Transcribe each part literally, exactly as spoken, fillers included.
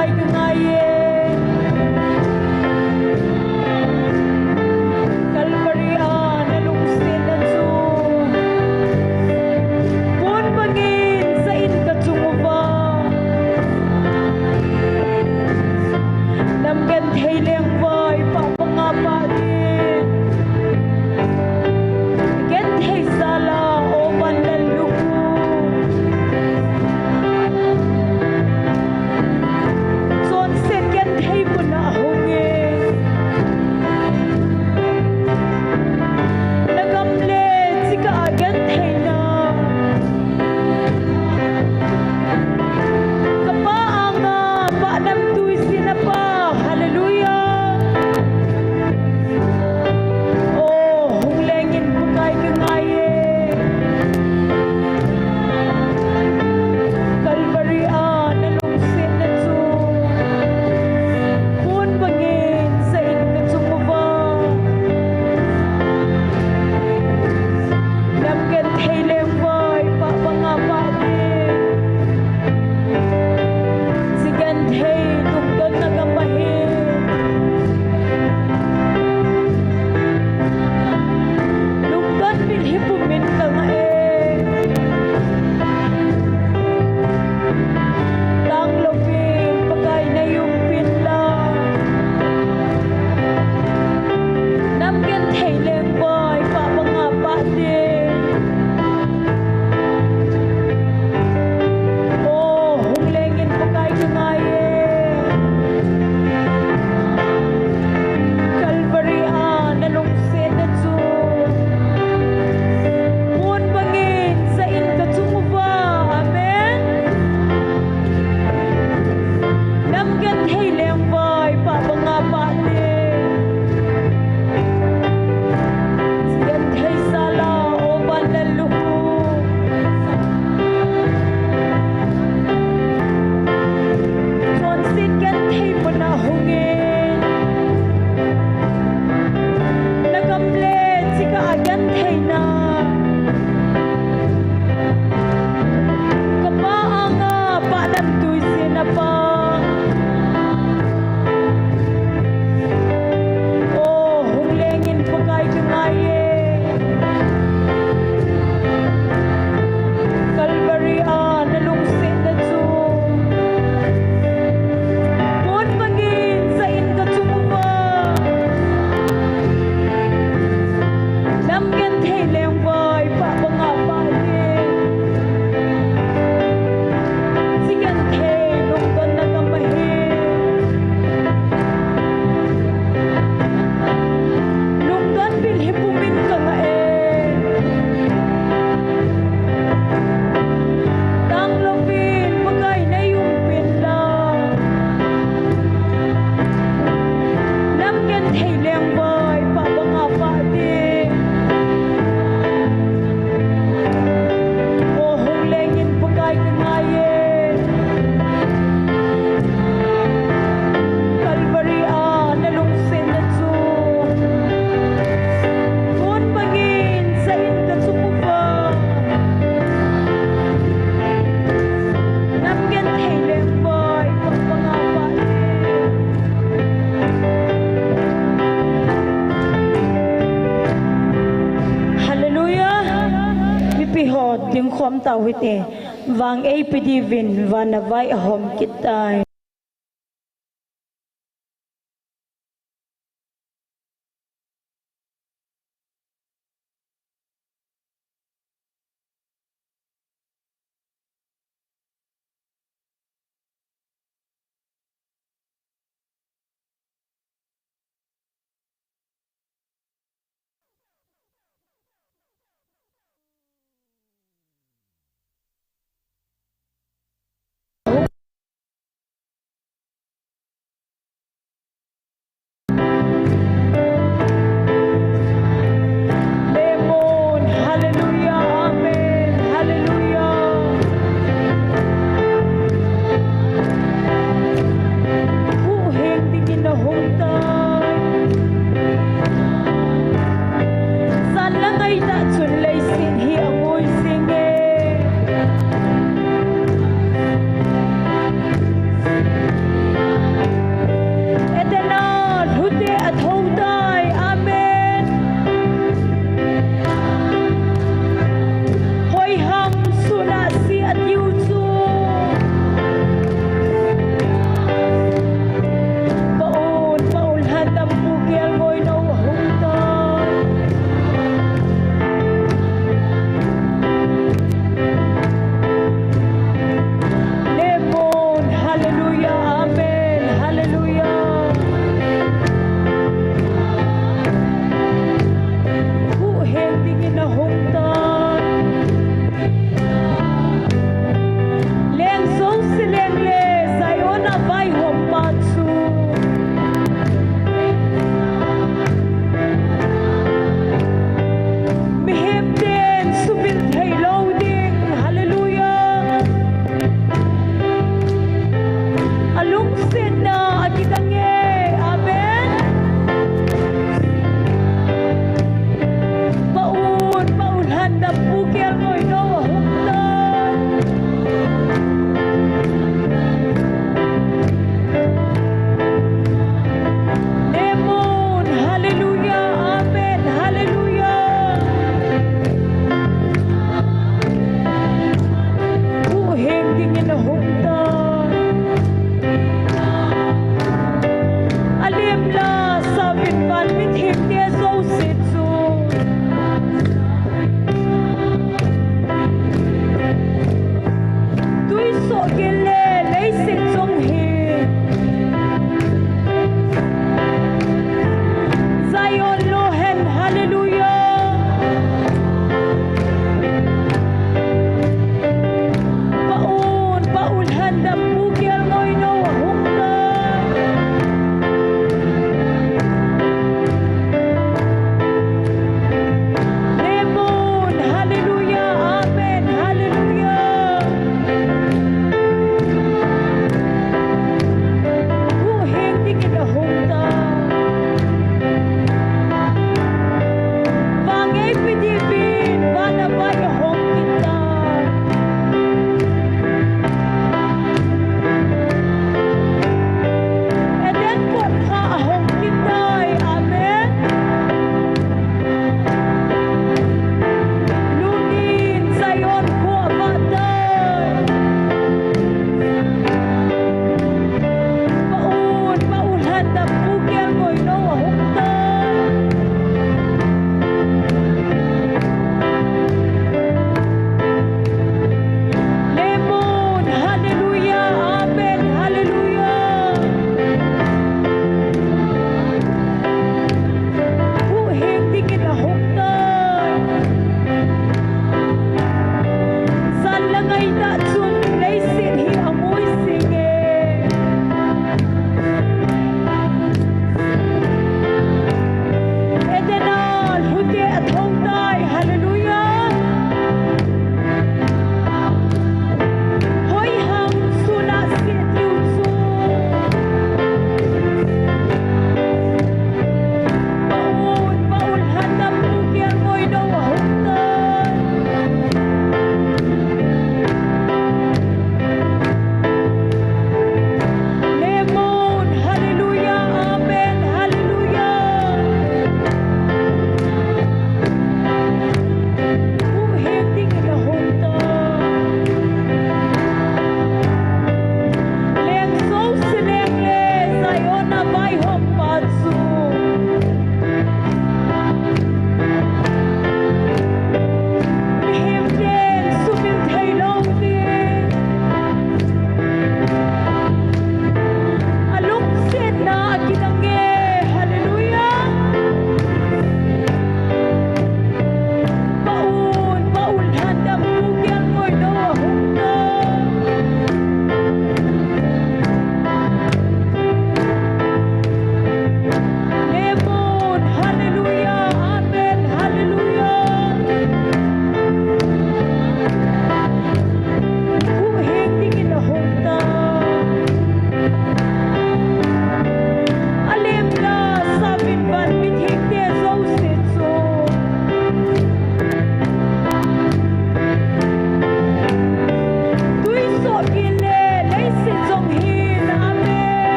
Ai ka ngai e. Calvary a na lungsetna chu pon bangin sa in ka chung uva. Nam genthei lengvai pah banga pah ding. Genthei sala o van lal luku. Chonset genthei muna hung e. Na gam le chika a gentheina. Ka pa anga pa namtui sina pa. Hallelujah. O, hung lengin Pakai ka ngai e. Calvary a na lungsetna chu pon bangin sa in ka chung uva. Nam genthei lengvai pah banga pah ding. Chi genthei lungdonna gam ahi. Lungdon bilhi pumin ka nga e. Tang louvin Pakai nei umpin lang. Nam genthei lengvai pah banga pah ding. O, hung lengin Pakai ka ngai e. Calvary a na lungsetna chu pon bangin sa in ka chung uva. Amen. Nam genthei lengvai pah banga pah ding. Genthei sala o van lal luku. Chonset genthei muna hung e. Na gam le chika a gentheina. Ka pa anga pa namtui sina pa. O, hung lengin Pakai ka ngai e. Calvary a na lungsetna chu pon bangin sa in ka chung uva. Nam genthei lengvai pah banga pah ding. Chi genthei lungdonna gam ahi. Lungdon bilhi pumin ka nga e. Tang louvin Pakai nei umpin lang. Nam genthei lengvai pah banga pah ding. O, hung lengin Pakai ka ngai e. Calvary a na lungsetna chu pon bangin sa in ka chung uva. Nam genthei lengvai pah banga pah ding. Hallelujah. Mipi ho dingkhom tau hite. Vang eipe diuvin vana vai ahom kit tai. Hallelujah, amen, hallelujah. Huhheng dingin ahung tan. Leng jouse leng le Zion a vaihompa chu. Mihem ten sumil thei lou ding. Hallelujah. A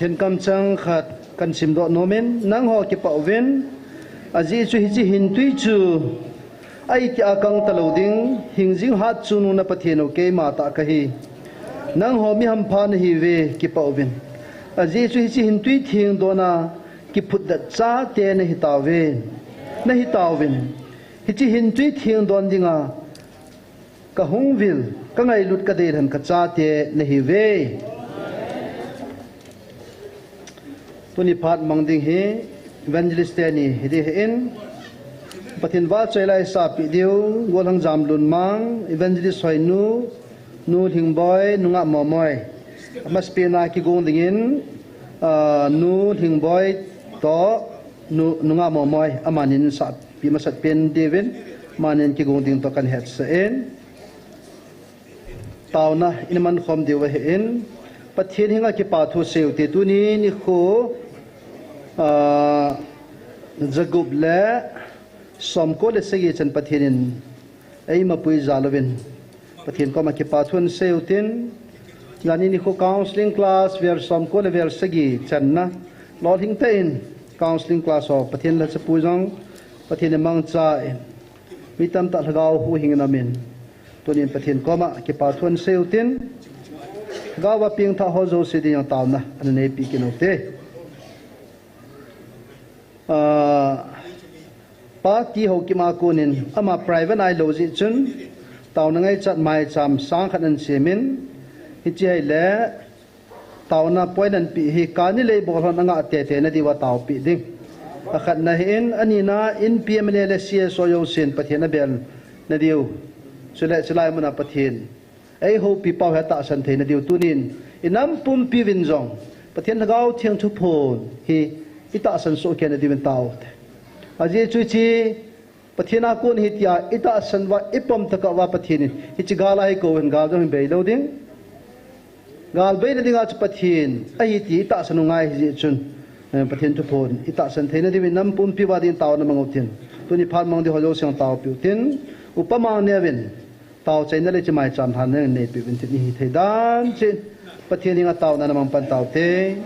Pathen kamchang khat kahin simdoh nom in, nangho kipah uvin, ajeh chu hiche hintwi chu aiti a kang talou ding, hingjing hat chungnung na Pathen u keima tah kahi. Nangho mi hampha nahiuve, kipah uvin. Ajeh chu hiche hintwi thengdon a kiphutdet chate nahitauvin, nahitauvin. Hiche hintwi thengdon dinga kahung vil, kangailut, kadeilhen kachate nahiuve. Tuni phat mang ding hi evangelist teni hiding ahin, Pathen vahchoi la isahpeh diu, Golhang Jamlunmang, Evangelist Hoinu, Nu Lhingboi, Nungah Momoi. Amasapen a kigong dingin, ah, Nu Lhingboi toh Nu, Nungah Momoi, amanin sahpeh masapen diuvin, amanin kigong ding toh kahin hetsah in. Taona ihin mankhom diu ahin, Pathen henga kipathu seiyute. Tuni nikho, ah, jagup le somko le sagi chan Pathen in eimapui jal uvin, Pathen koma kipathu seiyutin, jani nikho counseling class vel somko le vel sagi channa, lolhing tah in counseling class ho Pathen lhachapu jong, Pathen in mangcha in, mi tamtah lhagao huhhing in aumin, tunin Pathen koma kipathu seiyutin, lhagao a pengthah ho jouse dinga taona ana neipi kit ute. Ah, Pa T. Haokip a konin, ama private ahilou jeh chun, taona ngaichat maicham sang khat ana semin, hiche ahile, taona point ana pe hi, kani lei bol hon angah teitei nadiuva taopeh ding. Akhatna ahin, anina in P M L A le C S O jousen Pathen abel nadiu. Chule, chulai muna Pathen eihoupi pau hi atahsan thei nadiu. Tunin, inam pumpi uvin jong, Pathen Lhagao Theng thuphon hi itahsan soh kei nadiuvin taote. Ajeh chu hiche, Pathen a kon ahi tia itahsan uva, ipom tokah uva Pathen in, hiche gal a hi kou hen, gal jong hin beilou ding. Gal beina dinga chu Pathen ahi ti itahsan u ngai ahi jeh chun, eh, Pathen thuphon itahsan theina diuvin nam pumpi uva din taona mang utin. Tuni phat mang ding ho jouse taopeh utin. Upa Mangneo vin, taochaina le hiche maicham lhanna neipeuvin tin, ihi thei dan cheh in Pathen henga taona ana mang pan taute.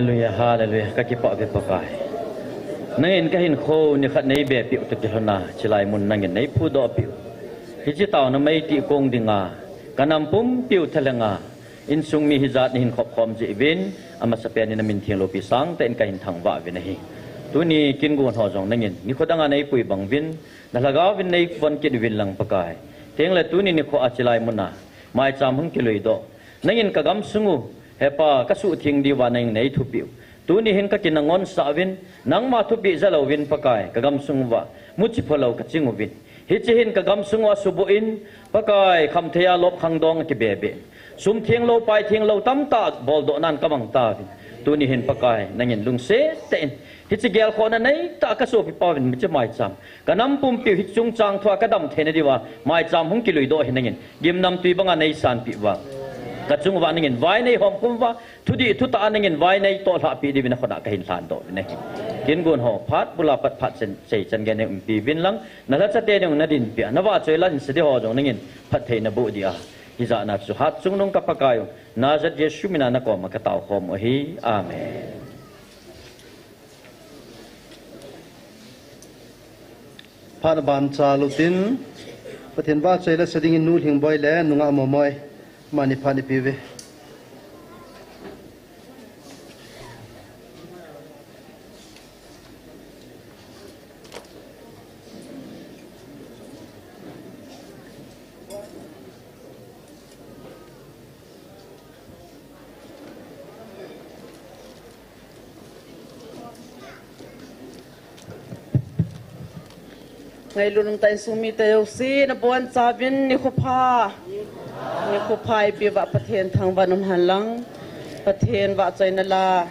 Hallelujah, hallelujah. Kakipah ve Pakai. Nangin kahinkho nikhat neibepi u toh kilhona, chilai mun nangin neiphudohpi u. Hiche taona meitih kong dinga, kanam pumpiu thalhenga, insung mi hijat nahin khopkhom jeh uvin, amasapen in namin thengloupi sangtah in kahin thangvah uvin ahi. Tuni kin gon ho jong nangin nikho danga neipui bang uvin, nalhagao vin neivon kit uvin lang Pakai. Tengle tuni nikho a chilai muna, maicham hung kiluidoh. Nangin kagamsung u, hepa, kasuhtheng diuva nangin neithupi u. Tuni hin kakinangonsah uvin, nangma thupeh jalouvin Pakai, kagamsung uva muchi phalou kaching uvin. Hiche hin kagamsung u asuboh in, Pakai, khamtheiya lop khangdong akibebe. Sum thenglou, pai thenglou, tamtah boldohnan kamang tauvin. Tuni hin Pakai, nangin lungset tah in, hiche gelkhohna neitah kasopipa uvin, hiche maicham. Kanam pumpiu hiche chungchang thua kadam theina diuva, maicham hung kiluidoh hi nangin gimnamtui banga neisanpeh uva, kachung uva nangin vai neihomkhum uva, thudih thutah a nangin vai neitoh lhahpeh diuvin nakhutna kahin lhandoh uvin ahi. Kin gon ho, phat bula pat phat chen, chei chan gei neiumpi uvin lang, nalhachate nung nadinpeh a, navahchoi la hinsei ding ho jong nangin phatthei naboh dia, hijatna chu hatchungnung ka Pakai u, Nazareth Jesu mina nakoma kataokhom u ahi. Amen. Phat aban chal utin, Pathen vahchoi la sa dingin Nu Lhingboi le Nu Ngamomoi, amani phat ipi uve. Ngailut umtah insung mite jouse, nabonchauvin nikho pha. Nikho pha eipeuva Pathen thangvah in umhen lang. Pathen vahchoina la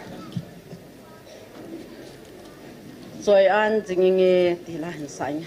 choi-an jing inge ti la hin sa inge.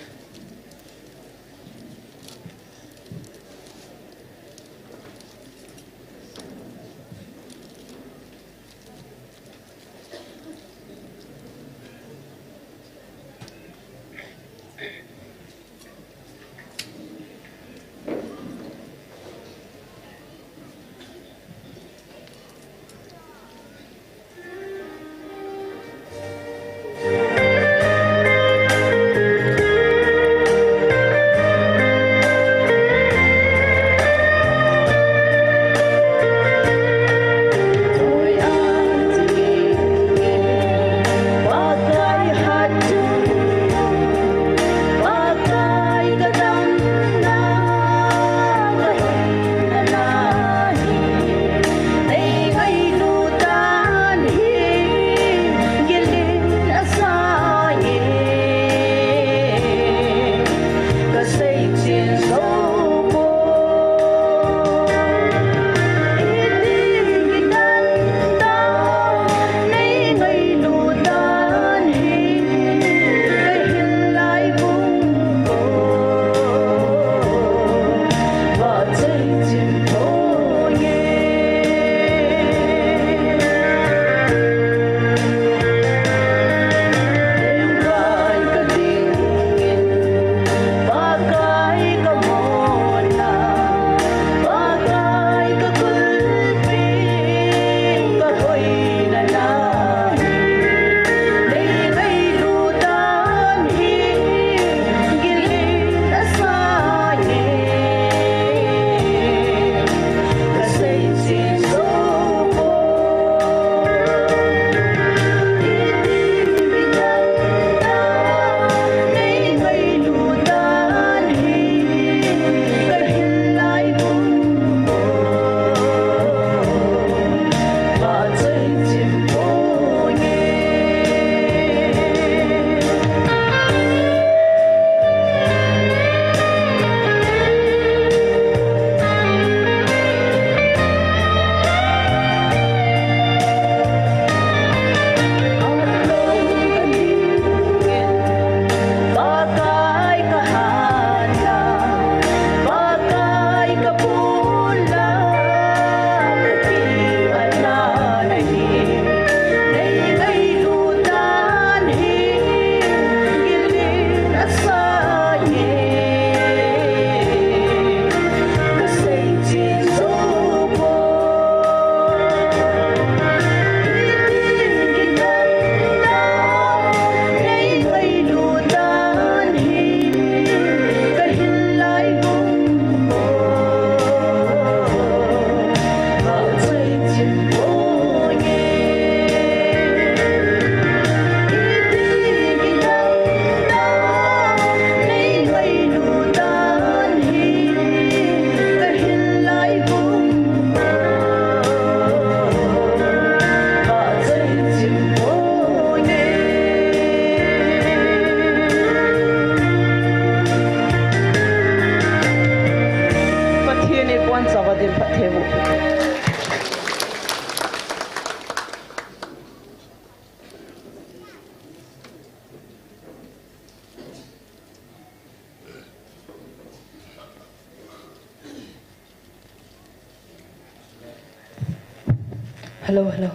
Hello, hello.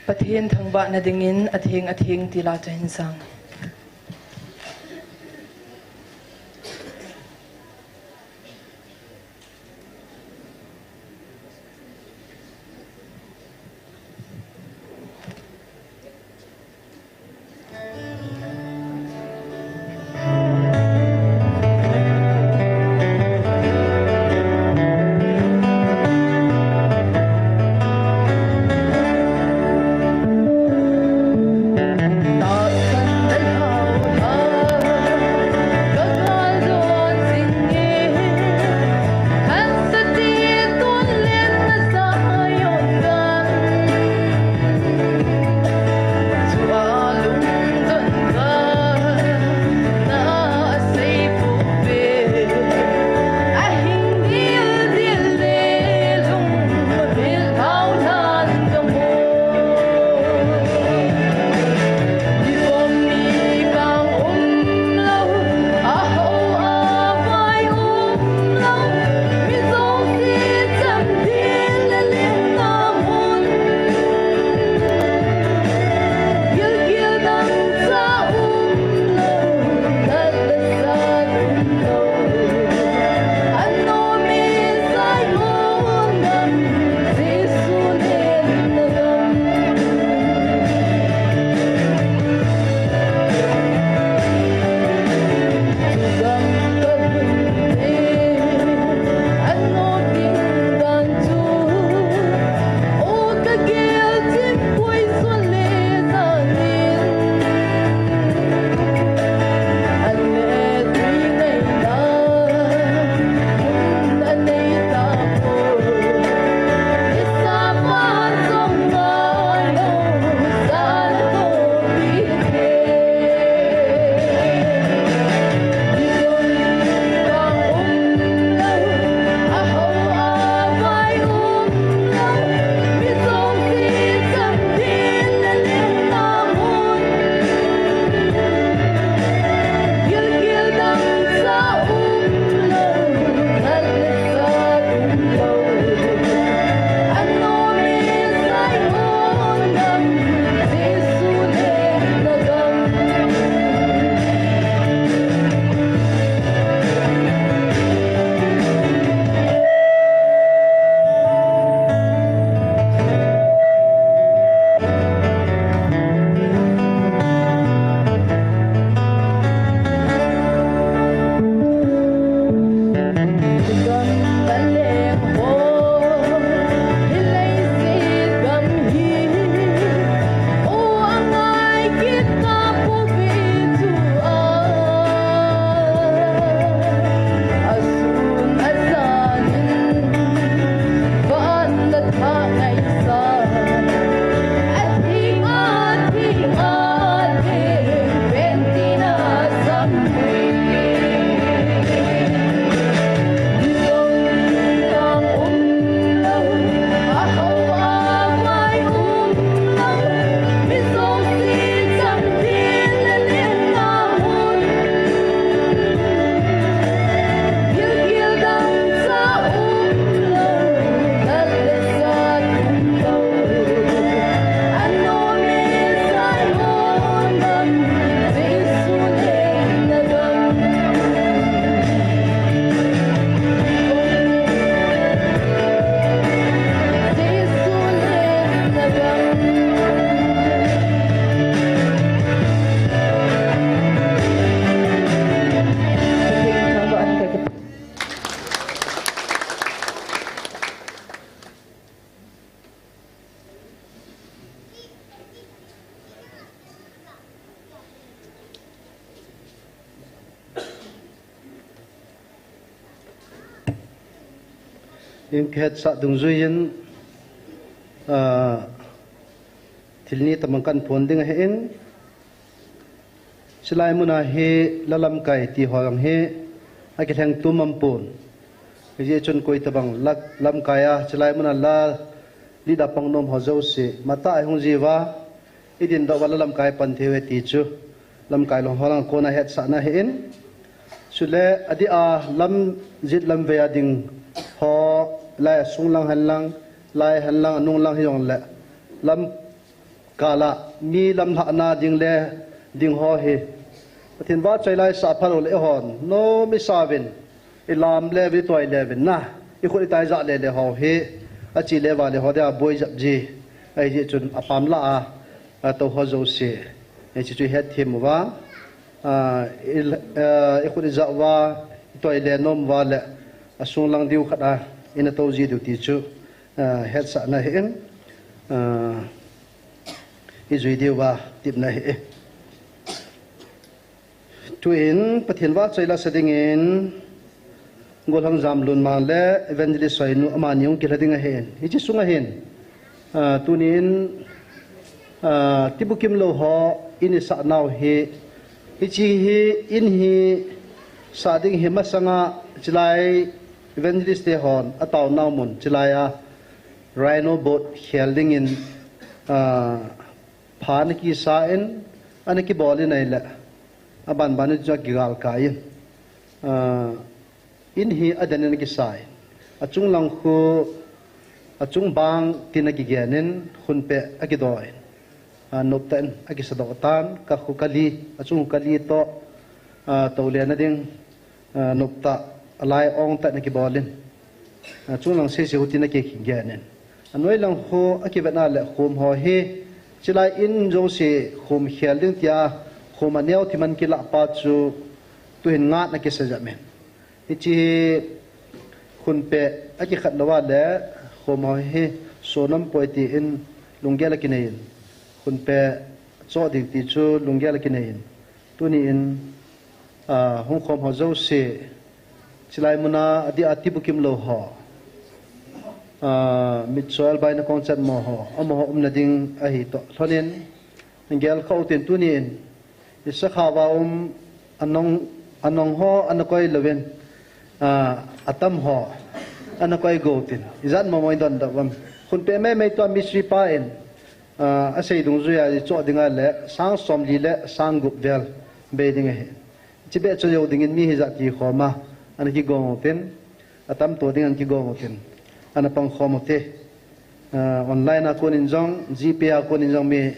Pathen thangvahna dingin atheng atheng ti la chu hin sang. Inkhet sa dungjui in, ah, thil ni tamang kan phon ding ahi in, chilai muna hi la lamkai ti ho jong hi akilheng tum am pon. Hijeh chun koi tabang la lamkai a chilai muna la lida pang nom ho jouse, mata a hung jiuva, i din doh uva la lamkai pan thei uve ti chu lamkai long ho lang kona hetsahna ahi in. Chule adeh a lam jet lam vei a ding ho, lai a sung lang hen lang, lai hen lang, a nung lang hi jong le, lam kala mi lamlhahna ding le ding ho hi Pathen vahchoi lai sa phal u le hon nom i sa uvin, i lam le uvin, i toi le uvin na, i khut i tai jah le le ho hi, a chi le va le ho dia boi jap ji, ahi jeh chun a pam la a, a to ho jouse, hiche chu i het them uva, a, i, a, i khut i jah uva, i toi le nom uva le, a sung lang diu khat a, i na to ji diu ti chu, a, hetsahna hi in, a, i jui diu va, tipna hi. Tuin Pathen vahchoi la sa dingin, Golhang Jamlunmang le Evangelist Soinu amani hung kilha ding ahin. Hiche sunga hin, a, tunin, a, tibukim lou ho in i sah nau hi, hiche hi in hi sah ding hi masanga chilai Evangelist te hon a tao nau mun chilai a Rhino boat khel dingin, a, pha ana kisa in, ana kibol in ahile, a ban ban in chu a kigal kai in, a, in hi a den in a kisa in, a chung lang khu, a chung bang tin a kigen in, khun peh a kido in, a, nop tah in a kisa doh tan, ka khu kali, a chung kali toh, a, to le na ding, a, nop tah, a lai ong tah in a kibol in, a, chung lang sese khu tin a kigen in. A noi lang khu a kivet na le khum ho hi, chilai in jouse khum khel ding tia, khum a neo thim an kilah pa chu, tuhin ngat na kisa jam in. Hiche hi khun peh a kikhat lou a le khum ho hi so nom poi ti in lunggel a kinei in. Khun peh choh ding ti chu lunggel a kinei in. Tuni in, a, hung khom ho jouse, chilai muna a di a tibukim lou ho, a, mitchoi baina kong chat mo ho, amaho umna ding ahi toh lhonin, gel khau tin tuni in, i sakha va um, anong, anong ho, ana koi louvin, a, atam ho, ana koi go tin, i jan mo mo i don da vam. Khun peh mai mai tua misri pa in, a, a sei dungjuia i choh dinga le, sang som li le, sang gup vel, bei ding ahi. Chi beh chu jou dingin mi hijat ti khoma, ana kigong u tin, atam to ding ana kigong u tin, ana pang khom u te. A, online a kon in jong, GPay a kon in jong mi,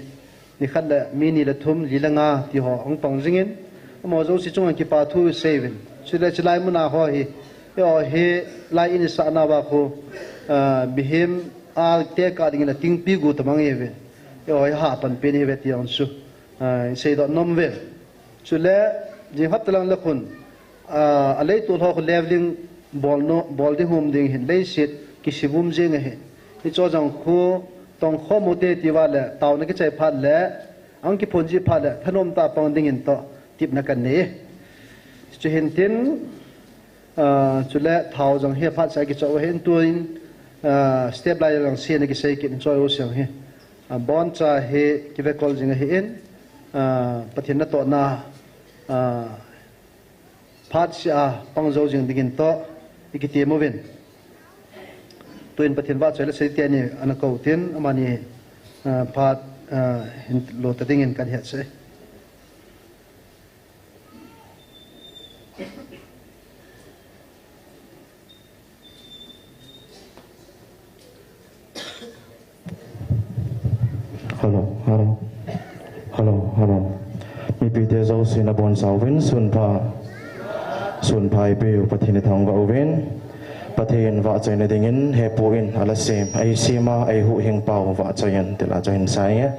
ni khat le, mi ni le thum, li le nga, ti ho, hung pang jingin, amaho jouse chunga kipa thu i sei uvin. Chule chilai muna ho hi, eiho hi, lai in i sah nauva khu, a, mihem, a, tekah dingin a tingpi gu tamang i hi uvin. Eiho hi hapan pen i hi uve ti jong chu, a, i sei doh nom uvin. Chule, jing hapta lang le khun, a, a leitol ho khu leveling bol no, bol ding hum ding hin, leiset kisivum jing ahi. Hicho jong khu tong khom u te ti uva le, taona kichai phat le, ahung kiphon ji phat le, thanom tah a pang dingin toh, tipna kan nei. Chuhin tin, a, chule thao jong hi phat sa kichoh u ahin tuin, a, step lai jong sena kisei kit in choi u siang hi. A, boncha hi kive kol jing ahin, a, Pathen natohna, a, phat sia pang jou jing dingin toh, i kitem uvin. Tuin Pathen vahchoi la sei teni ana kou tin, amani, a, phat, a, hin lo ta dingin kan hetsah e. Hello, hello. Hello, hello. Mipite jouse nabonchauvin, sunpha. Sunpha eipeu Pathen ithangvah uvin. Pathen vahchoina dingin, hepu in, ala sem. Eisema, eihuhhing pau, vahchoi in, tila choi in sai nge.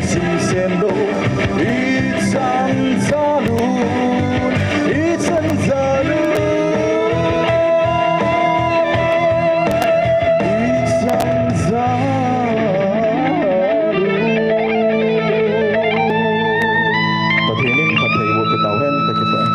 Simsen lo, ichan jalun, ichan jalun, ichan jalun. Pathen in phattheiboh pe tauhen, kakipah e.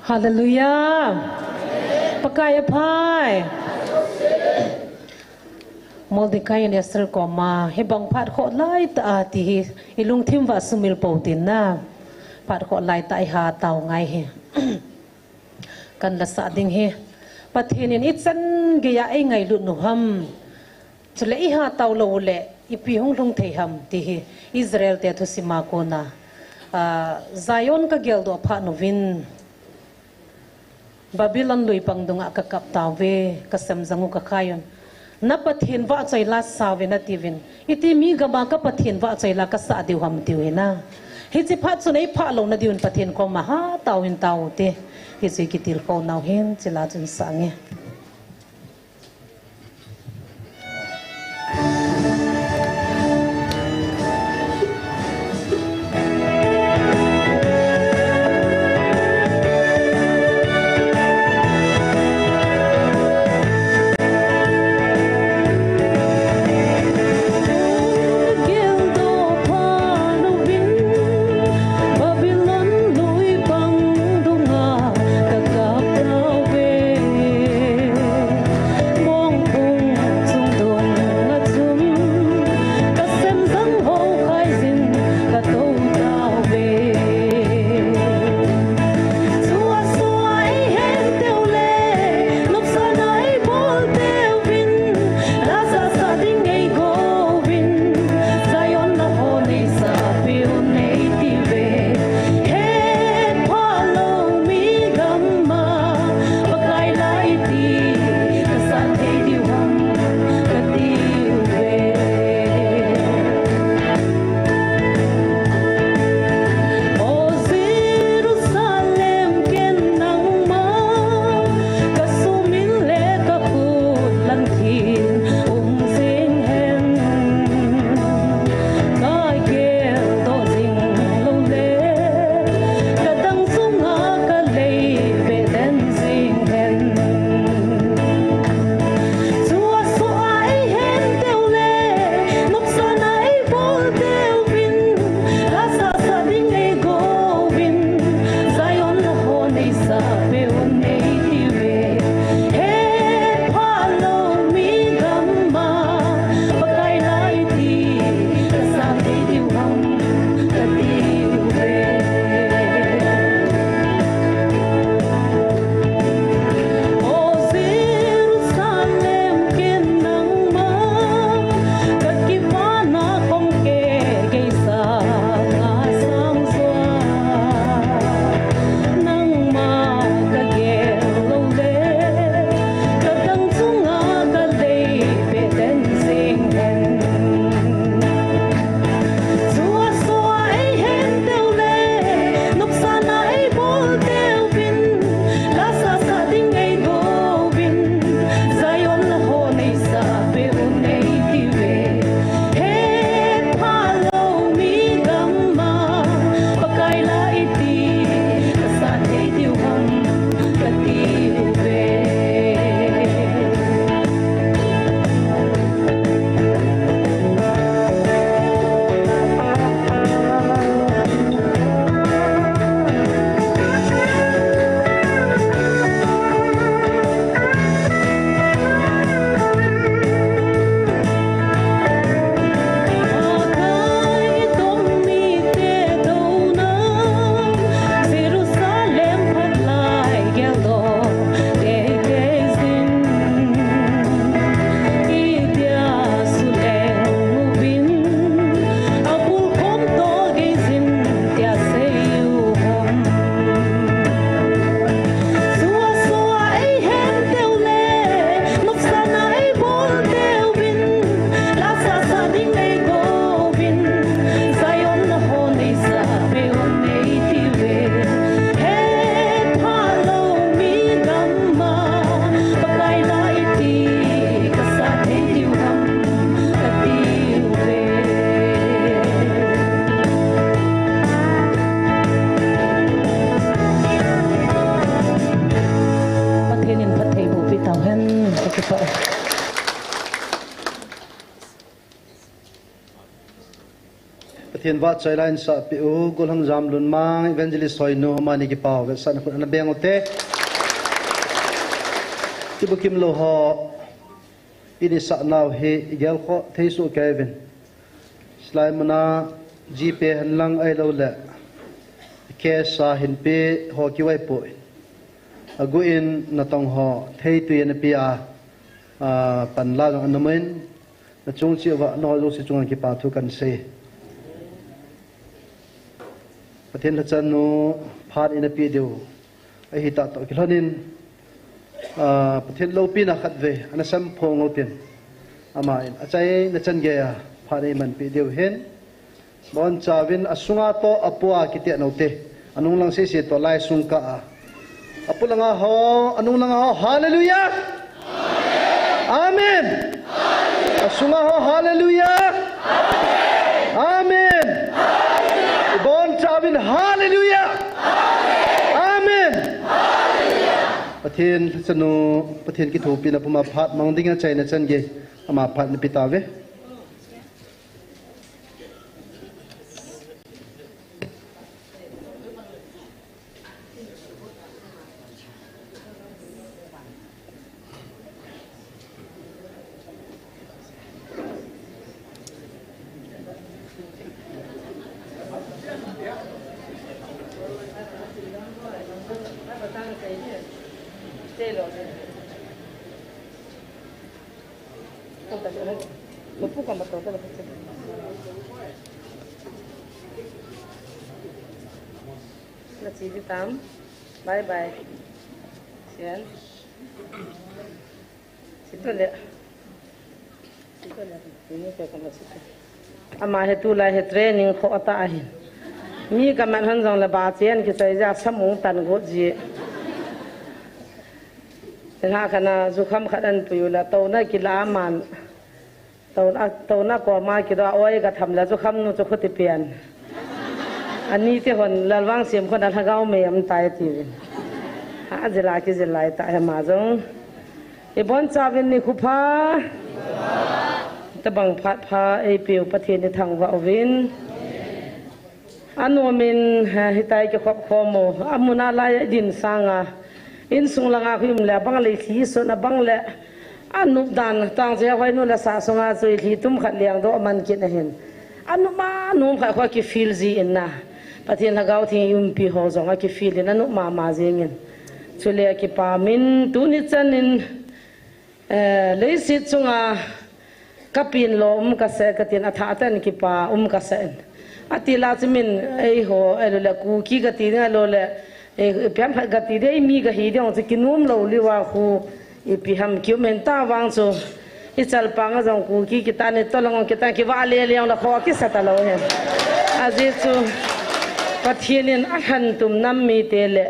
Hallelujah. Pakai aphai. Mordecai in Esther koma, hibang phat khoh laitah a ti hi, ilungthim uva sumil pou tin na. Phat khoh laitah a iha tao ngai hi. Kan lasah ding hi. Pathen in ichan geiya eingailut u ham. Chule iha tao lou uleh, ipi hung lhung thei ham ti hi. Israel te thusim a kona. Ah, Zion kageldoh phat uvin. Babylon lui pang dunga kakap tauve, kasemjang u kakhai un. Na Pathen vahchoi la sa uvin atiuvin. Iti mi gam a ka Pathen vahchoi la kasah diu ham tiu hina. Hiche phat chun eiphah louna diuvin Pathen koma hatah in tao ute. Hiche kitilkhou nau hin, chule chun sa nge. Pathen vahchoi la insahpeh u, Golhang Jamlunmang, Evangelist Soinu, amani kipah u vetsahna khut ana beng u te. Kibukim lou ho, ini sahnau hi, igel khoh thei soh kei uvin. Hilai muna, GPay hen lang ahilouleh, cash a hinpe ho kivai poi. Aguh in natong ho, thei tui ana pe a, a, panla jong ana mun. Nachung cheh uva, nangho jouse chunga kipa thu kahin sei. Pathen lhacha nu phat eina pe diu ahi tah toh kilhon in, ah, Pathen loupina khatvei ana samphong u tin, aman achaina chan geiya phat eimanpi diu ahin. Bonchauvin asunga toh apua kiti anou te. Anung lang sese toh lai sung kah a. Apu langa ho, anung langa ho, hallelujah! Amen! Asunga ho, hallelujah! Amen! Bonchauvin, hallelujah! Amen! Pathen lhacha nu, Pathen kithopina puma phat mang dinga achaina chan gei, ama phat nape tauve. Na chi di tam. Bye bye. Sian. Situ le. Situ le. Ini ke kama situ. Ama hi tulai hi training khoh tah ahin. Mi kaman hon jong le ba chen kichai ja samung tan got ji. Ina kana jukham khat an puiyu la tona kila man. Tona, tona koma kidoh a oi katham la jukham nu chu khuti pian. Ani te hon Lalvangsim khun a lhagao mei am tai tiuvin. Ha jila kijil lai tah hi ama jong. Ibonchauvin nikho pha. Tabang phat pha eipeu Pathen ithangvah uvin. Anom in, eh, hitia kikhop khom u, amun a lai a idin sanga, insung langa khu um le, abang le ithi sun abang le, anop dan tang che hoi nu le sa sunga chu ithi tum khat leng doh man kit ahin. Anop ma nom khat khu akifeel ji in na. Pathen Lhagao Theng iumpi ho jong akifeel in anop mama jeng in. Chule kipah min tuni chan in, Eh, leiset chunga kapin lo um kasa e katin athah tah in kipa um kasa in. Ati la chu min eiho, ahilouleh Kuki kati ding ahilouleh, eh, ipi ham khat kati ding, eimi kahi ding chu kinom lou liu a khu ipi ham kium in tavang chu ichalpang a jong Kuki kitan, itolang jong kitan, kivah le le jong le kho kisa talou hen. Ajeh chu Pathen in alhan tum nam mite le,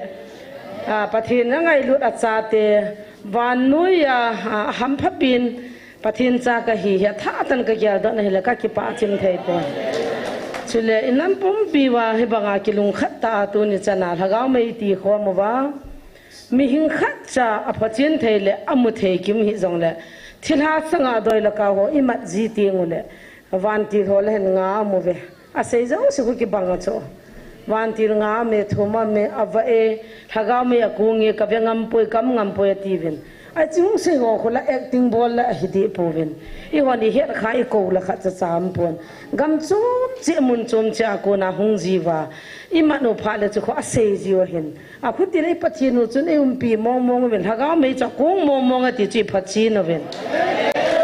ah, Pathen in angailut achate, Vannoi a, a, ahampha pin, Pathen cha kahi hi athah tah in kageldoh na hile kakipah chim thei poi. Chule inam pumpi uva hibanga kilungkhat tah a tuni chan a Lhagao mei iti khom uva. Mihing khat cha aphochin thei le amu thei kim hih jongle, thilha changa doi le kah ho imat ji teng ule, vantil ho le hin nga amu ve. Asei jouse khu kibang a chu. Vantil nga me, thum a me, ava e, Lhagao mei akong e, kave ngam poi, kam ngam poi atiuvin. Achi hung sei ho khu la acting bol la ahi deh pouvin. Eihon ihet kha ikou la khat cha cham pon. Gam chom cheh mun chom cheh a kona hung ji uva. Imat u phat le chu khu asei ji u ahin. Akhuti le Pathen u chun eiumpi mong mong uvin, Lhagao mei chu akong mong mong ati chu iphatchin uvin.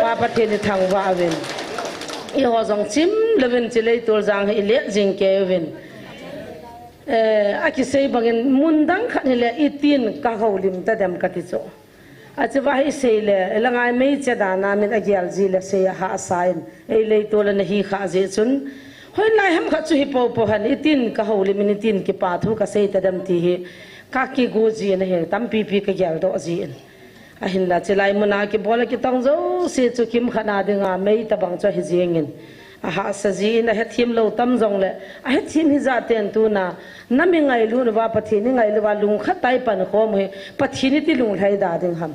Pa Pathen ithangvah uvin. Eiho jong chim louvin chilei tol jang hi ilet jing kei uvin. Eh, akisei bangin mun dang khat hile itin kahoulim tadem kati chu. Achi uva hi sei le, ila ngai mei che dan a min agel ji le sei ahahsa in. Eilei tol ana hi kha jeh chun. Hoilai ham khat chu hi popo hen, itin kahoulim in itin kipa thu kasei tadem ti hi. Kakigo ji in ahi, tampi pi kageldoh ji in. Ahinla chilai mun a kibol a kitong jouse chu kimkhat a dinga mei tabang chu ahi jeng in. Ahahsa ji in ahethem lou tam jongle, ahethem hijat ten tuna, nam ingailut uva, Pathen ingailut uva, lungkhat tah a ipan khom u hi, Pathen iti lunglhai da ding ham.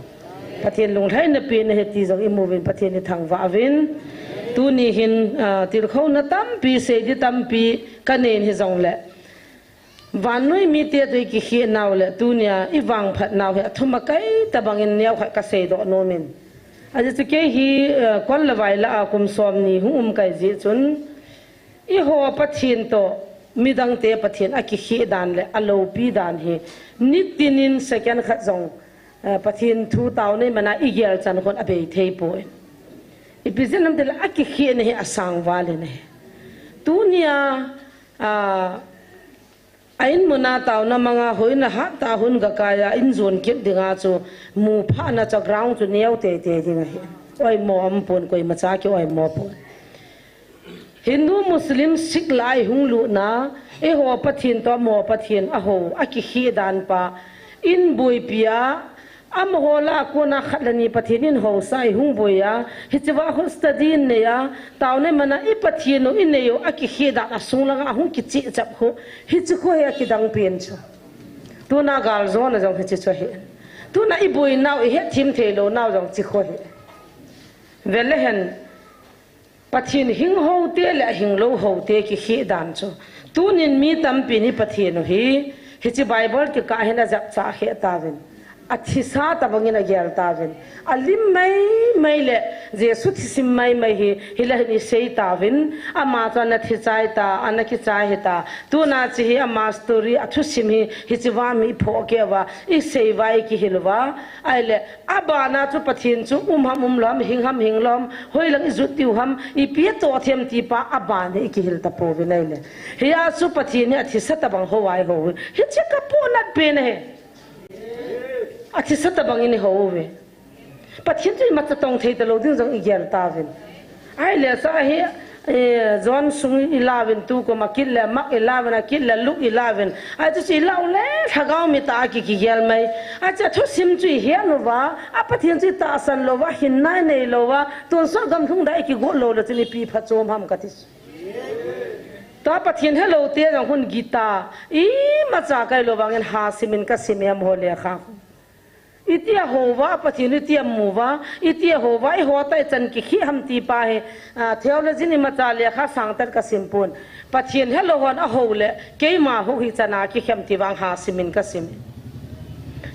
Pathen lunglhaina pen ahi ti jong imu uvin, Pathen ithangvah uvin. Tuni hin, ah, tilkhouna tampi, seidi tampi kanei hijong le, vannoi mite toh ikikheh nau le, tunia ivangphat nau hi athum akai tabang in neokhat kasei doh nom in. Ajeh chu kei hi, ah, kol le vai lah a kum somni hung um kahi jeh chun, eiho Pathen toh, midangte Pathen akikheh dan le aloupi dan hi, nitin in second khat jong, eh, Pathen thu taona mana igel chan khun abei thei poi. Ipi jeh ham itile akikhehna hi asang val in ahi. Tunia, ah, a in muna taona manga hoina hatah a hung kakai a, in jon kit dinga chu, mu phatna chu ground chu neo teitei ding ahi. Oimo um pon, koimacha ki oimo pon. Hindu, Muslim, Sikh lah a ihung lutna, eiho Pathen toh amaho Pathen ahou, akikheh dan pa, in boipi a, amaho lah a kona khat le ni Pathen in housa ihung boi a, hichea khu study in nei a, taona mana i Pathen u inei u akikheh dan asung langa ahung kicheh chap khu, hiche khu hi akidang pen chu. Tuna galjona jong hiche chu ahi. Tuna iboi nau, ihet them thei lou nau jong hiche khu ahi. Vele hen, Pathen hing houte le ahing lou houte kikheh dan chu. Tunin mi tampi in Pathen u hi, hiche Bible kikah hin ajap cha kheh tauvin. Athisa tabang in agel tauvin. Alim maimai le Jesu thisim maimai hi, hilai hin isei tauvin. Ama chu ana thi chai ta, ana kichai hita. Tuna hiche hi ama story, athusim hi, hiche va mi phoh keh uva, isei uva, ikihil uva. Ahile, abana chu Pathen chu um ham um lou ham, hing ham hing lou ham, hoilang ijot diu ham, ipi atoh them ti pa abana ikihil tapouvin ahile. Hia chu Pathen hi athisa tabang hou a ihou. Hiche kapohnat pen ahi. Athisa tabang in ihou uve. Pathen chu imacha tong thei talou ding jong igel tauvin. Ahile sa hi, eh, John sung ilauvin, tu koma kit le Mark ilauvin, akit le Luke ilauvin. Ahi chu ilau le lhagao mit a ki, kigel mai. Ahi chu athusim chu ihet lou uva, a Pathen chu itahsan lou uva, hinna inei lou uva, tonsot gamlhung da ikigot lou le chun ipi phachom ham kati. Tua Pathen helou te jong khun Gita, imacha kailou vangin ha simin kasim em ho lekha. Iti ahou uva, Pathen iti amu uva, iti ahou uva, eiho tah ichan kikheh ham ti pa hi, ah, theology in imacha lekha sangtah kasim pon. Pathen helou hon ahou le, keima hou hi chan a kikhem ti vang ha simin kasim.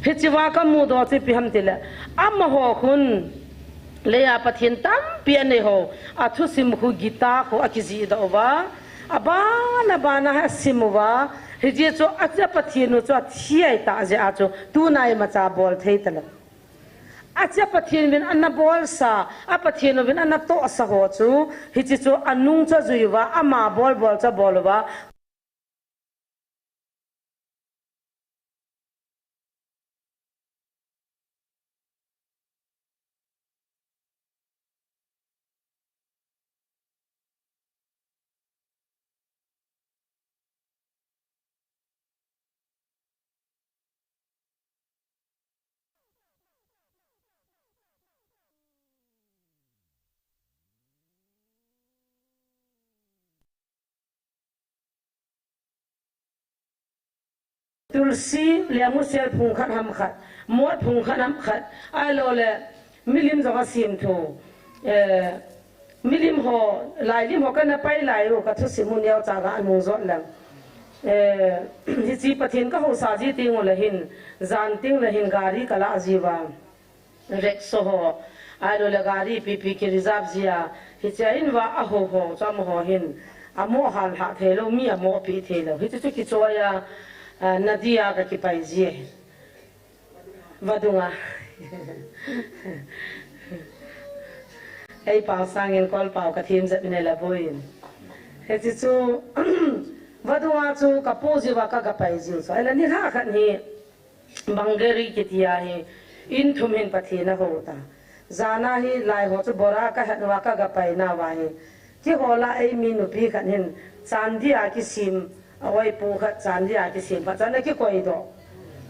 Hiche va kamudoh chu ipi ham itile, amaho khun, leiya Pathen tampi anei ho, athusim khu Gita khu akijih doh uva, aban, aban a asim uva, hijeh chu acha Pathen u chu athi ahitah jeh a chu, tuna imacha bol thei talou. Acha Pathen uvin ana bolsa, a Pathen uvin ana tohsa ho chu, hiche chu anung chu ajui uva, ama bol bol chu abol uva. Tulsi le amusel phung khat ham khat, mot phung khat ham khat, ahilou le milim jong asim thu. Eh, milim ho, lailim ho kana pai lai u, kathusim u neocha ga anung jot leng. Eh, hiche Pathen kahousa ji teng u le hin, jan teng le hin gari kalah ji uva. Rickshaw ho, ahilou le gari pipi ki reserve jia, hichea in uva ahou ho, chu amaho hin, amo hal lhah thei lou, mi amo pi thei lou. Hiche chu kichoi a, ah, nadi a kakipai ji ahi. Vadunga. Ei pao sangin kol pao kathem jep in ahile boiyin. Hiche chu, vadunga chu kapo jiuva kagapai jiu chu. Ahile nilhah khat hi, Bangeri kiti a hi, in thum hin Pathen ahou ta. Jan a hi lai ho chu bora kahet uva kagapai nauva hi. Kihol a eimi nupi khat hin, Chandel a kisem, a oipu khat Chandel a kisem khat, chu ana kikoi doh.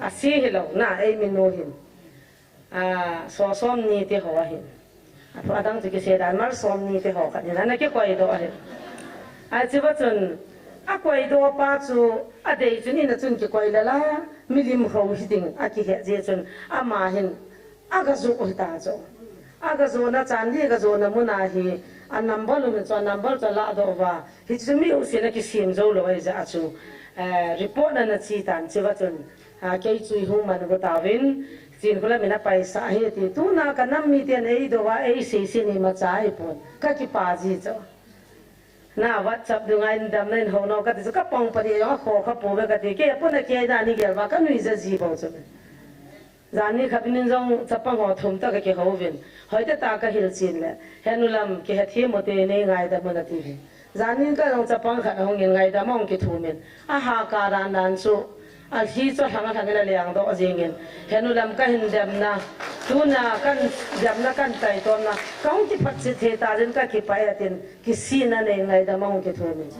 Ase hilou na, eimi nu hin. A, so somni te ho ahin. Apu adang chu kisei dan mal somni te ho khat hin ana kikoi doh ahi. Ahi chuva chun, akoi doh pa chu adei chun in a chun kikoi le la, milim hou hiding akihet jeh chun, ama hin aga jo hita chu. Aga jona Chandel aga jona mun a hi, A number lum chu, a number chu alah doh uva. Hichu mi u sina kisem jou lou ahi jeh a chu. Eh, report na na chi tan, chi uva chun. Ah, kei chu ihung man gu tauvin. Chinkholam in apaisa ahi ti. Tuna ka nam miten ei dou va, ei sei sei ni ma cha ei pon. Ka kipa ji chu. Na WhatsApp dunga in dam na in ho no ka ti chu ka pang pa di a kho kha po ve ka ti. Kei a pon a kei da ni gel va ka nui ja ji bou chu. Jani khat in jong chapang ho thum ta ka kihou vin. Hoite ta ka hil chin le. Henu lam kihe thi mo te nei ngaidam un ati vin. Jani ka jong chapang khat hung in ngaidam hung kithum in. A ha ka dan dan chu. A hi chu a lhang a lhang in a leng doh jing in. Henu lam ka hin demna. Tuna kan demna kan taitomna. Ka hung kiphat chit thei ta jin ka kipah e tin. Kisihna nei ngaidam a hung kithum in.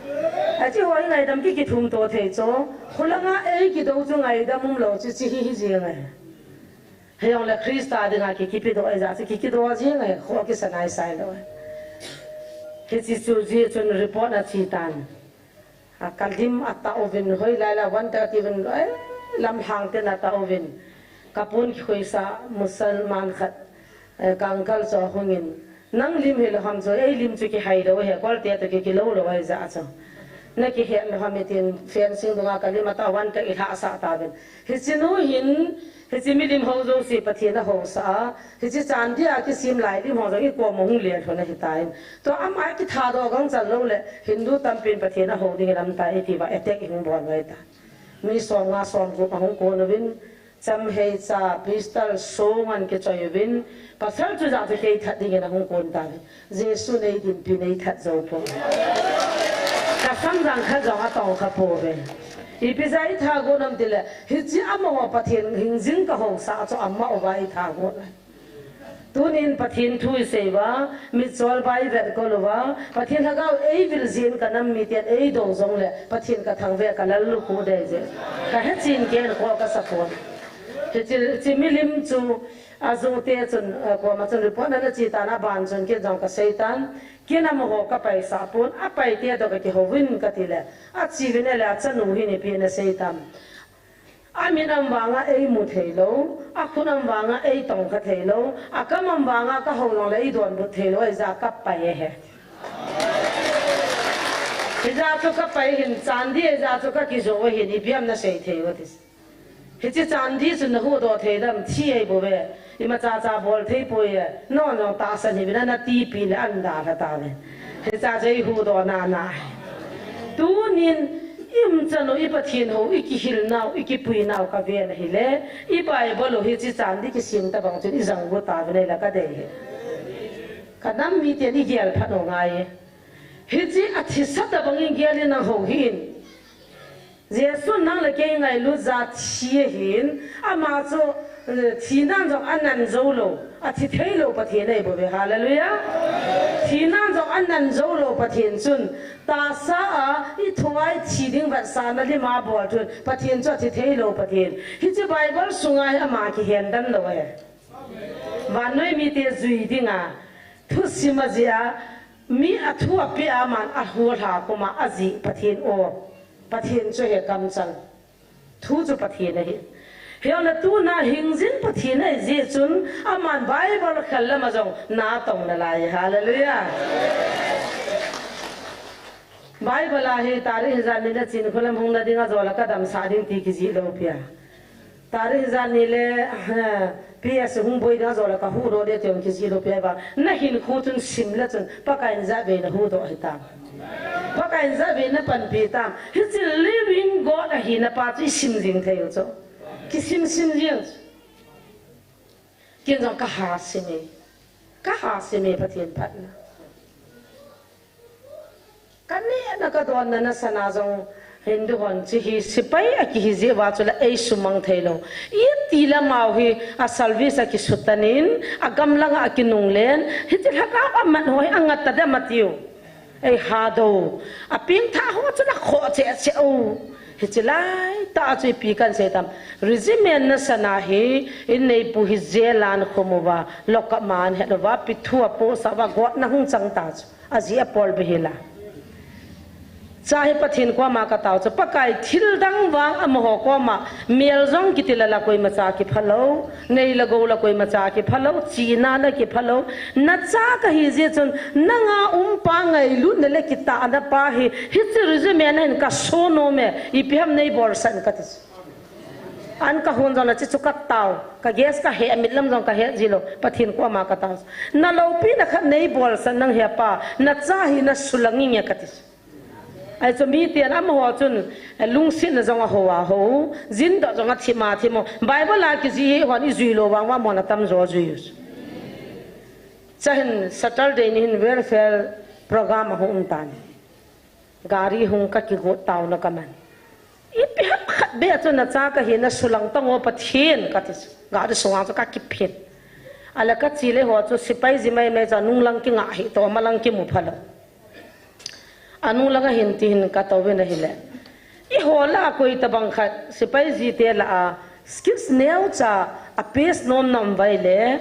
Achi ho hi ngaidam ki kithum to thei chu. Khulanga ei kidou chu ngaidam um lou chu chi hi hi jing e. Hijong le Christa dinga ki kipe doh e ja chu ki kidoh jing e. Kho kisa nai sai lou e. Hichi chu ji chun report na chi tan. A ka lim a ta uvin hoilai la one thirty uvin, eh, lamlhang ten a ta uvin. Ka pon kikhoisa Musalman khat, eh, ka uncle chu ahung in. Nang lim hilou ham chu, ei lim chu kihai lou he, kolte toh ki, kilou lou ahi jeh a chu. Na kihet lou ham itin fencing dunga ka lim a ta one ka i lhah sah tauvin. Hichi nu hin, hichi milim ho jouse Pathen ahousa a, hichi chan dia kisem lai lim ho jong i kom a hung lelhon ahi tan. Tua ama kithadoh gangchal lou le, Hindu tampin Pathen ahou ding i lam ta i ti uva attack i hung bol uva ahi ta. Mi som nga som gup ahung kon uvin, chamhei cha, pistol, song an kichoi uvin, pasal chu jat chu kei that ding in ahung kon ta uve. Jesu nei dinpi nei that jou poi. Ka samjang khat jong atong kha pouve. Ipi jeh a i thagot nam ti le, hichi amaho Pathen hingjing ka housa chu amau va i thagot. Tunin Pathen thu i sei uva, mitchol uva i vetkol uva, Pathen lhagao ei vil jin ka nam miten ei dou jong le, Pathen ka thangvah ka lallukhuh dei je. Ka hechin ken kho ka sa pon. Hichi, hichi milim chu, Ajung te chun, eh, koma chun report na na chi tan, aban chun ken jong ka sei tan, ken amaho ka paisa pon, apai te toh ka kihou vin ka ti le, achi vin e le, achanu hin ipi na sei tam. Amin am vanga ei mu thei lou, akhut am vanga ei tong kha thei lou, akam am vanga ka hou jong le ei donbut thei lou, ahi jeh a ka pai e he. Hijeh a chu ka pai hin, chan di ahi jeh a chu ka kijou ahin, ipi am na sei thei u ti. Hichi chan di chun na huhdoh thei dem, thi ahi bou ve. Imacha cha bol thei poi e. Non jong tahsan hih uvin, na tipi le an dalha tauve. Hicha chu i huhdoh na na. Tunin i umchan u, i Pathen hou, i kihil nau, i kipui nau ka ven ahile, i Bible u hichi chan di kisem tabang chun i jang got tauve le ka dei hi. Ka nam miten i gel phat u ngai. Hichi a thisa tabang in gel in nang hou hih in. Jesu nang le kei ngailut jat thi ahin, ama chu, eh, thinan jong anan jou lou, athi thei lou Pathen ahi bou ve, hallelujah. Thinan jong anan jou lou Pathen chun, tahsa a i thuai thi ding vetsahna lim a bol chun, Pathen chu athi thei lou Pathen. Hichi Bible sunga hi ama kihen dan lou e. Vannoi mite jui dinga, thusim a jih a, mi a thu a pe a man a hu lha kuma a jih Pathen o. Pathen chu he kamchal. Thu chu Pathen ahi. Hijongle tuna hingjing Pathen ahi jeh chun aman Bible khel lam a jong na tong nalai. Hallelujah. Bible a hi tarikh ijat ni le Chinkho lam hung na ding a jol a ka damsah ding ti kijih lou pia. Tarikh ijat ni le, eh, P S hung boi ding a jol a ka huhdoh ding ti jong kijih lou pia ba. Na hinkho chun sim le chun Pakai in jat vei na huhdoh hitam. Pakai in jat vei na panpi tam. Hichi living God ahina pa chu i sim jing thei u chu. Kisim sim jing chu. Ken jong ka ha sim e. Ka ha sim e Pathen phatna. Ka nehna ka donna nasana jong Hindu hon chu hi sepai a kihi jeh uva chule ei sumang thei lou. Iti le amau hi a service a kisutan in, a gamlang a kinunglen, hichi lhagao a mat ho hi a ngat ta dem a tiu. Ei ha dou. A pengthah ho chu la khoh cheh cheh u. Hichi lai tah a chu ipi kan sei tam. Regiment nasana hi, in neipu hi jail a an khum uva, lock up ma an het uva, pithu a post uva, gotna hung chang ta chu. Ajeh a pol be hi la. Cha hi Pathen koma katao chu, Pakai, thil dang vang amaho koma, mel jong kiti le la koima cha kiphalou, nei le gou le koima cha kiphalou, china le kiphalou, nacha kahi jeh chun, nanga umpa ngailutna le kitahna pa hi, hiche resume na hin kasonom e, ipi ham neibolsah in kati chu. An kahon jong le hiche chu katao, ka gas kahe, amitlam jong kahe jilou, Pathen koma katao chu. Naloupina khat neibolsah in nang hi apa, nacha hi nasulang inge kati chu. Ahi chu miten amaho chun, eh, lungsetna jong ahou ahou, jindoh jong athim athim u. Bible a kijih hi hon ijui lou vang uva amahon atamjo ajui u. Chuin Saturday ni hin welfare program ahung um tan. Gari hung kakigot taona kaman. Ipi ham khat beh a chu nacha kahi nasulang tan o Pathen kati chu. Gari sunga chu kakiphin. Ahile kache le ho chu sepai ji maimai chu anung lang kinga hih toh, amalang kimu phalou. Anung langa hin tihin katouvin ahile. Eiho lah a koi tabang khat, sepai jite lah a, skills neocha, a pace nom nom uva ahile,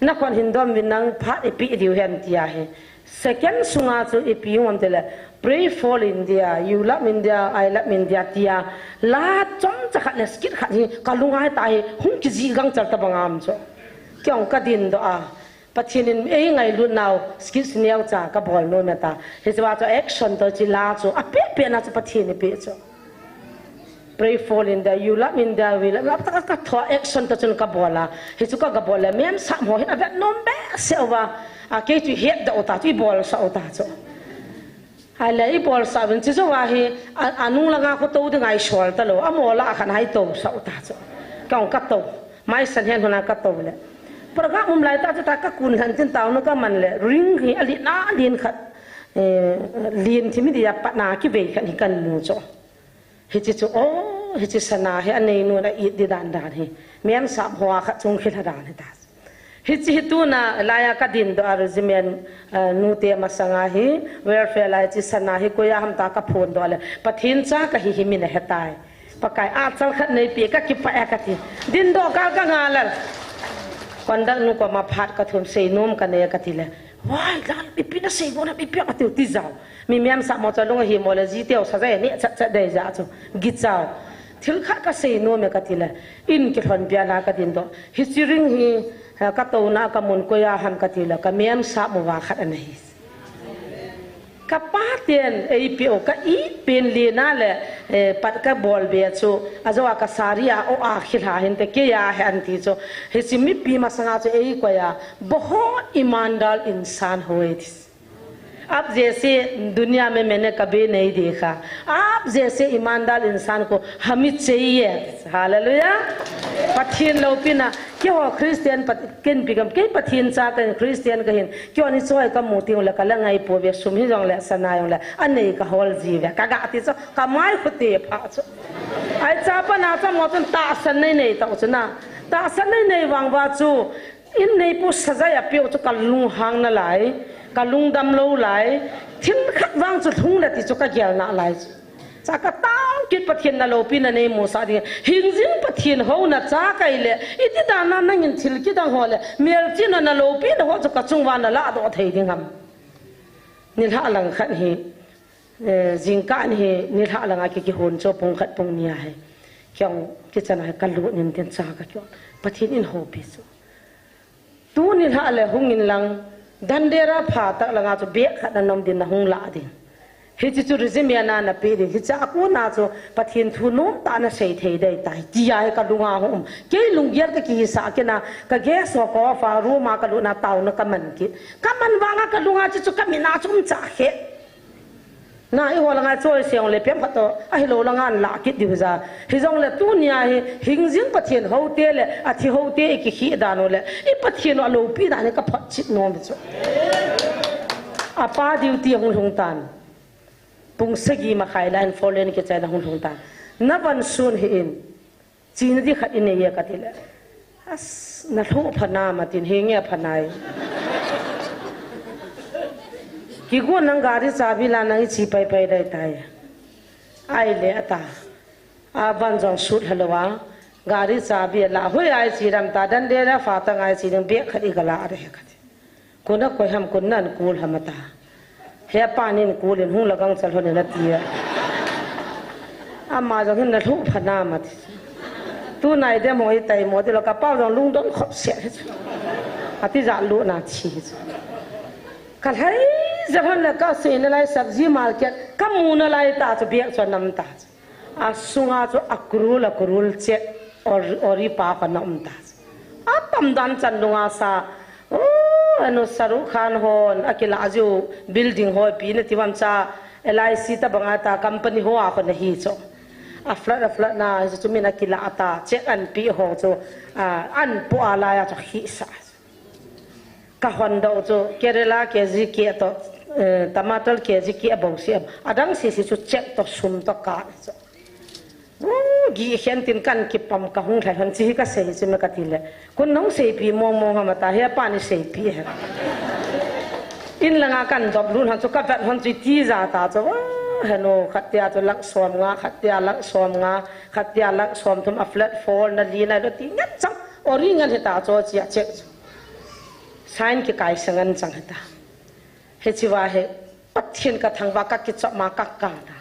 nakhut hin dom uvin nang phat ipeh diu ahi tia ahi. Second sunga chu ipi hung um tile, pray for India, you love India, I love India tia. La chomcha khat le skit khat hi kalunga hita hi, hung kijih gangchal tabang a um chu. Kei jong kadindoh a. Pathen in eingailut nau, skit neocha kabol nom e ta. Hiche a chu action toh hiche la chu, apeh peh na chu Pathen in eipeh chu. Pray for India, you love India, we love, ka, ka, kathoh action toh chun kabol a. Hichu ka, kabol le, Mem Sap ho hin avet nom behseh uva. A, kei chu ihetdoh u ta chu, ibolsah u ta chu. Ahile ibolsah uvin chu jou a hi, a, anung langa khu tou ding a isol talou, amaho lah a khat a itou sah u ta chu. Kei jong katou, maisan hen hon a katou le. Program um lai tah chu ta kakun lhan tin taona kaman le, ring hi alen alen khat, eh, len thim hi dia patna kivei khat hi kamu chu. Hiche chu, o, hiche sana hi anei nun a it di dan dan hi. Mem Sap ho a khat chung khel dan hi ta. Hiche hi tuna laiya kadindoh a regiment, eh, nute masanga hi, welfare lai hiche sana hi koiya ham tia kaphondoh le. Pathen cha kahi hi min ahetai. Pakai achal khat neipeh kakipah e kati. Dindoh kal kangai lal. Conduct nu koma phat kathum seinom kanei kati le. Wai, lal, ipi nasei nom ham ipi kati u tijat. Mi Mem Sap mo chu alung ahimo le jiteu sajai aneh chat chat dei jeh chu. Gichau. Thil khat kasei nom e kati le. In kilhon pia na kadindoh. Hiche ring hi, ha, katouna kamun koiya ham kati le. Ka Mem Sap mo va khat ana hi. Kapa ten eipeh u ka it pen lena le, eh, pat kabol be chu. Ajou a ka sari a o a khilha hinte keiya ahi anti chu. Hiche mipi masanga chu eikoi a. बहुत ईमानदार इंसान होए थे। आप जैसे दुनिया में मैंने कभी नहीं देखा। आप जैसे ईमानदार इंसान को हमें चाहिए। Hallelujah। Pathen loupina, keiho Christian pat-, ken pi gam, kei Pathen cha kahin, Christian kahin, keiho ni choi kamu teng le kala ngai pouve, sum hijongle, sana jongle, anei kahol jiuve, kaga ti chu, kamai khu te pha chu. Ahi chapa na cha mo chun tahsan nei nei tau chu na. Tahsan nei nei vang uva chu, in neipu sajai apeu chu kalunghang nalai, kalungdam lou lai, thil khat vang chu lhung le ti chu kagel nalai chu. Cha katao kit Pathen naloupina neimusah ding. Hingjing Pathen houna cha kahi le, iti dan a nangin thil kidang ho le, melchihna naloupina ho chu kachung uva naladoh thei ding ham. Nilhah lang khat hi, eh, jingkah ni hi, nilhah lang a ki, kihon chu pung khat pung ni ahi. Kei jong kitchen a hi kalut in tin cha kakihon. Pathen in houpi chu. Tuni lhah le hung in lang, Dhandera phatah langa chu bag khat nanom din nahung lah ding. Hiche chu regiment a napeh ding. Hiche a kona chu Pathen thu nomtah nasei thei ding ahitai. Tia hi kalunga hung um. Kei lunggel kakihisah kit na, ka guest ho ka off a room a kalut na taona kaman kit. Kaman vang a kalunga chu chu kamit na chu umcha khe. Na, eiho langa choiseh jongle pem khat toh, ahilou langa anlah kit diu ja. Hijongle tunia hi, hingjing Pathen houte le, athi houte ikikhih dan u le, i Pathen u aloupi dan hi kaphotchet nom chu. Apa duty ahung lhung tan. Pung sagi makhai lai in four lane kichai na hung lhung tan. Navan sun hih in. Chena di khat inei e kati le. As, nalhuh pha nam atin, henge pha nai. Kigon nang gari chabi la nang iche pai pai ding ahitai. Ahile ata. Avan jong sut lhalou a. Gari chabi la. Hoiya iche ding ham ta, Dhandera phatah a iche ding bag khat iga lah ding ahi kati. Kona koi ham, kona ankol ham ata. He pa nin kulin hung la gangchal hon in ati a. Ama jong hin na lhu pha nam ati. Tunai dem ho hi taimo ti lou, ka pau jong lungdon khop se. Ati ja lu na chi. Ka lhai ja hon la ka sei na lai sabji market ka mu na lai ta chu biak chu nam ta chu. A sunga chu a kurul, a kurul che or, ori pa ka na um ta chu. A tam dan chan lunga sa. Oh, anu Shahrukh Khan hon, a kila jiu building ho pi na ti vam cha, L I C ta banga ta company ho a ko na hi chu. A flat, a flat na, chu min a kila ta, check an pi ho chu, a, an pu a lai a chu hi sa. Ka hon do chu, Kerala K G ke to, eh, tomato K G ke a bo si am. A dang si si chu check to sum to ka chu. Oh, gi khen tin kan kipam ka hung lhai hon chi ka sei chi me ka ti le. Kun nong sei pi mong mong ha ma ta he pa ni sei pi he. In langa kan dop lun hon chu ka vet hon chu ti ja ta chu. Oh, he no khat tia chu lak som nga, khat tia lak som nga, khat tia lak som thum a flat four na li na lo ti ngat chang. Ori ngan he ta chu chi a check chu. Sign ki kai sa ngan chang he ta. He chi va he. Pathen ka thangvah ka kichop ma ka kang ta.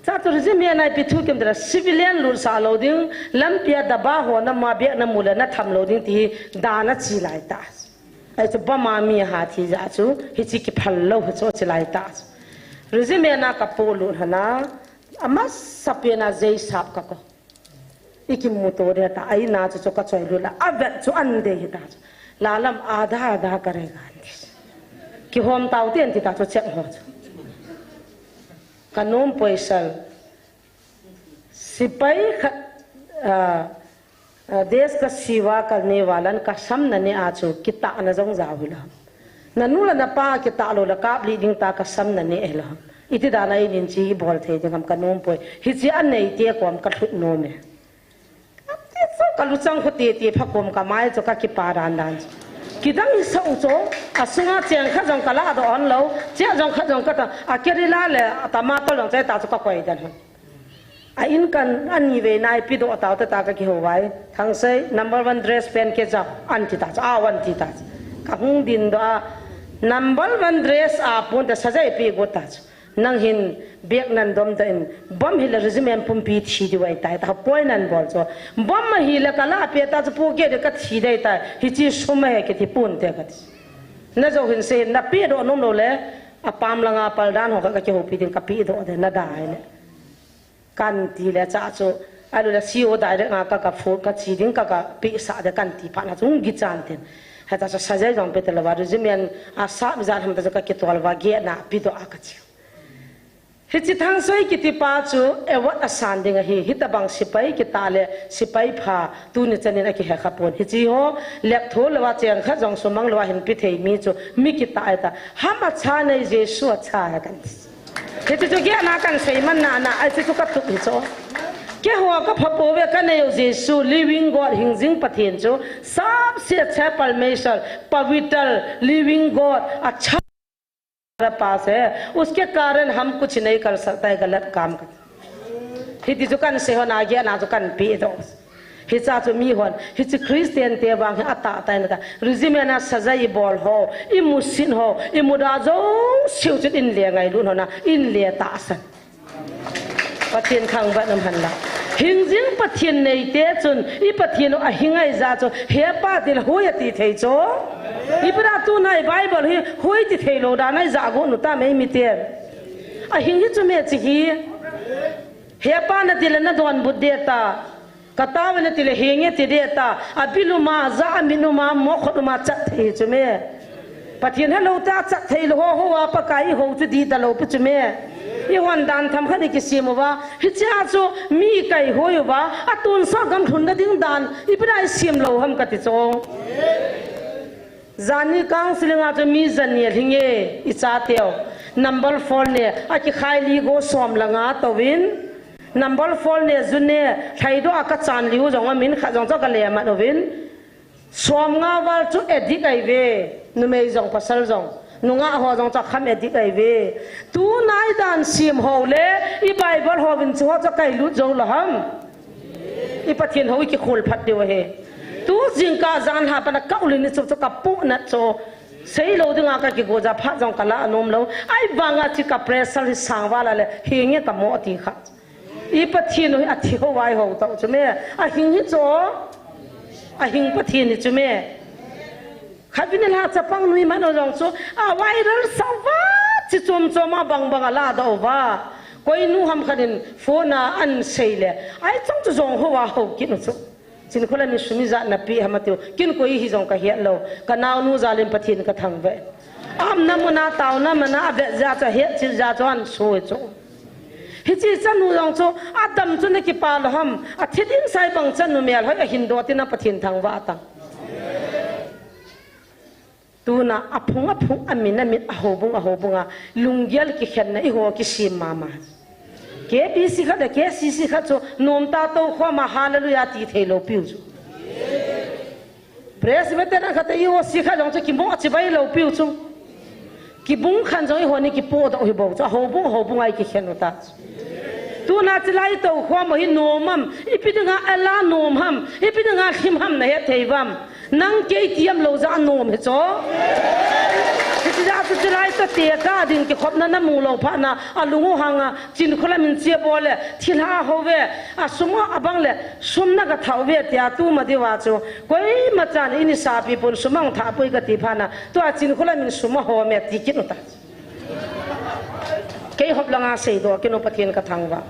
Cha tu regime nai pi thu kim dra civilian lut sa lo ding, lampi a daba ho na ma biak na mu le na tham lo ding ti hi dan a chi lai ta. Ai chu bama mi ha thi ja chu hi chi kiphal lo ha chu chi lai ta. Regime na ka po lut hana, a masa pen a jei sap ka ko. I kimu to de ta, ai na chu chu ka choi lu la, a vet chu an de hi ta chu. La lam a da da ka re ga an ti. Ki hom tau ti an ti ta chu chek ho chu. Ka nom poisal. Sipai khat, ah, ah, desh ka siva karne walan ka samna ne a chu kita na jong ja hu la. Na nu la na pa kita lo la kap li ding ta ka samna ne e la. Iti dan a i nin chi i bol thei ding ham ka nom poi. Hi chi a nei te kom ka thut nom e. Ati chu ka lu chang khu ti ti pha kom ka mai chu ka kipa dan dan chu. Kidang i sa u chu a sunga cheng kha jong ka la do on lo. Che jong kha jong ka ta a Kerala le a tomato jong che ta chu ka koi dan hon. A in kan ani ve nai pi do tau ta ta ka ki ho vai. Thangsei number one dress pen ke ja an ti ta chu a wan ti ta chu. Ka hung din do a number one dress a pun ta sajai pi go ta chu. Nang hin biak nan dom ta in bom hi la regiment pumpi thi di wai tai ta poi nan bol chu. Bom ma hi la ka la pe ta chu pu ke de ka thi dai tai. Hi chi sum he ke ti pun te ka ti. Na jo hin se na pi do nom lo le a pam langa pal dan ho ka ka ki ho pi ding ka pi do de na dai le. Kan ti le cha chu, a lu le C O direct nga ka ka phone ka chi ding ka ka pi sa de kan ti pha na chung gi chan tin. Ha ta sa sa jai jong pe te la va regiment a sa mi za tham ta ka ki tol va ge na pi do a ka chi. Hi chi Thangsei kiti pa chu award a san ding a hi, hi ta bang sipai kita le sipai pha tu ni chanin a ki he kha pon. Hi chi ho lek tho le va cheng kha jong sumang le va hin pi thei mi chu mi kita ai ta. Ham a cha nei Jesu a cha he kan ti. Hichu chu gehna kan sei man na na, ai chu chu ka tup hi chu. Keiho ka pha pouve ka nei u Jesu, living God, hingjing Pathen chu, sabse achhe parmeshwar, pavitr, living God, achha pa se, uske karan hum kuch nahi kar sakta hai, galat kaam kar. Hiti chu kan sei hon a gehna chu kan pe doh. Hicha chu mi hon, hichu Christian te vang hi a tah tah in ata. Regiment a sajai i bol ho, i musit ho, i muda jouse u chun in le ngailut hon a, in le tahsan. Pathen thangvah in um hen lang. Hingjing Pathen neite chun, i Pathen u ahi ngai jeh chun, he pa ti le hoi ati thei chu. Ipi dia tuna i Bible hi hoi ti thei lou dan a i ja got u tam ei miten. Ahing hi chu me chi hi. He pa nati le na donbut ding ta. Ka tao ve nati le henge ti ding ta. A bil um a, a ja a min um a, mokhot um a, chat thei chu me. Pathen helou ta chat thei lou ho, ho a Pakai i ho chu dih ta lou pi chu me. I hon dan tham khat i kisem uva. Hichea chu mi kai hoi uva. A tonsot gam lhun na ding dan. Ipi dia i sem lou ham kati chu. Jani counseling a chu mi jani a lhing e, i chateu. Number four ne, a kikhai li go som le nga touvin. Number four ne, ju ne, lhaidoh a ka chan liu jong a min khat jong chu ka le mat uvin. Som nga val chu addict ahi ve, numei jong pasal jong. Nungah ho jong chu kham addict ahi ve. Tunai dan sem ho le, i Bible ho vin chu ho chu kai lut jou lou ham. I Pathen ho i kikhol phat diu ahi. Tu jingkah jan ha pana ka ul in i chup chu ka pu nat chu. Seilou dinga kakigo ja phat jong kala nom lou. Ahivanga chu ka pressure hi sang val a le, hinge kamo ti kha. I Pathen u hi athi hou a eiho tah u chu me. Ahing hi chu. Ahing Pathen hi chu me. Khatvei nilhah chapang nu iman u jong chu, a viral sah uva, chi chom chom a bang bang ala doh uva. Koi nu ham khat in phone a ahin sei le, ahi chang chu jong hou a hou kit u chu. Chinkholam in sum ijat napeh ham atiu. Ken koi hi jong kahet lou. Ka naonu jal in Pathen kathangvah e. Aumna mun a, taona mun a, avet jeh a chu, ahet chil jeh a chu ahin sei chu. Hiche chanu jong chu, adam chu nakipah lou ham. Athi ding sai bang chanu melhoi ahin doh tin a Pathen thangvah tan. Tuna aphung aphung, amin amin, ahoubung ahoubung a lunggel kikhenna eiho kisem mama. K B C khat le K C C khat chu nomtah a toukhom a hallelujah ti thei lou piu chu. Presbyterian khat le E O C khat jong chu kibung a chibai lou piu chu. Kibung khen jong eiho ni kipodoh hi bou chu. Ahoubung ahoubung a ikikhen u ta chu. Tuna chilai toukhom u hi nom ham, ipi dinga ala nom ham, ipi dinga lhim ham nahet thei uvam. Nang kei tiam lou jeh a nom hi chu. Hiche jeh a chu chilai toh tekah ding kikhopna namu lou phat na, alung u hang a, Chinkholam in che bol le, thilha hou ve, asum abang le, sum nagathah uve tia tuma diu a chu. Koima chan in isapi pon sum ahung thah poi kati phat na, tua Chinkholam in sum ahom e ti kit u ta. Kei hop langa seidoh kit u Pathen kathangvah.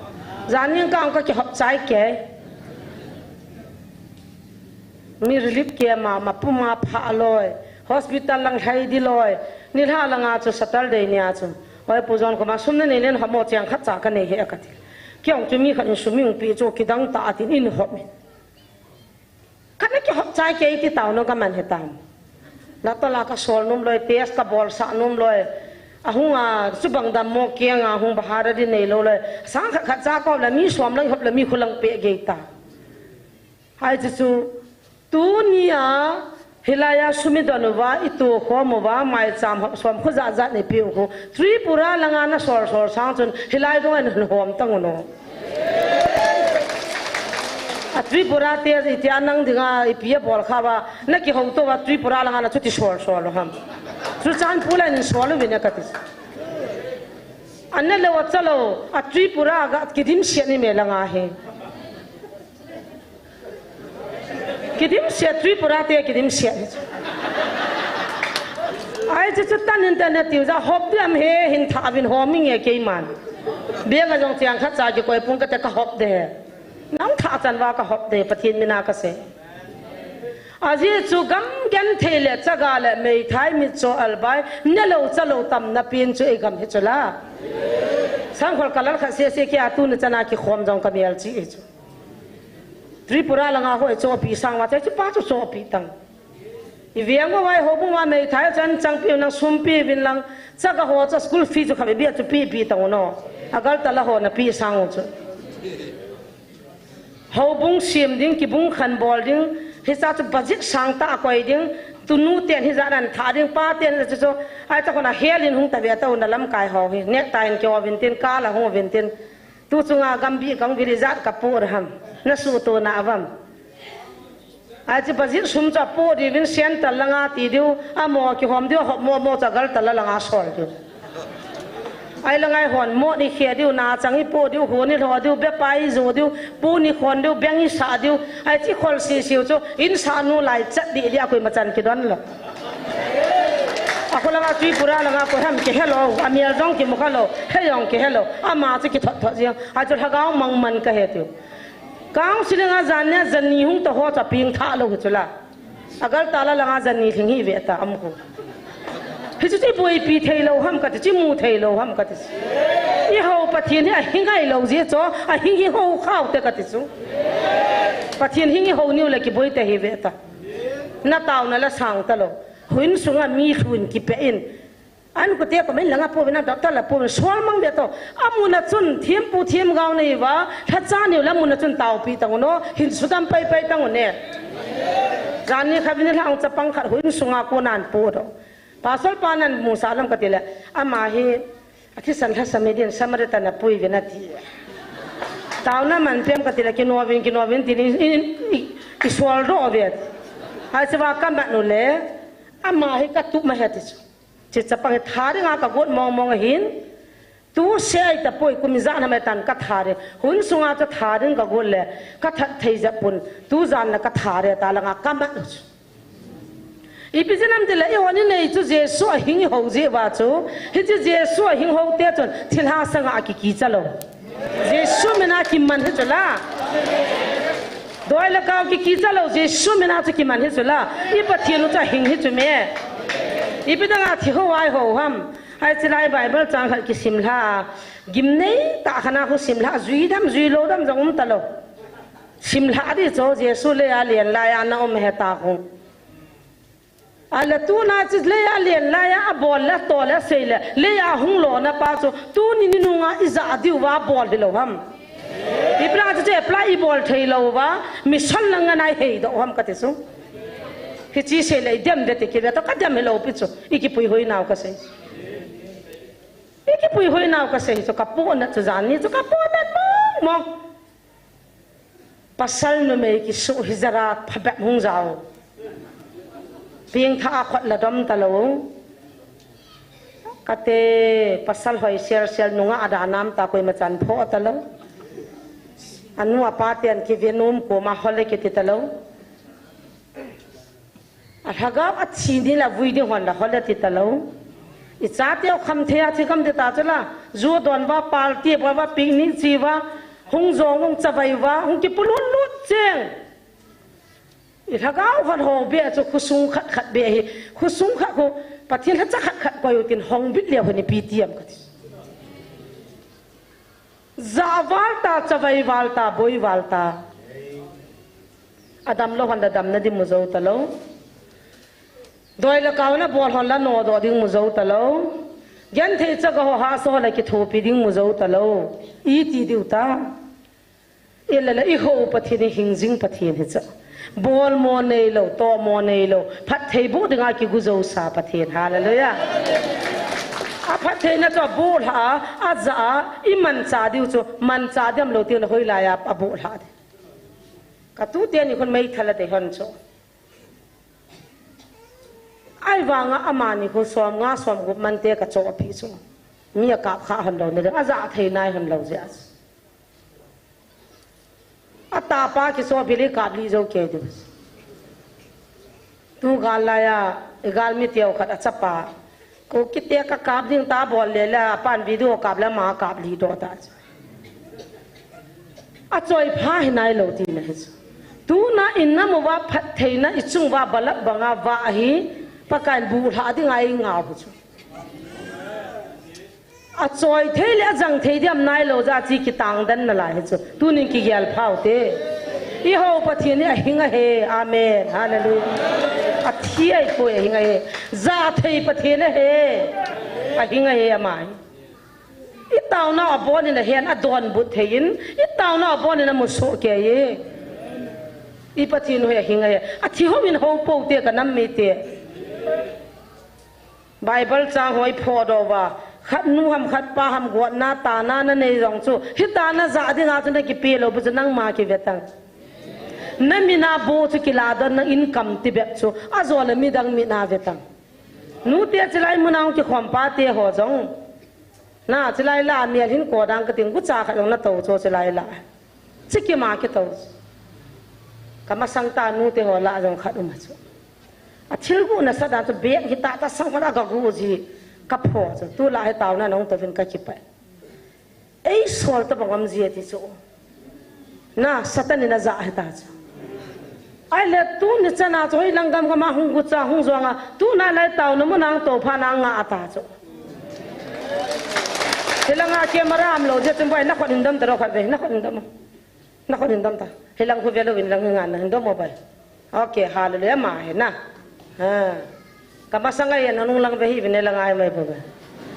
Jan ning kah a kakihop chai kei. Mi relief camp a, mapum a phah loi. Hospital lang lhai di loi. Nilhah langa chu Saturday nia chu. Oi, Pu John khoma sum nanei len hop mo, cheng khat cha kanei hih e kati. Kei jong chu mi khat in sum eipeh chu kidang tah a tin in hop in. Kana kihop chai kei ti taona kaman hitam. Latol a kasol nom loi, test kabolsah nom loi. Ahung a, chubang dammo keng a hung bahar a di neilou loi. Sang khat khat cha kahop le mi som lang hop le mi khulang peh gei ta. Hiche chu, tunia, hilai a sum idon uva, itokhom uva, maicham hop som khu jat jat neipeh u khu. Tripura langa nasol sol sang chun, hilai dong in hom tang u no. A Tripura te itia nang dinga ipi abol kha uva, nakihouto uva Tripura langa nachuti sol sol u ham. Churachandpur lang in sol uvin e kati. Ana lou achalou, a Tripura ga kidimset ni me langa hi. Kidimset, Tripura te kidimset. Ahi chu, chu tan in tan natiu ja hop diam he hin thah uvin hom inge keiman. Bag a jong cheng khat cha kikoi pung kate kahop de he. Nang thah chan uva kahop de, Pathen mina kasei. Ajeh chu gam genthei le chaga le meithai mitcho albai, nelou chalou tamna pen chu eigam hi chu la. Sangkhol kalal khat sese kia tuni chana kikhom jong kamel chi hi chu. Tripura langa hoi chopi sang uva chai chu pa chu chopi tang. Iveng uva houbung uva meithai chan changpi u nang sum peuvin lang, chaga ho cha school fee chu khatvei bia chu pepi tang u no. Agartala ho napi sang u chu. Houbung sem ding, kibung khan bol ding, hicha chu budget sangtah a koi ding, tunu ten hijat nan thah ding, pa ten chu chu, ahi ta khona hel in hung tave tau na lamkai ho hi, necktie in kihou uvin tin, kal a hung uvin tin, tu chunga gambih kang vil ijat kapoh ham, nasuhto na uvam. Ahi chu budget sum chu apoh diuvin central langa ti diu, amo kihom diu, hop mo mo chu Agartala langa sol diu. Ahi langa hon mo ni khe diu, na chang ipoh diu, hu ni lho diu, bepa ijo diu, pu ni khon diu, beng isah diu. Ahi chu khol sisiu chu, insah nu lai chat di di a koima chan kidon lou. Akho langa Tripura langa koi ham kihe lou, amel jong kimu kha lou, he jong kihe lou, ama chu kithot thot jeng, ahi chu lhagao mang man kahe tiu. Council langa jan nia jan ni hung ta ho cha ping tha lou hi chu la. Agartala langa jan ni lhing hi ve ta am khu. Hichu chu iboipi thei lou ham kati, chu imu thei lou ham kati. Ihou Pathen hi ahi ngai lou jeh chu, ahi hi hou khau te kati chu. Pathen hi ihou niu le kiboi te hi ve ta. Na taona la sang ta lou. Houin sunga mi lhun kipe in. An kute ko min langa pu vina doctor la pu vin sol mang be to. Amuna chun thempu themgao nei uva, lhacha neu la muna chun taopi tang u no, hin sudam pai pai tang u ne. Jan ni kha vin lhang chapang khat houin sunga ko nan pu do. Pastor pa nan musa lam kati le, ama hi, athisan lhasam hi din Samaritan a pui vin ati. Taona man pem kati le, kino vin, kino vin tin i, i, i, i sol do vet. Ahi chu va kamat nu le, Ama hi ka tup ma he ti chu. Chi chapang hi tha dinga ka got mong mong ahin. Tu sei ta poi kum ijat ham tan ka tha ding. Hun sunga chu tha ding ka got le ka that thei jep pon. Tu jan le ka tha ding ta langa ka mat u chu. Ipi jeh ham ti le i hon i nei chu Jesu a hing i ho jeh uva chu. Hiche Jesu a hing ho te chun thilha sanga a kikicha lou. Jesu mina kiman hi chu la. Doi le kau kikicha lou, Jesu mina chu kiman hi chu la. I Pathen u chu a hing hi chu me. Ipi danga thi ho ai ho ham. Ai chi lai Bible chang khat kisim lha. Gimnei tah khat a khu sim lha, jui dam, jui lou dam jong um ta lou. Sim lha di chu Jesu lei a len lai a na um he ta khu. Ahile tuna chu lei a len lai a, abol le, atoh le, asei le, lei a hung lona pa chu, tuni ni nunga i ja diu va bol hilou ham. I plan chu, chu apply i bol thei lou va, mission lang ngan a i hei doh ham ka ti chu. Hiche sei le, i dem ve ti kive to, ka dem hilou pi chu, i kipui hoi nau ka sei. I kipui hoi nau ka sei chu, ka pona chu jan ni chu, ka pona mong mong. Pasal numei kisu hi jara phabep hung jao. Pengtha a khut la dom ta lou. Kate pasal hoi sel sel nunga ada nam ta koima chan pho ta lou. Anu apa ten kive nom koma hole kiti ta lou. A lhagao a thi ni la vui ding hon la hole ti ta lou. I chate u kham thei a thi kham ti ta chu la. Ju don va, party bol va, picnic chi va, hung jong hung chavai va, hung kipulut lut cheng. I lhagao hon hong be chu khosung khat khat be hi. Khosung khat khu Pathen lhacha khat khat koi u tin hong bit leu hon i pi tiam ka ti. Ja val ta, chavai val ta, boi val ta. Adam lou hon da damna ding mu jou ta lou. Doi le kau na bol hon la nodoh ding mu jou ta lou. Genthei chaga ho hahsa ho la kithopi ding mu jou ta lou. I ti diu ta. I le le i ho Pathen hi hing jing Pathen hi cha. Bol mo nei lou, toh mo nei lou. Phatthei boh dinga kigu jou sa Pathen. Hallelujah. A phattheina chu a boh lha a, a ja a, i manchah diu chu, manchah diam lou ti le hoilai a, a boh lha di. Ka tute ni khun meithal a dei hon chu. Ahivanga amani khu som nga som gup man te ka choh a pi chu. Mi a kap kha hon lou ni le, a ja thei nai hon lou jeh a chu. A tapa kiso bili kap li jou kei diu. Tu gal lai a, i galmi teu khat a chapa. Ko kiti a ka kap ding ta bol le le, a pan video kap le ama kap li doh ta. A choi pha hi nai lou ti na hi. Tuna in na mu va phattheina i chung va balap banga va ahi, Pakai in bu lha dinga i ngau hi chu. A choi thei le a jang thei diam nai lou jeh a chi kitang den na lai hi chu. Tunin kigel phau te. I ho Pathen hi a hing a he. Amen. Hallelujah. A thi a i koi a hing a he. Ja thei Pathen a he. A hing a he ama hi. I tauna a bon in a hen a donbut thei in. I tauna a bon in a musoh kei e. I Pathen hi a hing a he. A thi ho in ho po te ka nam mi te. Bible chang hoi phodoh uva, khat nu ham, khat pa ham, gotna, tana, na nei jong chu, hitia na ja dinga chu na kipe lou, bu chu nangma kive tang. Na mina bu chu kilah don, na income ti bep chu, a jo le midang mina ve tang. Nute chilai muna hung kikhom pa te ho jong. Na, chilai la, mial hin ko dang ka ting, gucha khat jong na to chu chilai la. Chi kima kito. Ka masang ta nute ho la jong khat um a chu. A thil gu na sa dan chu bek hi ta ta sang hon a ga gu ji ka pho chu. Tu la hi tauna nong to vin ka kipai. Ei sol ta bang am ji ti chu. Na Satan in a ja hi ta chu. Ahile tuni chana chu hoi lang gam gam a hung gucha hung jong a. Tuna lai tauna muna hung to pha na nga a ta chu. Hilanga camera um lou jeh chun boi na khut in dam ta ro khat ve, na khut in dam. Na khut in dam ta. Hilang khu ve lou in lang hi ngan na hin dam mo boi. Okay, hallelujah, ama hi na. Ha. Ka masanga hi na nung lang ve hi vin lang ai mai boi.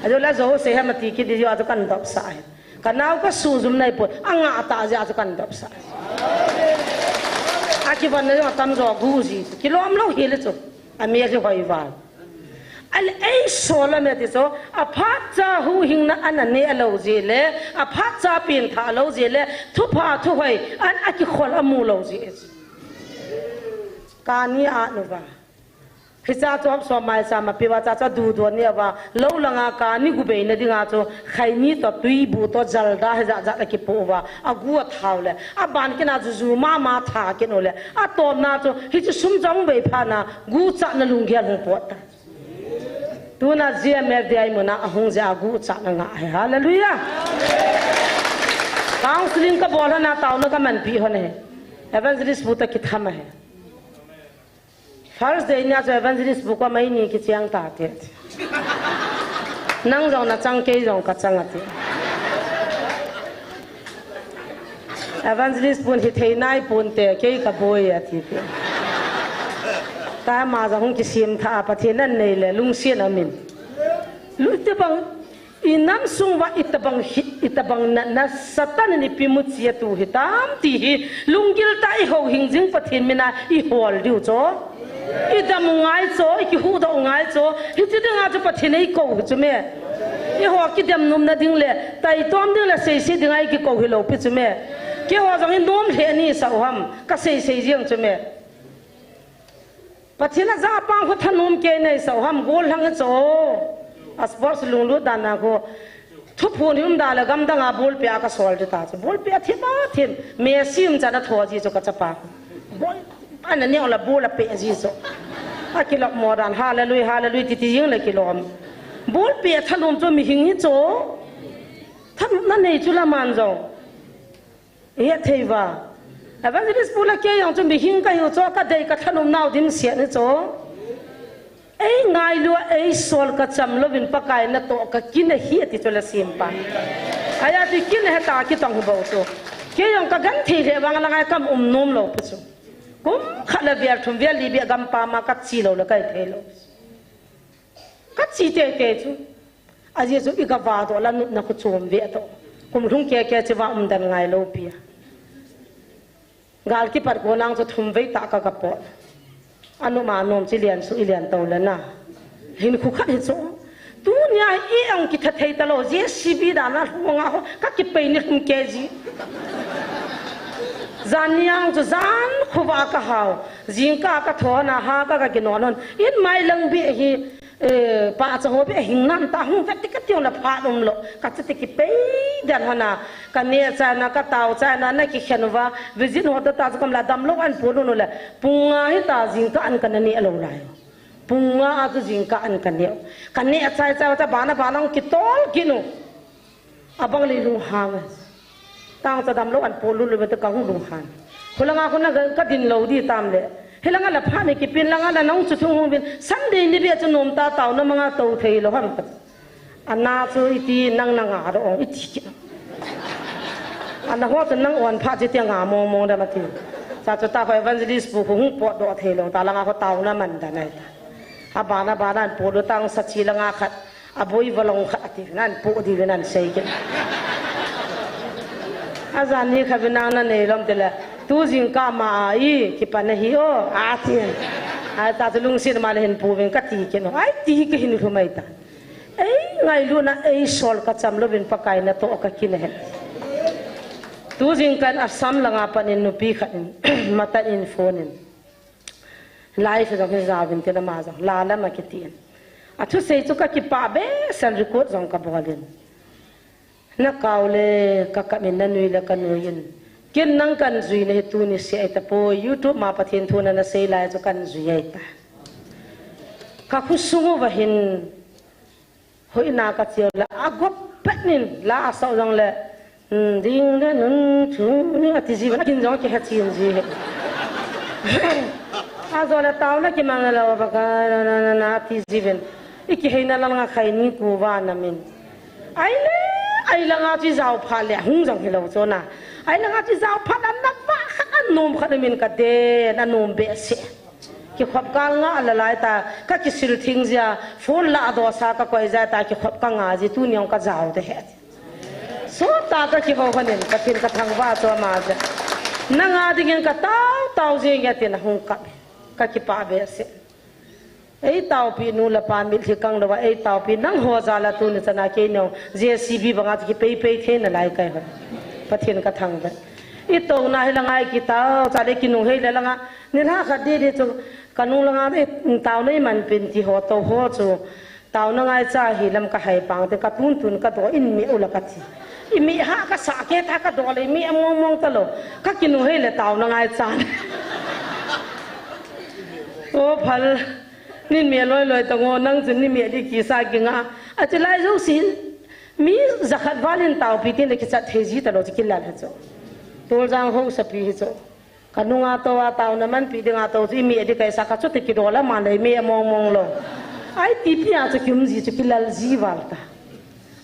Ajo la jo se ha mati ki di jo ajo kan dop sa hi. Ka nau ka su jum nai poi. Anga ta ja ajo kan dop sa. A ki van na jo tam jo gu ji. Kilom lou hi le chu. A mi a ki hoi val. Ahile ei sol a me ti chu, a phatcha huhhingna ana neh lou jeh le, a phatcha pengthah lou jeh le, thupha thuhoi an a kikhol a mu lou jeh. Kani a nu va. Hicha chu hop som mai cha ma piva cha chu du do ni ava. Lo langa ka ni gu bei na dinga chu khaini to tui bu to jalda he ja ja la kipo va. A gu a thau le. A ban kina chu ju ma ma tha kino le. A tom na chu hi chu sum jong bei pha na gu cha na lung gel hung pot ta. Tuna G M F D I muna a hung ja gu cha na nga he. Hallelujah. Counseling ka bol na tau na ka man pi ho ne. Evangelist bu ta ki tham he. First day nia chu evangelist bu ko mai ni ki chiang ta te. Nang jong na chang kei jong ka chang ati. Evangelist bun hi thei nai pun te kei ka boi ati te. Ta ma jong hung ki sim tha Pathen an nei le lungsian amin. Lu te bang I nam sung va itabang hi, itabang na, na Satan ni pimu chia tu hi tam ti hi, lunggil ta i ho hing jing Pathen mina i hol diu cho. I dam ngai cho, i ki hu do ngai cho, hi ti dinga chu Pathen i ko hi chu me. I ho ki dam num na ding le, tai tom ding le sei sei dinga i ki ko hi lo pi chu me. Ki ho jong i nom le ni sa u ham, ka sei sei jing chu me. Pathen a ja pang khu thanom kei nei sa u ham gol hang cho. A sports lunglut dan na khu. Thuphun hi um da le gam dang a ball pe a ka sol di ta chu. Ball pe a thim a thim. Messi um chan a tho ji chu ka chapa. Ball ana neo la ball a pe ji chu. A kilok mo dan hallelujah hallelujah ti ti jing le kilom. Ball pe a thanom chu mi hing hi chu. Thanom na nei chu la man jong. He thei va. Evangelist pu la kei jong chu mi hing ka hiu cho ka dei ka thanom nau dim sia ni cho. Ei ngailu a ei sol ka cham lovin Pakai na to ka kin a hi ati cho la sim pa. Aya ti kin he ta ki tong bo cho. Kei jong ka gan thei le vang la ngai kam um nom lo pu cho. Kum khat la vial thum vial li bia gam pa ma ka chi lo la kai thei lo. Ka chi te te chu. A Jesu i ka va to la nutna khu chom ve to. Kum lhung ke ke chi va um dan ngai lo pia. Gal ki pat ko nang chu thum vei ta ka ka po. Anu ma nom chi lian su i lian to la na. Hin khu khat hi chu. Tu nia i ang ki tha thei ta lo J C B da na lhung nga ho ka ki pei ni lhung ke ji. Zan niang chu zan khu va ka hau. Jing ka ka tho na ha ka ka ki non non. In mai lang bi hi Eh, pa cha ho be hing nam ta hung vet ti ka tiong la pha lum lo. Ka cha ti ki pei dan hana. Ka ne cha na ka tau cha na na ki khen va. Visit ho ta ta kam la dam lo an pu nu le. Punga hi ta jing ka an ka na ne lo lai. Punga a tu jing ka an ka ne. Ka ne cha cha ta ba na ba nang ki tol ki nu. Abang le lung hang. Tang cha dam lo an po lu lu ta ka hung lung hang. Khulanga khuna ka din lo di tam le. Hilanga la pha ni ki pin langa la nong chu thung hung bin. Sunday ni bia chu nom ta tau na manga to thei lo ham. Ana chu iti nang na nga ro ong iti ki. Ana ho chu nang on pha chi tia nga mong mong da ma ti. Cha chu ta ho evangelist pu hung po do thei lo ta langa ho tau na man da nai ta. Abana bana an po do tang sa chi langa khat. A boi va long kha ati nan po di nan sei ke. A jan ni kha binang na nei lom te le. Tu jing ka ma a i ki pa na hi o a ti. A ta tu lung sin ma le hin pu vin ka ti ke no. Ai ti ke hin hu mai ta. Ei ngailu na ei sol ka cham lo vin Pakai na to ka ki na he. Tu jing kan Assam langa panin nupi khat in matan in phone in. Live jong hi jaovin tin ama jong, la lam a kitin. A thusei chu ka kipah behseh in record jong ka bol in. Na kau le ka kap in na nui le ka nui in. Ken nang kan jui na hi tuni seh ahi tapoi, YouTube ma Pathen thu na na sei lai chu kan jui ahi ta. Ka khosung uva hin Hoina ka cheu le, a gop pet nin, la a sao jong le, "Hmm, ding le nun chu ni," a ti ji ven, a kin jong kihe chin ji he. A jo le tao le kimang le lo ba ka, na, na, na, na, a ti ji ven. I kiheina lang a khai ni ku va na min. Ai le, ai lang a chi jao pha le, hung jong hi lo cho na. Ai lang a chi jao pha le, na va kha a nom kha na min ka de, na nom behseh. Kikhop kal nga a la lai ta, ka kisil thing jia, phone la a dosa ka koi jia ta, kikhop ka nga ji, tuni ong ka jao te he. So ta ka kiho honin, ka thin ka thangvah cho ma jia. Na nga dingin ka tao, tao jing ya tin a hung kap. Ka kipah behseh. Ei taopi nu le pa mitlhi kang lou va, ei taopi nangho jal a tuni chan a kei nong, J C B banga chu kipei pei thei nalai kai ho. Pathen ka thangvah. I touna hi la ngai kitao, cha le kinung hei le la nga, Nilhah khat di di chu, Ka nung langa de, taona i manpin ti ho to ho chu. Taona ngaicha hi lam ka hai pang te, ka tun tun ka do in mi ula ka ti. I mi ha ka sa ke ta ka do le mi among mong ta lo. Ka kinu hei le taona ngaicha. O phal, nin mi loi loi ta ngo nang chun ni mi di ki sa ki nga. A ti lai zo sin. Mi zakhat valin taupi tin le ki chat thei ji ta lo ti ki lal ha cho. Tol jang ho sa pi hi cho. Ka nunga to a taona manpi dinga to chu i mi a di kaisa ka chuti kidol a man lei mi a mong mong lo. Ai ti pi a chu kium ji chu kilal ji val ta.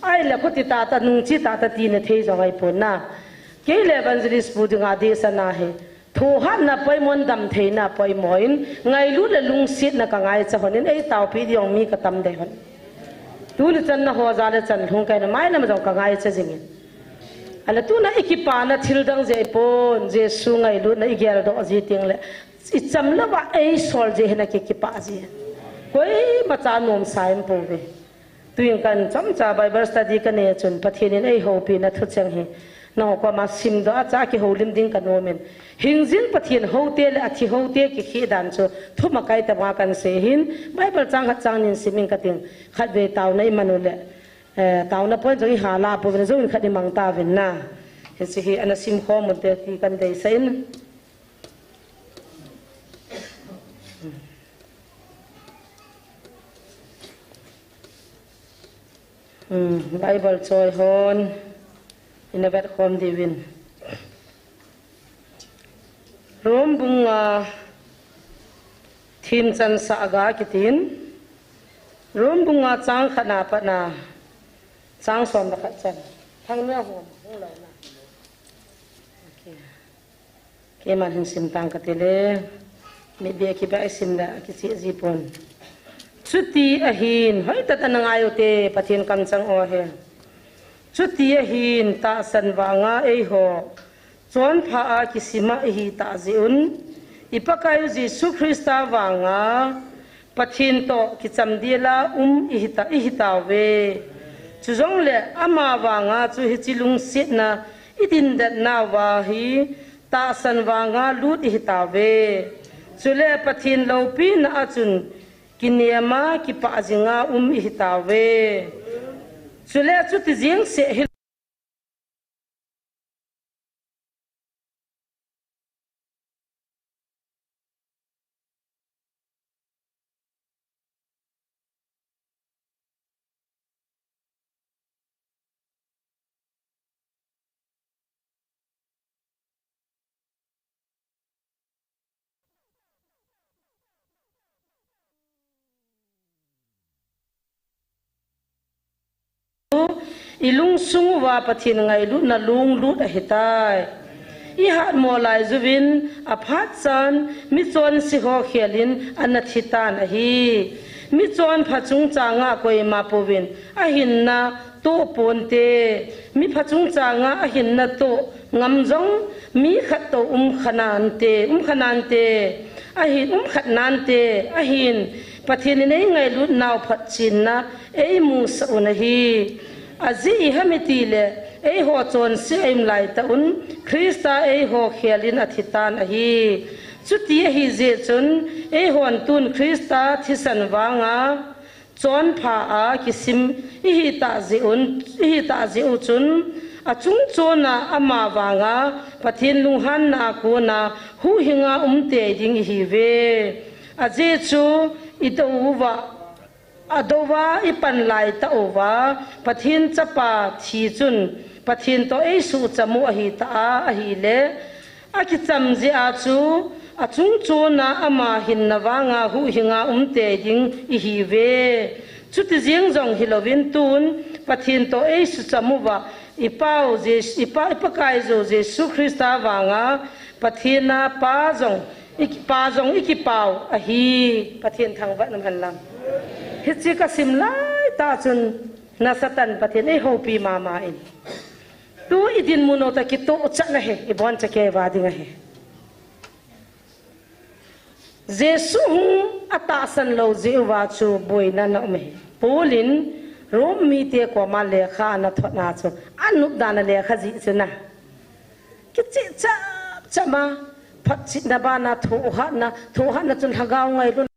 Ai le khuti ta ta nung chi ta ta ti na thei jong ai pon na. Kei le evangelist pu dinga di sa na he. Thu hat na poimon dam thei na poimo in ngailut le lungsiat na ka ngaicha hon in ei taupi di jong mi ka tam dei hon. Tuni chan na ho ja le chan lhung kai na mai na ma jong ka ngaicha jing in. Ala tuna i kipana thil dang jeh pon, Jesu ngailutna i geldoh ji ting le, i cham lou va ei sol ji hina ki kipa ji. Koima cha nom sa em pouve. Tuin kan chomcha Bible study ka nei chun, Pathen in ei hopina thucheng hi. Nangho koma simdoh a cha kihoulim ding ka nom in. Hingjing Pathen hote le athi hote kikhe dan chu, thum a kai tama kan sei hin, Bible chang khat chang nin sim in ka ting, khatvei taona i man u le. Eh, taona point jong i hala pouvin, jong in khat i mang tauvin na. Hiche hi ana sim khom un te ti kan deisah in. Hmm, Bible choi hon. Ina vet khom diuvin. Rom bung nga thim chan sa ga kitin. Rom bung nga chang khat na pat na chang som le khat chan. Thang na hom, hung lai na. Okay. Keiman hin sim tang ka ti le. Mi bia ki bia i sim le, ki chi ji pon. Chuti ahin, hoi ta ta na ngai u te, Pathen kamchang o he. Chuti ahin, tahsan vanga eiho. Chonpha a kisima i hi ta ji un. I Pakai u Jesu Christa vanga. Pathen to kicham dila um i hi ta, i hi tauve. Chujong le ama vanga chu hichi lungsiat na i din dat na va hi. Tahsan vanga lut i hi tauve. Chule Pathen loupina a chun kinema kipah jinga um i hi tauve. Chule chuti jing se hi I lungsung uva Pathen ngailutna lunglut ahi tai. I hatmo lai juvin aphat chan michonse ho khelin ana thi tan ahi. Michonpha chungchanga koima pouvin ahinna toh ponte. Mipha chungchanga ahinna toh ngam jong mi khat to um kha nante, um kha nante. Ahin um khat nante. Ahin Pathen in ei ngailut nau phatchinna ei musah u ahi. Ajeh ipi ham itile, eiho chonse a um laitah un, Christa eiho khelin athi tan ahi. Chuti ahi jeh chun, eihon tun Christa thisan vanga, chonpha a kisim i hi ta jeh un, i hi ta jeh u chun, achung chona ama vanga, Pathen lunghanna a kona, huhhinga um tei ding i hiuve. Ajeh chu, i do uva, A doh uva i pan laitah uva, Pathen chapa thi chun, Pathen to ei suhcham u ahi ta a, ahile, akicham jeh a chu, achung chona ama hinna vanga huhhinga um tei ding i hiuve. Chuti jeng jong hilouvin tun, Pathen to ei suhcham uva, i pau Jes-, i pa, i Pakaiyu Jesu Christa vanga, Pathen a Pa jong, i ki-, Pa jong i kipau ahi, Pathen thangvah in umhen lang. Hiche ka sim laitah chun nasatah in Pathen ei houpi mama in. Tu i dinmun u toh kitoh chat na ahi, i boncha kei uva ding ahi. Jesu hung atahsan lou jeh uva chu boina ana um ahi. Paul in Rom mite koma lekha ana thot na chu, anop dan a lekha jih chu na. Kicheh chap chap a, Phatchitna bana thohhatna, thohhatna chun lhagao ngailutna.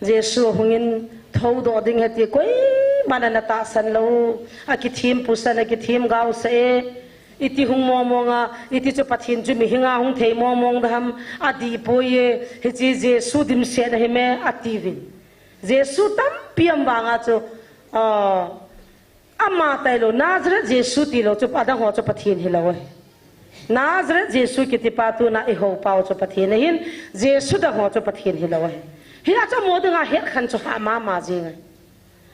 Jesu hungin thoudoh ding ahi ti koiman ana tahsan lou. Akithem pusan, akithem gaosah e. Iti hung mongmong a, iti chu Pathen chu mihinga hung thei mongmong ding ham, adih poi e, hiche Jesu dimset ahi me, atiuvin. Jesu tampi um vanga chu, ah, Ama tailou, Nazareth Jesu tilou chu adang ho chu Pathen hilou ahi. Nazareth Jesu kitipa tuna ihou pau chu Pathen ahin, Jesu dang ho chu Pathen hilou ahi. Hia chu amaho dinga hetkhen chu hah mama jing ahi.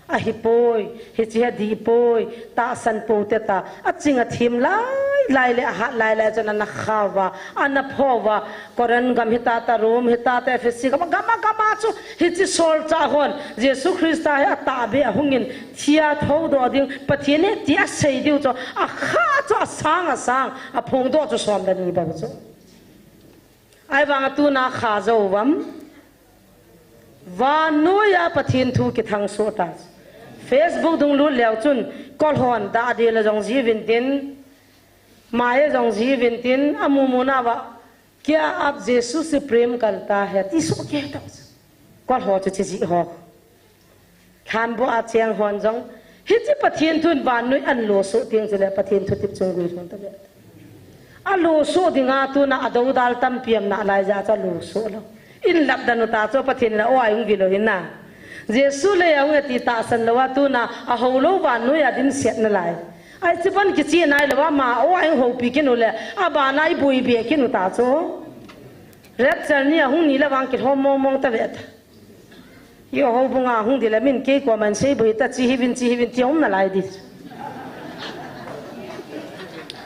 Ahipoi, hiche hi adih poi, tahsan pou te ta, aching athem lai lai le ahat lai lai chun ana khauva, ana phouva, Corinth gam hita ta, Rome hita ta, Ephesus gam, gam, gam a chu, hiche solchah hon, Jesu Christa hi atahbeh a hungin, thia thoudoh ding, Pathen hi ti asei diu chu, akha chu asang asang, aphongdoh chu som le ni bou chu. Ahivang a tuna kha jou uvam. Vannoiya Pathen thu kithang soh ta. Facebook dung lut leu chun, kolhon, dah dil a jong ji uvin tin, mai a jong ji uvin tin, amu mu nauva, क्या आप यीशु से प्रेम करता है? Ti soh kei tau. Kolho chu chi ji ho. Lhanboh a cheng hon jong, hiche Pathen thun vannoi an lo soh teng chule Pathen thutep chung guilhung ta ve. Alo soh dinga tuna adoudal tampi um nalai jeh a chu alo soh lou. Inlap dan u ta chu Pathen in a-o a ihung vil u hina. Jesu lei a hung e ti tahsan lou a tuna ahou lou vannoiya dimset nalai. Ahi, hiche ban kichai nailou a ama a-o a ihung houpi kit u le, abana iboibe kit u ta chu. Rapture ni ahung ni le vang kilhom mong mong ta ve ta. Eiho houbung a hung ding le min kei koma sei boi ta, che hih uvin, che hih uvin ti um nalai ding.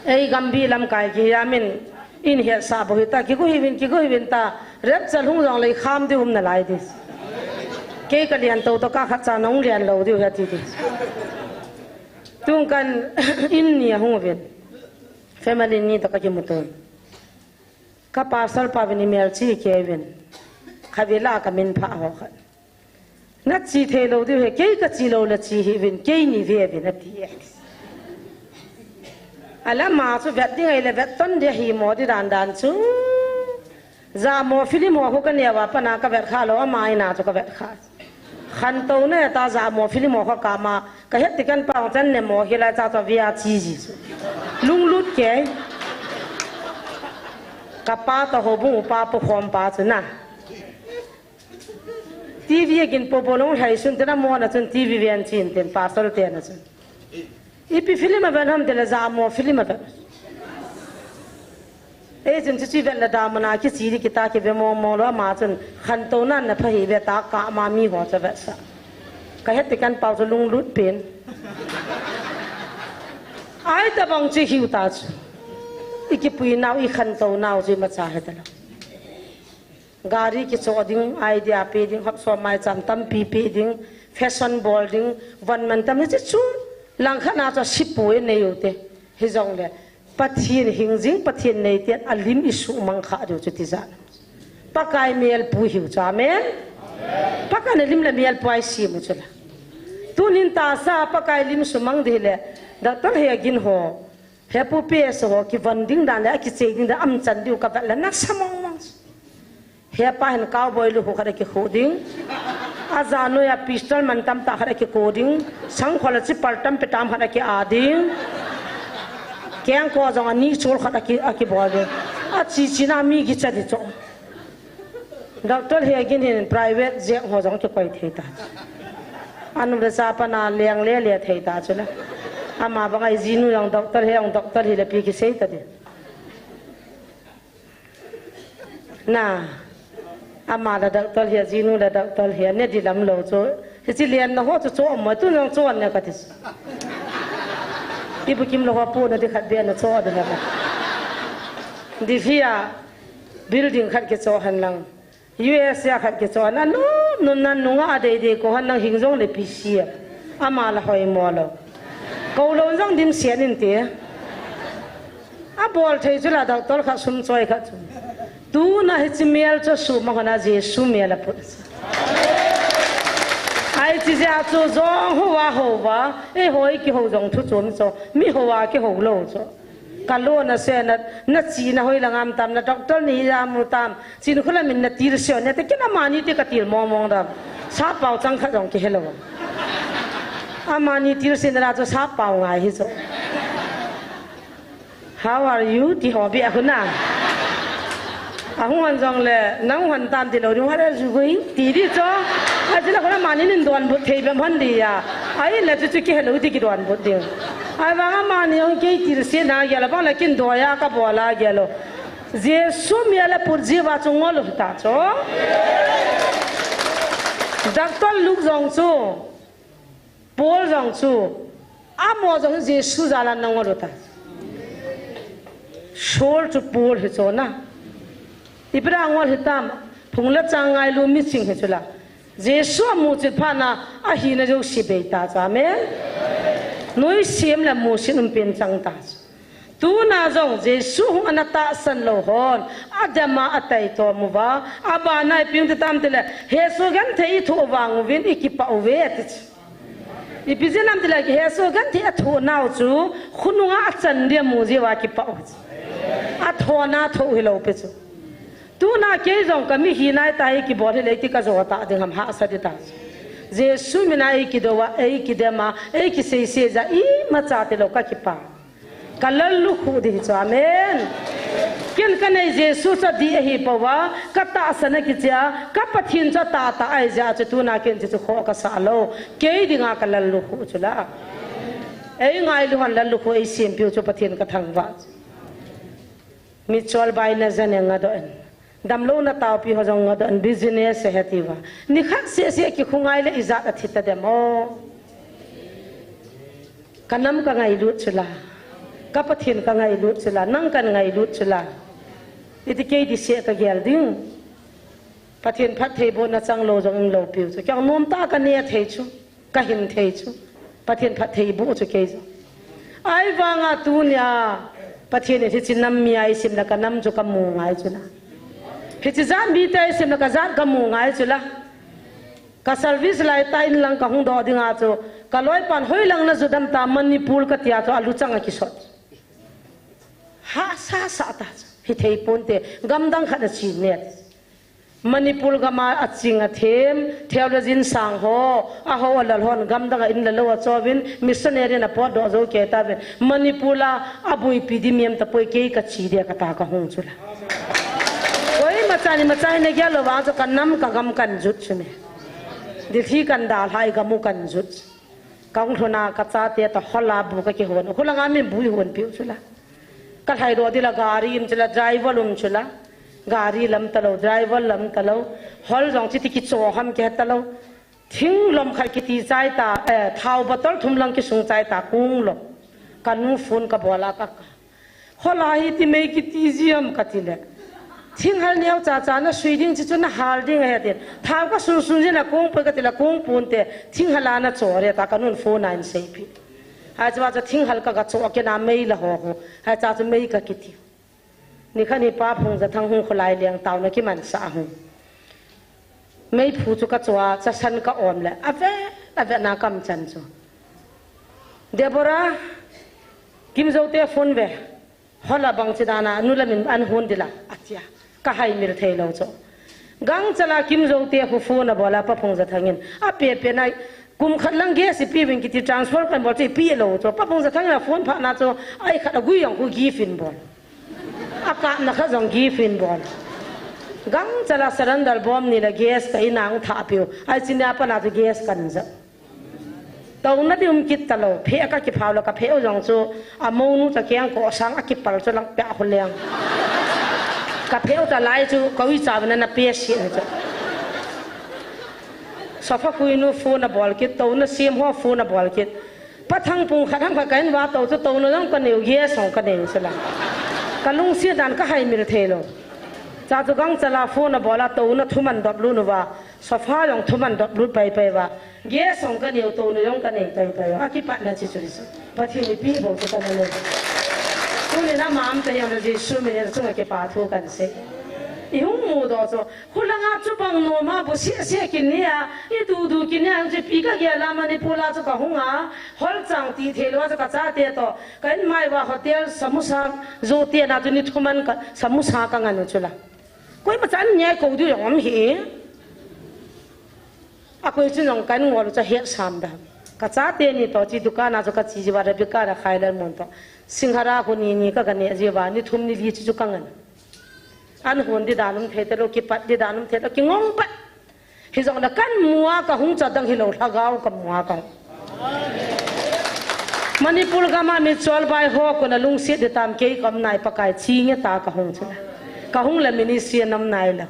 Ei gambih lamkai kihi a min in hetsah boi ta, kigo hih uvin, kigo hih uvin ta, rapture hung jongle ikham ding um nalai ding. Kei ka lian tou tou ka khat cha nahung lian lou diu ahi ati ding. Tung kan in ni ahung uvin. Family ni toh ka kimu ton. Ka pastor pa uvin email che kei uvin. Khatvei la ka min phah ho khat. Na che thei lou diu ahi, kei ka che lou le che hih uvin, kei ni ve uvin ati e. Ahile ama chu vet ding ahile vet ton ding ahi mo ti dan dan chu. Jamo film ho khu ka neo a pat na ka vet kha lou, ama in a chu ka vet kha. Khantouna ta jamo film ho khu ka ma Ka het ti kan pau chan ne mo hi lai cha cha via chi ji chu. Lunglut kei. Ka pa toh houbung upa pu khom pa chu na. TV a kin popo lung hai sun te na mo na chun TV ven chin ten pastor te na chun. Ipi film a ven ham te la jamo film a ven. Ei chun chuche vet le damuna kiche di kita kive mong mong lou, ama chun khantouna na pha hi ve ta ka ama mi ho cha vetsah. Ka het ti kan pau chu lunglut pen. Ai tabang chu hiu ta chu. I kipui nau, i khantou nau chu imacha he ta lou. Gari kichoh ding, idea pe ding, hot som mai cham tampi pe ding, fashion bol ding, von man tam hiche chu langkhat na chu sipui nei u te. Hijongle Pathen hing jing, Pathen nei ten alim i suhmang kha diu chu tijat. Pakai melpu hiu chu, amen. Pakai na lim le melpu a i sem u chu la. Tunin tahsa Pakai lim sumang di le, doctor he gin ho, he pu pe so ho, kivon ding dan le, akichei ding dan, amchan diu ka vet le, nasa mong mong. He pa hin cowboy lu khat a kikhu ding. Aja noiya pistol man tam tah khat a kikhu ding. Sangkhol a chipal tampi tam khat a ki-a ding. Kengkoh jong ani chol khat a ki, a kibol ding. Achi chi na mi kicha di chu. Doctor hi agin hin private jeng ho jong kikoi thei ta. Anu le cha pana leng le le thei ta chu la. Ama bang ai jinu jong doctor hi jong doctor hi le pi kisei ta di. Na. Ama la doctor hi, jinu la doctor hi, ne di lam lo chu. Hichi lian na ho chu chu mo tu jong chu ne ka ti. Ibu kim lo ho pu na di khat be na chu di ha. Di hi a building khat kicho hen lang. U S A khat kicho na nu nu na nunga a dei dei ko han nang hing jong le pi si a. Ama la hoi mo lo. Ko lo jong dim sian in ti. A bol thei chu la doctor khat sum choi khat chu. Tuna hichi mial chu sum a hona Jesu mial a put. Ai chi ja chu jong ho wa ho wa. E hoi ki ho jong thu chom cho. Mi ho wa ki ho lo cho. Ka lo na se na, na chi na hoi la ngam tam, na doctor ni ya mu tam, chin khula min na til se ne, te kin amani te ka til mong mong dam. Sa pau chang khat jong ki hello. Amani til se na la chu sa pau ngai hi chu. How are you? Ti ho bi a huna. A hung hon jong le, nang hon tam ti lo, what are you going? Ti di cho. A ti la khula mani nin don but thei bem hon di ya. Ai la chu chu ki hello ti ki don but ding. Ai vang amani ong kei til se na ya la bang la kin do ya ka bo la ya lo. Jesu mi ala put ji wa chu ngol ta cho. Doctor Luke jong chu. Paul jong chu. Amo jong Jesu jala na ngol ta. Saul chu Paul hi cho na. Ipi ra ngol hi tam. Phung la chang ngai lu mi ching hi chu la. Jesu amu chit phat na, ahina jouse bei ta chu, amen. Nuisem le musit um pen chang ta chu. Tuna jong Jesu hung ana tahsan lo hon, adem a atai to mu va, abana ipi ti tam ti le, Jesu genthei i thoh vang uvin i kipah uve ti chu. Ipi jeh ham ti le, Jesu genthei a thoh nau chu, khonunga achan dia mu jeh uva kipah u chu. Athona thoh hi lo pi chu. Tuna kei jong ka mi hi nai ta hi kibol hi lei ti ka jo ta ding ham hahsa di ta. Jesu mina ei kido a, ei kidem a, ei kisei sei ja imacha ti lo ka kipah. Ka lallukhuh di hi chu, amen. Ken ka nei Jesu cha di ahi pova, ka tahsan a kichia, ka Pathen cha tah tah ahi jeh a chu tuna ken chu chu kho ka sa lo. Kei dinga ka lallukhuh chu la. Ei ngailu hon lallukhuh ei sempeu chu Pathen ka thangvah chu. Michol bai na jan e ngadoh in. Damlou na taopi ho jong ngadoh in business he tiva. Nikhat seh seh kikhungai le ijat athi ta dem o. Ka nam ka ngailut chu la. Ka Pathen ka ngailut chu la. Nang kan ngailut chu la. Iti kei di seh ka gel ding. Pathen phattheibohna chang lou jong um lou piu chu. Kei jong nom tah a ka ne thei chu. Ka hin thei chu. Pathen phattheiboh chu kei jong. Ahivanga tunia Pathen in hiche nam mi a eisim le ka nam chu ka mu ngai chu la. Hiche jat mite eisim le ka jat ka mu ngai chu la. Ka service lai tah in lang ka hung doh dinga chu. Ka loipan hoilang na jot dem ta Manipur ka tia chu aluchang a kisot. Hahsa sah ta chu. Hithei ponte gamdang khat a chin ne. Manipur gam a aching athem, theologian sang ho, aho alal hon, gamdang a in le lou achouvin, missionary in apotdoh jou kei tauvin, Manipur a abuipi di mihem tapoi kei kachi dia kata kahung chu la. Koima chan imacha hi na gel lou vang chu ka nam ka gam kan jot chu me. Delhi kan dalha i gam u kan jot. Kahung lhun a ka chate toh hol a bu ka kihon. Khulanga min bu i hon piu chu la. Ka lhai doh di la gari um chu la, driver um chu la. Gari lam talou, driver lam talou. Hol jong chiti kicho ham kihe talou. Thinglom khat kiti chai ta, eh, thao bottle thum lang kisung chai ta, kung lom. Ka nu phone ka bol a ka ka. Hol a hiti mei kiti jiem ka ti le. Thinghal neo cha cha na sui ding chi chu na hal ding ahi tin. Thao ka sun sun jin a kung poi ka ti la kung pon te. Thinghal a na cho re ta ka nun phone a in sei pi. Hai chu va chu thinghal ka ka cho ke na mei la ho ho. Hai cha chu mei ka kiti. Nikhat hi Pa Phungjathang hung kholai leng taona kimansah a hung. Meiphu chu ka cho a, chasan ka om le, avet, avet na kam chan chu. Deborah, Kimjote phone ve, hol a bang chi dan a, nu le min an hon di la, atia. Ka haimil thei lou chu. Gangchal a Kimjote khu phone abol a Pa Phungjathang in, ape pe na, kum khat lang gas ipi vin kiti transfer kan bol chu ipi lou chu. Pa Phungjathang in a phone phat na chu, ai khat a gui jong khu gift in bol. Akapna kha jong gift in bol. Gangchal a surrender bom ni le gas ka in a hung thah piu. Ai, chini a pat a chu gas kan ja. Touna di um kit talou. Phe ka kiphau le ka phe u jong chu. A monu cha keng ko sang a kipal chu lang pia khu leng. Ka phe u ta lai chu ka ui cha na na pe si ni chu. Sofa khui nu phone a bol kit, touna sim ho phone a bol kit. Pathang pung khat hang khat ka in va to chu touna jong ka neu, gas jong ka neu chu la. Ka lungsi dan ka hai mil thei lou. Cha chu gangchal a phone a bol a touna thuman dop lut nu va. Sofa jong thuman dop lut pai pai va. Gas jong ka neu, touna jong ka neu pai pai va. A kipatna chi chu ri chu. Pathen ipi bol chu ka na le. Tuni na mam ta yang na Jesu min in chunga kipa thu kan sei. I hung mu do chu. Khulanga chupang noma bu seh seh kin nia, i du du kin nia, chu pi ka gel a Manipur a chu ka hung a, hol chang ti thei lou a chu ka chate to, ka in mai va hotel samosa jo te na chu ni thuman ka samosa ka ngan u chu la. Koima chan nia ko du jong um hi. A koi chu jong ka in ngol u chu het sam da. Ka chate ni to chi dukan a chu ka chi ji va Rebecca le Khailalmun to. Singhara khu ni ni ka ka ne ji va ni thum ni li chu chu ka ngan. An hon di dan um thei talou, kipat di dan um thei talou, kingong pat. Hijongle kan mu a ka hung cha dang hilou, lhagao ka mu a ka hung. Manipur gam a mi chol bai ho kona lungset di tam kei ka um nai Pakai chi nge ta ka hung chu. Ka hung le ministry a nam nai la.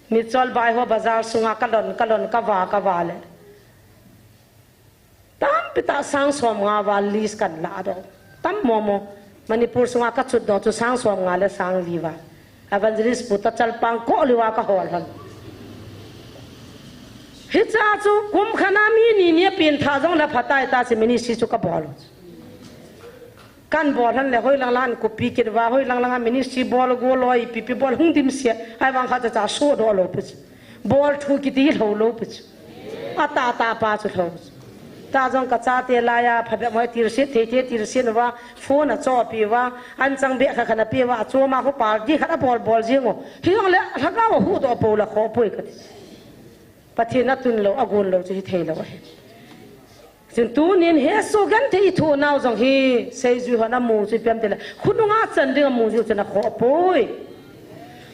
Mi chol bai ho bazar sunga ka lon, ka lon, ka va, ka va le. Tampi ta sang som nga va list kan la do. Tam mo mo. Manipur sunga ka chut do chu sang som nga le sang li va. Evangelist pu ta chalpang ko li va ka hol hon. Hicha chu kum khat a mi ni ni a pin tha jong la phatai ta chi ministry chu ka bol. Kan bol hon le hoi lang lang an kupi kit va, hoi lang lang a ministry bol go loi, pi pi bol hung dim sia. Ai vang kha cha cha so do lou pi chu. Bol thu kiti lou lou pi chu. A ta ta pa chu lou. Ta jong ka chate lai a, phabep hoi tir sit, thei thei tir sit va, phone a cho pi va, an chang be kha kha na pi va, a cho ma ho party khat a bol bol jing o. Hijongle lhagao hu do po la kho poi ka ti. Pathen a tun lou, a gon lou chu hi thei lou ahi. Chun tunin Jesu genthei i thoh nau jong hi, seijui hon a mu chu ipi ham tile, khonunga chan ding a mu jiu chun a khoh poi.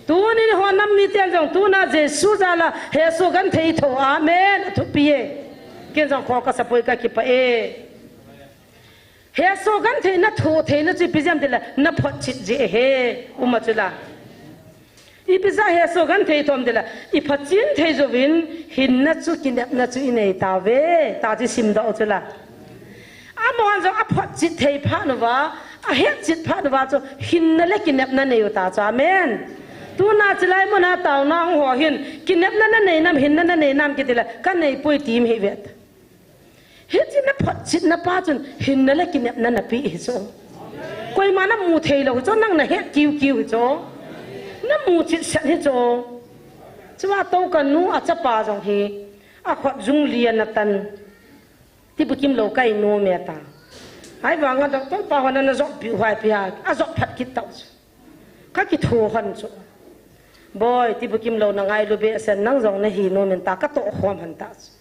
Tunin hon nam miten jong tuna Jesu jal a Jesu genthei i thoh, amen, a thupi e. Ken jong khoh ka sa poi ka kipah e. Jesu genthei na thoh theina chu ipi jeh ham tile, na photchet jeh ahi, um a chu la. Ipi jeh a Jesu genthei i thoh ham tile, i photchet thei jouvin, hinna chu kinepna chu i nei tauve, ta chu i simdoh u chu la. Amahon jong a photchet thei phat uva, a hetchet phat uva chu hinna le kinepna nei u ta chu. Amen. Tuna chilai mun a taona hung ho hin, kinepna na nei nam, hinna na nei nam kiti le, ka nei poi ti um hi ve ta. Hiche na photchetna pa chun hinna le kinepna na pe hi chu. Koima na mu thei lou hi chu, nang na het kiu kiu hi chu. Na mu chet set hi chu. Chua tou ka nu a chapa jong hi, a khut jung li ana tan. Tibukim lou ka i nom e ta. Ahivang a doctor pa hon ana jop piu hai pi a, a jop phat kit tau chu. Ka kitho hon chu. Boi, Tibukim lou na ngailu behseh, nang jong na hi nom in ta, ka toh khom hon ta chu.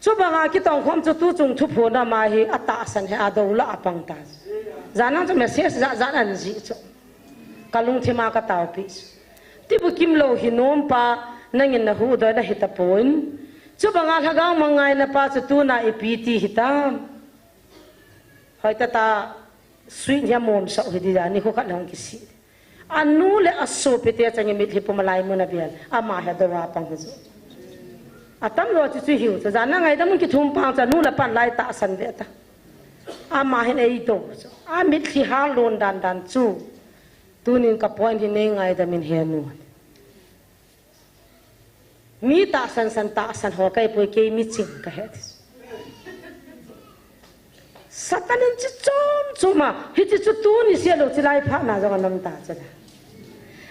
Chubanga kitong khom chu tuchung thuphon a ama hi a tahsan hi a dou lah a pang ta chu. Jan a chu message jat jat ana jih chu. Ka lungthim a ka taopi chu. Tibukim lou hi nom pa, nangin na huhdoh na hi tapon. Chubanga lhagao mangngaina pa chu tuna ipi ti hitam. Hoitah tah, sweet hi a mom sah hi di da, nikho khat le hung kisih. A nu le a sopite chang in mitlhi pum a laimun a bial. Ama hi a dou a pang hi chu. A tamlou chu chu hiu chu. Jan a ngaidam kithum pang chu a nu le a pan lai tahsan ve ta. Ama hin ei dou chu. A mitlhi hal lon dan dan chu. Tunin ka point hi nei ngaidam in he nu. Mi tahsan san tahsan ho ka hi poi, kei mi ching ka hi ti. Satan in chi chom chom a, hiche chu tuni sia lou chilai phat na jong a nam ta chu la.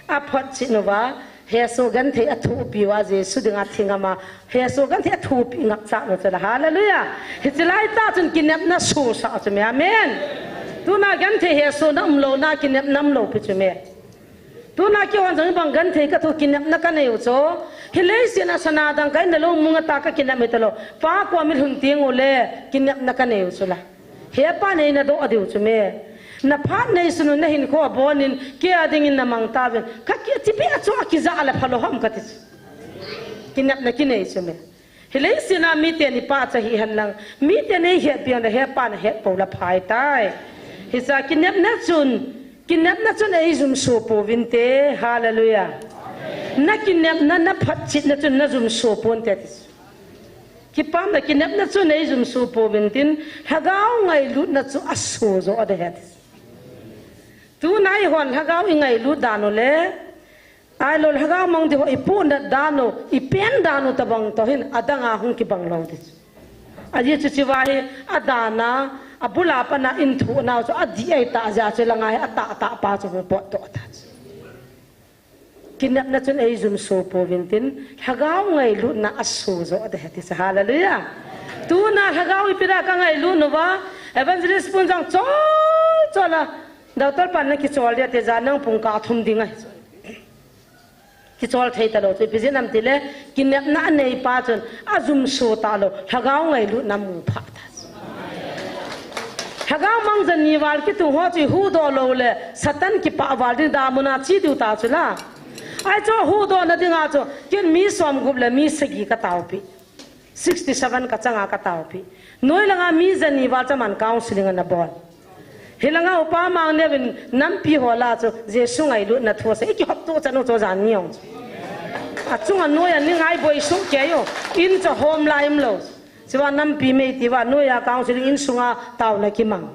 A photchet uva, Jesu genthei a thohpi uva, Jesu dinga thi ngam a, Jesu genthei a thohpi ngap cha u chu la. Hallelujah. Hiche lai tah chun kinepna sosah chu me. Amen. Tuna genthei Jesu na umlou na kinepna umlou pi chu me. Tuna kihon jong hibang genthei ka thoh kinepna ka nei u chu. Hi leiset a sana dang ka in le lou mong a ta ka kinep hi talou. Pa koma lhun teng u le kinepna ka nei u chu la. He pa neina doh diu chu me. Na phat nei sunu na hinkho abonin, kei a dingin na mang tauvin. Ka ki, tipi a chu a kija le phalo ham ka ti chu. Kinepna kinei chu me. Hilei sina mite ni pa cha hi han lang. Mite nei het piang da he pa na het po la phai tai. Hi cha kinepna chun, kinepna chun ei zum su po vin te. Hallelujah. Na kinepna, na phat chit na chun na zum su pon te ti chu. Kipamna kinepna chu nei zum su po vin tin, lhagao ngailutna chu a su zo a de het. Tuna i hon lhagao i ngailut dan u le, ai lo lhagao mang di ho i pu na dan u, i pen dan u tabang to hin, a dang a hung kibang lo di chu. A di chu chi va hi, a dan a, a bula pa na in thu na chu, a di ai ta ja chu la ngai, a ta ta pa chu hung pot to ta chu. Kinepna chun ei zum su po vin tin, lhagao ngailutna a su zo a de heti sa. Hallelujah. Tuna lhagao i pira ka ngailut nu va, evangelist pun jang chol chol a, doctor pan na kichol dia te ja nang pung ka thum ding ai. Kichol thei ta lo chu, ipi jeh ham ti le, kinepna a nei pa chun, a zum su ta lo, lhagao ngailutna mu pha ta. Lhagao mang jan ni val kitung ho chu huhdoh lou le, Satan kipah val ding damun a chi diu ta chu la. Ai chu huhdoh na ding a chu, ken mi som gup le mi sagi ka taopi. Sixty seven ka chang a ka taopi. Noi langa mi jan ni val chaman counseling ana bol. Hilanga upa mang neuvin nampi ho la chu, Jesu ngailutna thu sa, i kihop tu chan u chu jan ni ong chu. A chunga noi a ni ngai boi sung kei u, in chu hom lai um lo. Chuva nampi mei ti va, noi a counseling in sunga taona kimang.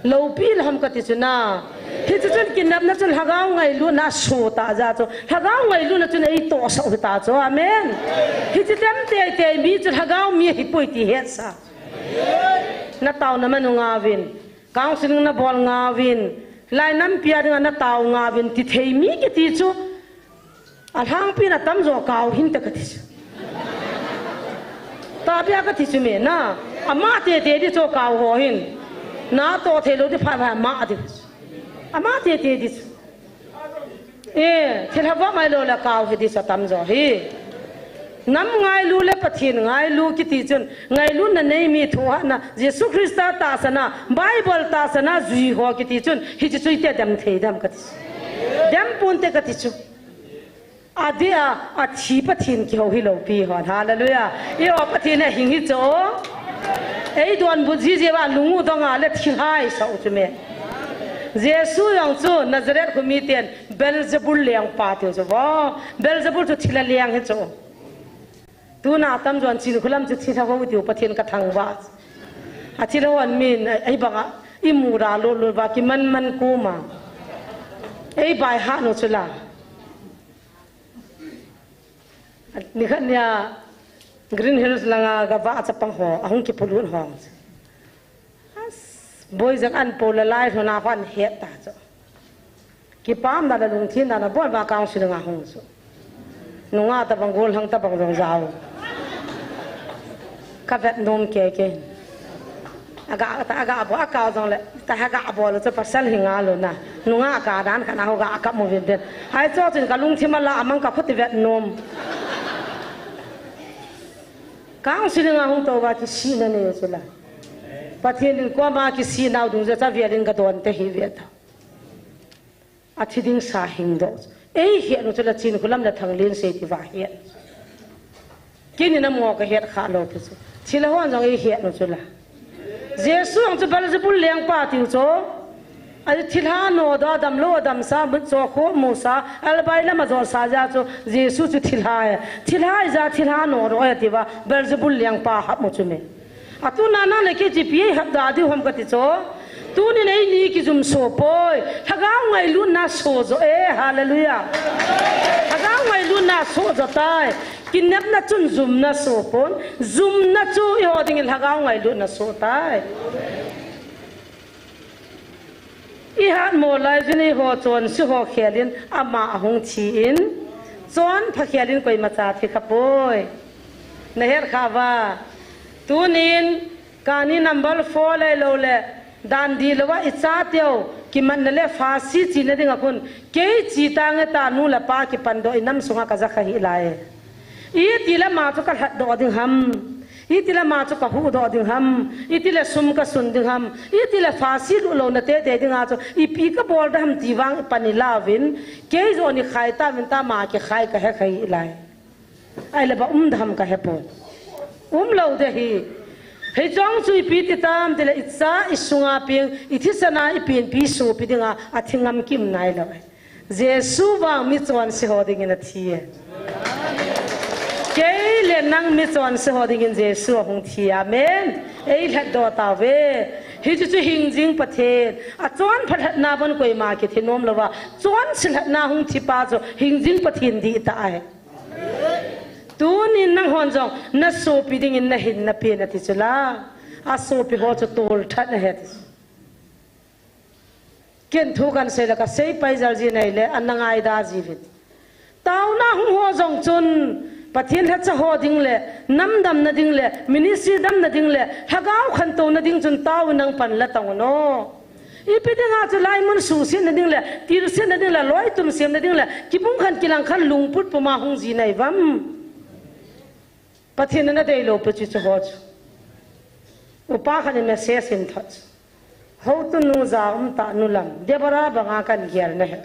Lopi lham ka ti chu na. Hichu chun kinepna chun lhagao ngailutna su ta ja chu. Lhagao ngailutna chun ei tohsa u ta chu. Amen. Hichu tem tei tei mi chu lhagao mi hi poi ti het sa. Na taona man u nga vin. Counseling na bol nga vin. Lai nampi a dinga na tao nga vin. Ti thei mi kiti chu. A lhangpi na tamjo kau hin te ka ti chu. Tabia ka ti chu me na. Ama te te di chu kau ho hin. Na to thei lo di pha pha ma di. Ama te te di chu. E, thil hava mai lo la kau hi di sa tamjo hi. Nam ngailu le Pathen ngailu kiti chun, ngailutna nei mi thohhatna, Jesu Christa tahsana, Bible tahsana, jui ho kiti chun, hichu chu ite dem thei dem ka ti chu. Dem pon te ka ti chu. Adeh a, athi Pathen kihou hi lopi hon. Hallelujah. I o Pathen a hing hi chu. Ei donbut ji jeh uva lung u dong a le thilhai sa u chu me. Jesu jong chu Nazareth khu miten Beelzebul lengpa tiu chu vo. Beelzebul chu thilha leng hi chu. Tuna tamjon Chinkholam chu thilha hou tiu Pathen ka thangvah. A thilha hon min, ei banga, i mu ra lut lut va kiman man kuma. Ei bai ha nu chu la. Nikhat nia Green Hills langa gavah chapang ho, ahung kipolut ho. As, boi jang an po la lai lhona hon het ta chu. Kipamna le lungthimna na bol va counseling a hung chu. Nunga tabang gollhang tabang jong jao. Ka vet nom kei kei. Aga, ta aga bol, a kau jong le, ta aga bol chu pasal hi nga lo na. Nunga ka dan kha na ho ga ka mu vin den. Ai chu chun ka lungthim a la amang ka khuti vet nom. Counseling a hung tou va kisihna nei chu la. Pathen in koima kisih nau dung ja cha vialin ka don te hi ve ta. Athi ding sa hing doh. Ei het nu chu la Chinkholam le Thanglinsei ti va het. Kini na mo ka het kha lo ti chu. Thilha hon jong ei het nu chu la. Jesu ang chu Beelzebul lengpa tiu chu. A thilha no da dam lo dam sa, mut cho kho mu sa, albai lama jo sa ja chu Jesu chu thilha e. Thilha ja thilha no ro e ti va Beelzebul lengpa hap mu chu me. Atuna nang le kei chu ipi ei hap da diu ham ka ti chu. Tunin eini kijum so poi. Lhagao ngailutna so jo e. Hallelujah. Lhagao ngailutna so jo tai. Kinepna chun jumna so pon. Jumna chu eiho dingin lhagao ngailutna so tai. I hat mo lai jin eiho chonse ho khelin ama ahung thi in. Chonpha khelin koima cha thi kha poi. Na het kha va. Tunin Kani number four le lo le, dan di lo a i cha teu, kimatna le phasi china dinga khun, kei chi ta nge ta nu le pa kipan doh i nam sunga ka ja kha hi lai. I ti le ma chu ka lhat doh ding ham. Itile ama chu kahuhdoh ding ham, itile sum kasun ding ham, itile phasit lut louna teitei dinga chu ipi kabol ding ham ti vang pan ilauvin, kei joh ni khai tauvin, ama kikhai kahe kha hilai. Ahile ba um ding ham kahepon. Umlou ding ahi. Hiche chu ipi ti tam tile, icha isunga peng, ithisana ipenpi sopi dinga athi ngam kium nailou. Jesu vang michonse ho dingin athi e. Kei le nang michonse ho dingin Jesu ahung thi. Amen. Eilhatdoh tauve. Hichu chu hingjing Pathen. Achonpha lhatna bon koima kithi nom louva, chonse lhatna hung thipa chu hingjing Pathen dihtah ahi. Tunin nanghon jong nasopi dingin nahin napen ati chula. Asopi ho chu tolthat ahi ati chu. Ken thu kaseile kaseipai jal ji naile ana ngaida jiuvin. Taona hung ho jong chun Pathen lhacha ho ding le, nam damna ding le, ministry damna ding le, lhagao khantouna ding chun taovin nang pan la tang un o. Ipi dinga chu laimun suhsetna ding le, tilsetna ding le, loitum semna ding le, kibungkhan kilangkhan lungput puma hung ji naiuvam? Pathen in adeilou pi chu chu ho chu. Upa khat in message ahin thot chu. Houtunu ja umtah nu lam, Deborah banga kan gel nahi.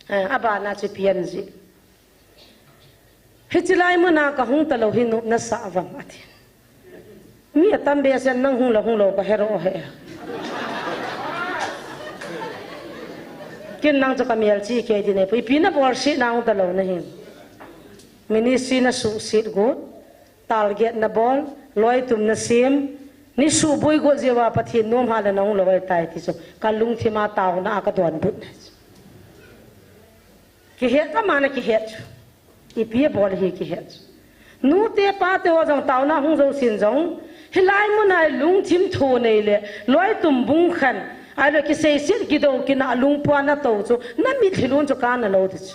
Eh, abana chu ipi ahi ji. Hiche laimuna kahung talou hi nopna sah uvam ati. Mi atam behseh in nang hung la hung lou kahe ro he. Ken nang chu kamelchih kei ding ahipoi, ipi nabol sih nahung talou nahi. Ministry nasuhset got, target nabol, loitum nasem, nasuhboi got jeh uva Pathen nom hah le nahung lou ahitai ti chu kalungthima taona a kadonbut na chu. Kihet, amana kihet chu. Ipi abol hi kihet chu. Nute pate ho jong taona hung jousen jong, hilai muna lungthim thonei le, loitum bungkhan, ahilou kiseiset kidou kinah lungpuan nato chu, namitlhi lun chu kana lou ti chu.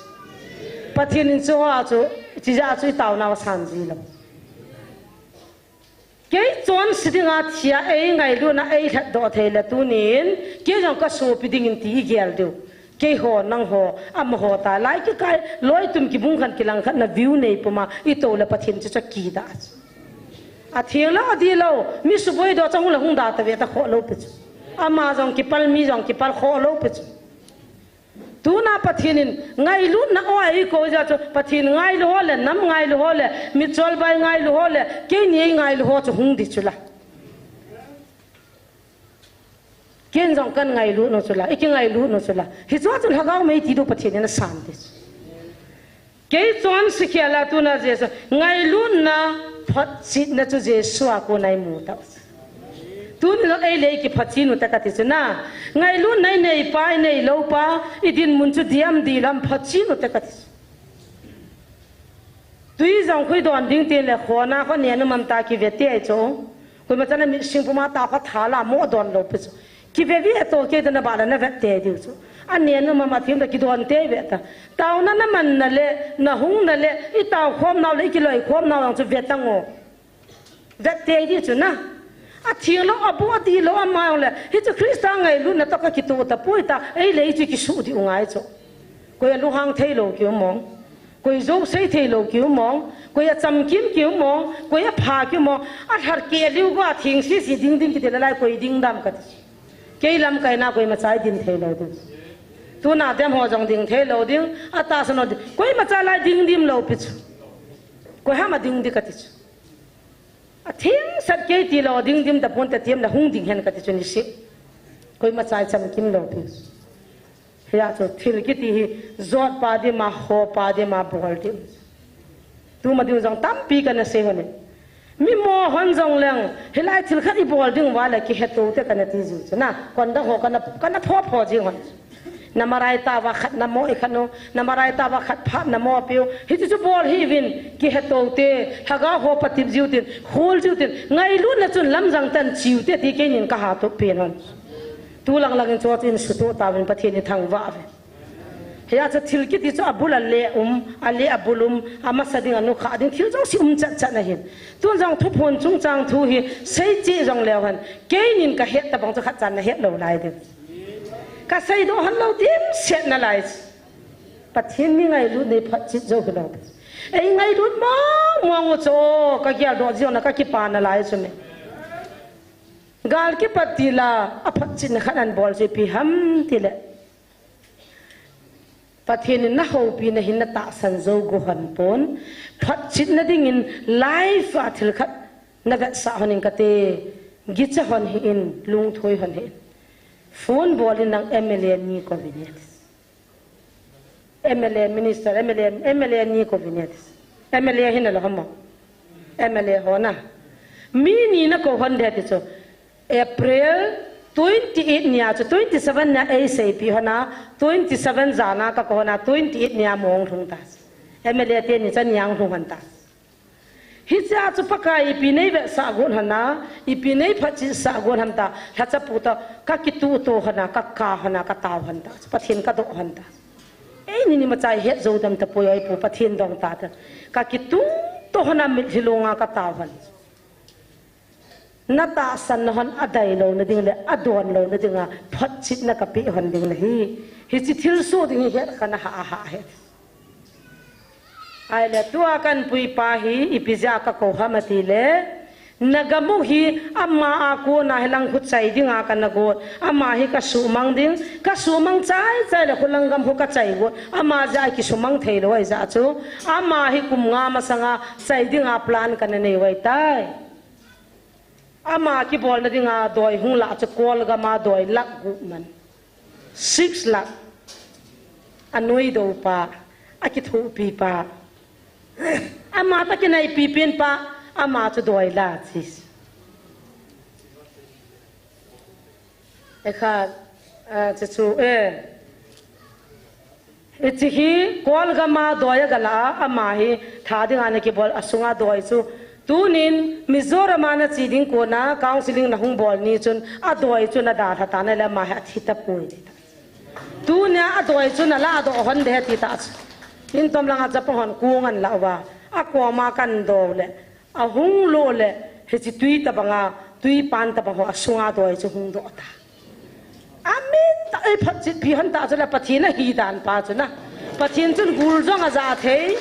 Pathen in chu hoa chu, chijeh chu itaonau asan jilou. Kei chonse dinga thia eingailutna eilhatdoh theile tunin, kei jong kasopi dingin ti igel diu. Keiho, nangho, amaho ta, lai kikai, loitum kibungkhan kilangkhatna view nei puma, itoule Pathen chu chu kidah chu. Athenglou, adihlou, mi suboi doh chu hung la hung da tave ta khoh lou pi chu. Ama jong kipal, mi jong kipal khoh lou pi chu. Tuna Pathen in ngailutna o eikou jeh chu, Pathen ngailu ho le, nam ngailu ho le, mitcholbai ngailu ho le, keini eingailu ho chu hung di chula. Ken jong kan ngailut nu chula, ikingailut nu chula. Hichea chun lhagao mei ti diu Pathen in asan ti chu. Kei chonse khela tuna jeh chu, ngailutna photchetna chu Jesu a kona imu tau. Tuni jong eile ikiphochit u te kati chu na. Ngailutna inei pa, inei lou pa, idinmun chu diam dilam photchet u te kati chu. Tui jong khui don ding tin le khona kho nen um am ta kive te ahi chu. Koima chan a mi sing puma ta kho thala mo don lou pi chu. Kive ve to kei ta na ba la na vet te diu chu. Anen um am athim ta kidon te ve ta. Taona namanna le, nahungna le, itao khomnau le, ikiloikhomnau jong chu ve tang o. Vet te di chu na. Athenglou, abo adihlou ama jong le. Hichu Christa ngailutna toh kakitoh tapoi ta. Eile chu kisuh diu ngai chu. Koi alunghang theilou kium mong. Koi jousei theilou kium mong. Koi achamkim kium mong. Koi apha kium mong. Alhar keh liu go atheng sisi ding ding kiti le lai koi ding dam kati. Kei lamkaina koimacha idin theilou ding. Tuna dem ho jong ding theilou ding. Atahsan ho ding. Koimacha lai ding dimlou pi chu. Koi ham ading di kati chu. Athengsel kei tilou ding dim tapon te tiam le hung ding hen kati chu niseh. Koimacha ichamkim lou pi chu. Hia chu thil kiti hi jotpa dima, hopa dima, bol dim. Tuma ding jong tampi kana sei hon e. Mi mo hon jong leng, hilai thil khat ibol ding uva le kiheto te kana ti jiu chu na. Kon dang ho kana, kana pho pho jing hon. Namarai tauva khat namo ikhat u, namarai tauva khat phat namo piu. Hichu chu bol hih uvin, kiheto te, lhagao ho patep jiu tin, khol jiu tin, ngailutna chun lamjang tan chiu te ti keinin kaha tup pen hon. Tu lang langin chu chu in suto tauvin Pathen ithangvah uvin. Hia chu thil kiti chu abul ale um, ale abul um, amasa ding anukha ding thil jouse um chat chat na hin. Tun jong thuphon chungchang thu hi seicheh jong leu hen. Keinin kahet tabang chu khatchan nahet lou lai ding. Kasei doh hon lou dimset nalai. Pathen mi ngailutna hi photchet jou hilou. Ei ngailut mong mong u chu, ka geldoh jing na ka kipa nalai chu me. Gal kipat tila, a phatchetna khat an bol chu ipi ham tile. Pathen in na houpi na hin na tahsan jou go hon pon. Phatchetna dingin life a thil khat na vetsah hon in kate, gicha hon hih in, lungthoi hon hih in. Phone bol in nang M L A ni kou vin e. M L A, minister, M L A, M L A ni kou vin e. M L A hi nalou ham mo. M L A ho na. Mi ni na kou hon de ti chu. April twenty eight nia chu twenty seven nia ei seipi hon a, twenty seven jana ka kou hon a, twenty eight nia mong lhung ta. M L A te ni cha nia lhung hon ta. Hichea chu Pakai ipi nei vetsah got hon a, ipi nei phatchetsah got ham ta, lhacha pu ta, ka kituto hon a, ka ka hon a, ka tao hon ta, Pathen ka doh hon ta. Eini ni machai het jou dam tapoi oi pu Pathen dong ta ta. Ka kituto hon a mitlhi long a ka tao hon. Na tahsan na hon a dai lou na ding le, a don lou na ding a, phatchetna ka pe hon ding na hi. Hichi thilsoh ding hi het ka na ha ha het. Ahile, tua ka npuipa hi, ipi jeh a ka kou ham ati le, na gam u hi, ama a kona hi lang khu chai ding a ka na got, ama hi ka sumang ding, ka sumang chai chai le khu lang gam khu ka chai got, ama jeh a kisumang thei lou ahi jeh chu, ama hi kum nga masang a chai ding a plan ka na nei u ahi tai. Ama kibolna dinga doi hung lah chu Kolgam a doi lakh gup man. Six lakh. A noi do pa, a kithopi pa. Ama ta kinaipi pen pa, ama chu doi la chi. E kha, a, chu chu, e. Hichi hi Kolgam a doi a ga la a, ama hi tha dinga na kibol a sunga doi chu. Tunin Mizoram a na chi ding kona counseling na hung bol ni chun a doi chu na dalha ta na le ama hi a thi tapoi. Tunia a doi chu na la doh hon de ti ta chu. In tom langa chapang hon kung an la uva. A koma kan do le. A hung lo le, hichi tui tabanga, tui pan tabang ho a sunga doi chu hung doh ta. Amen ta, ei phatchetpi hon ta chu le Pathen a hi dan pa chu na. Pathen chun gul jong a ja thei,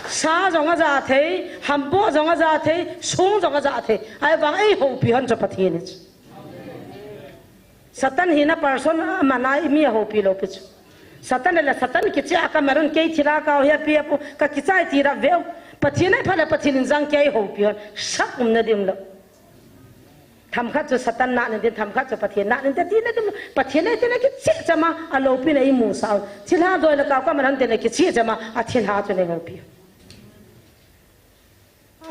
sa jong a ja thei, hambo jong a ja thei, song jong a ja thei. Ahivang ei houpi hon chu Pathen hi chu. Satan hi na person a mana i mi a houpi lou pi chu. Satan le Satan kichia ka marun kei thila ka hi a pi a pu ka kichai ti ra veu. Pathen ai pha le Pathen in jang kei houpi hon sak um na dim lo. Tham khat chu Satan na nin tin tham khat chu Pathen na nin te ti na dim lo. Pathen ai te na kichia chama a lopi na i mu sao. Thilha doi la ka ka marun te na kichia chama a thilha chu nei houpi.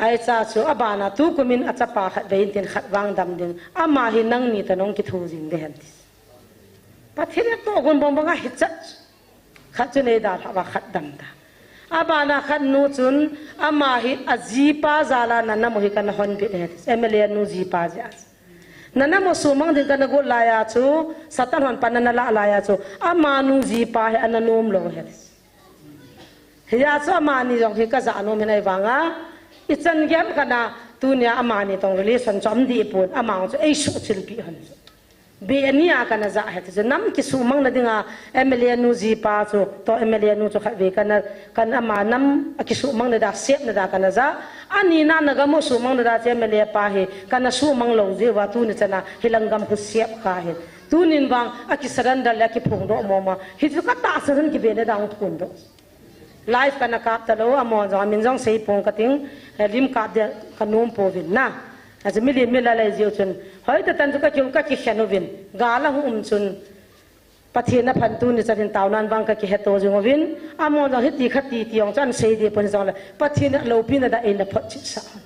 Ahi cha chu, abana tukumin a chapa khat vei in tin khat vang dam ding. Ama hi nangni ta nong kithu jing de hen ti. Pathen a toh gun bong bong a hi cha. Khat chu nei da lha va khat dam ta. Abana khat nu chun, ama hi a jipa jala na nam u hi ka na hon bit hen ti. M L A nu jipa jia. Na nam u sumang ding ka na got laiya chu, Satan hon pan na la laiya chu. Ama nu jipa hi a na nom lo hen ti. Hia chu amani jong hi ka ja nom hin ahi vanga. I chan gei ham kana tunia amani tong relation chu um deh pon amang chu ei suhchilpi hon chu. Be ani a kana ja he chu nam kisumang na dinga M L A nu jipa chu to M L A nu chu khat ve kana kan ama nam a kisumang na da sep na da kana ja. Ani na na gam u sumang na da che M L A pa hi kana sumang lo jeh uva tuni chana hi lang gam khu sep kha hi. Tunin vang a ki surrender le a kiphong doh mo ma. Hi chu ka tahsan hon kibe na dang phon doh. Live kana kap ta lou, amon jong, amin jong sei pong ka ting, eh, lim kap dia ka nom pouvin na. Achu milim mila lei jiu chun, hoi ta tan chu ka kiu ka kikhen uvin, gal a hung um chun, Pathen a phan tuni chan hin tao nan vang ka kihe to jing uvin, amon jong hiti khati ti jong chu an sei deh pon jong le, Pathen a loupina da eina photchet sah.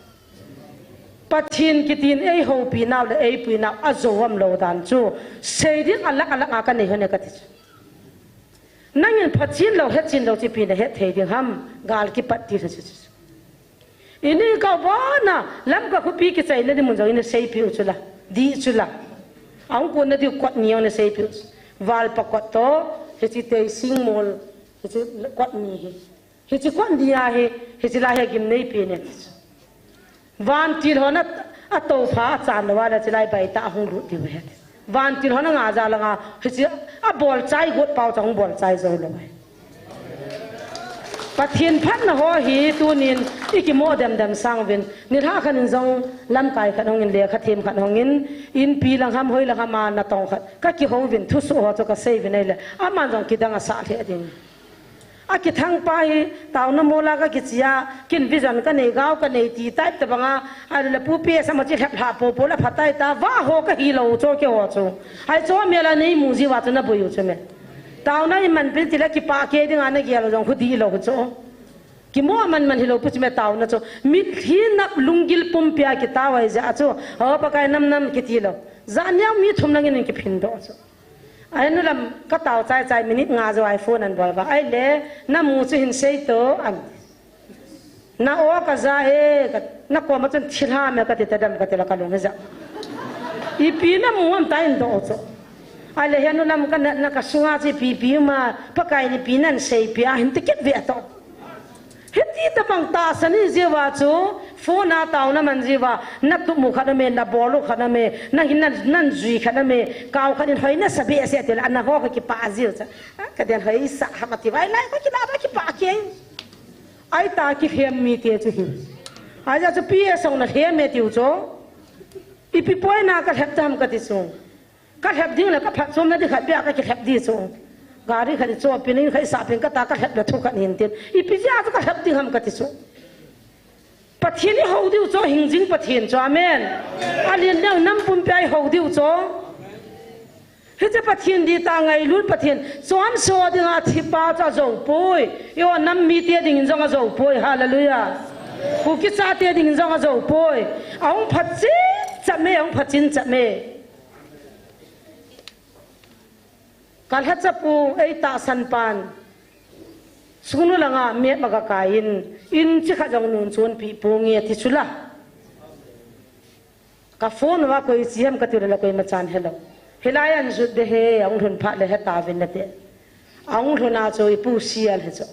Pathen kitin ei houpi nau le ei pui nau a jou am lou dan chu, sei ding a lak a lak a ka nei hon e ka ti chu. Nangin phatchet lou, hetchet lou chu ipi na het thei ding ham, gal kipat ti chu chu chu. Ini ka bona, Lamka khopi kichaina ding mun jong ina seipiu chu la, dih chu la. Ahung konna diu kot ni jong na seipiu chu. Valpa kot to, hichi Teisingmol, hichi kot ni hi. Hichi kot ni a hi, hichi la hi gim nei pi ne. Vantil hon a, a toupha a chan lou a le chilai baitah a hung lut diu ahi. Vantil hon a nga ja langa, hichi a bolchai got pau chu hung bolchai jou lou ahi. Pathen phatna ho hi tunin i kimo dem dem sang uvin. Nilhah khat in jong lamkai khat hongin, lekha them khat hongin, inpi lang ham, hoi lang ham a natong khat ka kihou uvin, thusoh ho chu ka sei uvin ahile, aman jong kidang asah lheh ding. A kithang pa hi, taona mola ka kichia, kin vision ka nei, gao ka nei ti type tabang a, ahile pu pi sa ma chi lhep lha po po la phatai ta, va ho ka hi lou chu, keiho chu. Hai chu mela nei mu ji uva chu na boi u chu me. Taona i man pin ti la kipah kei ding a na gel jong khu di lou chu. Kimo man man hi lou pu chu me taona chu. Mitlhi nap lunggil pumpi a kitao ai ja chu. Ho Pakai nam nam kiti lou. Jan niau mi thum lang in kiphin doh chu. Ai nu lam ka tao chai chai minute nga jo ai phone an bol uva. Ahile, na mu chu hin sei to an. Na o ka ja e, ka, na koma chun thilha me ka ti ta dem ka ti la ka lung he ja. Ipi na mu am ta in doh chu. Ahile, he nu lam ka na, na ka sunga chu ipi ipi um a, Pakai in ipi nan sei pia, hin ti kit ve to. Hiti tabang tahsan i ji uva chu, phone a taona man ji uva, na tup u khat a me, na bol u khat a me, na hin nan, nan jui khat a me, kau khat in hoi na sa behseh ti la, ana ho ka kipah ji u chu. A, ka den hoi sa ha ma ti uva, lai ka kila ba kipah kei. Ai ta kilhem mite chu hi. Ai ja chu P S ong na lhem e tiu chu. Ipi poi na ka lhep tam ka ti chu. Ka lhep ding le ka phatchomna ding khat bia ka kilhep di chu. Gari khat i cho pin in khat i sa pin ka ta ka lhep le thu khat hin tin. Ipi jia chu ka lhep ding ham ka ti chu. Pathen i ho diu chu, hing jing Pathen chu. Amen. A lien leng nam pumpi a i ho diu chu. Hiche Pathen di ta ngailut Pathen. Chuan so ding a thi pa chu a jo poi. I o nam mite ding in jong a jo poi. Hallelujah. Kuki chate ding in jong a jo poi. A hung phat chin chap me, a hung phat chin chap me. Ka lhacha pu ei tahsan pan. Sungnu langa map a ka kai in, in chi khat jong nun chun pi pu nge ti chu la. Ka phone uva koi chi ham ka ti le la koima chan helou. Hilai an jut de he, a hung lhun phat le he ta vin na te. A hung lhun a chu i pu sial he chu.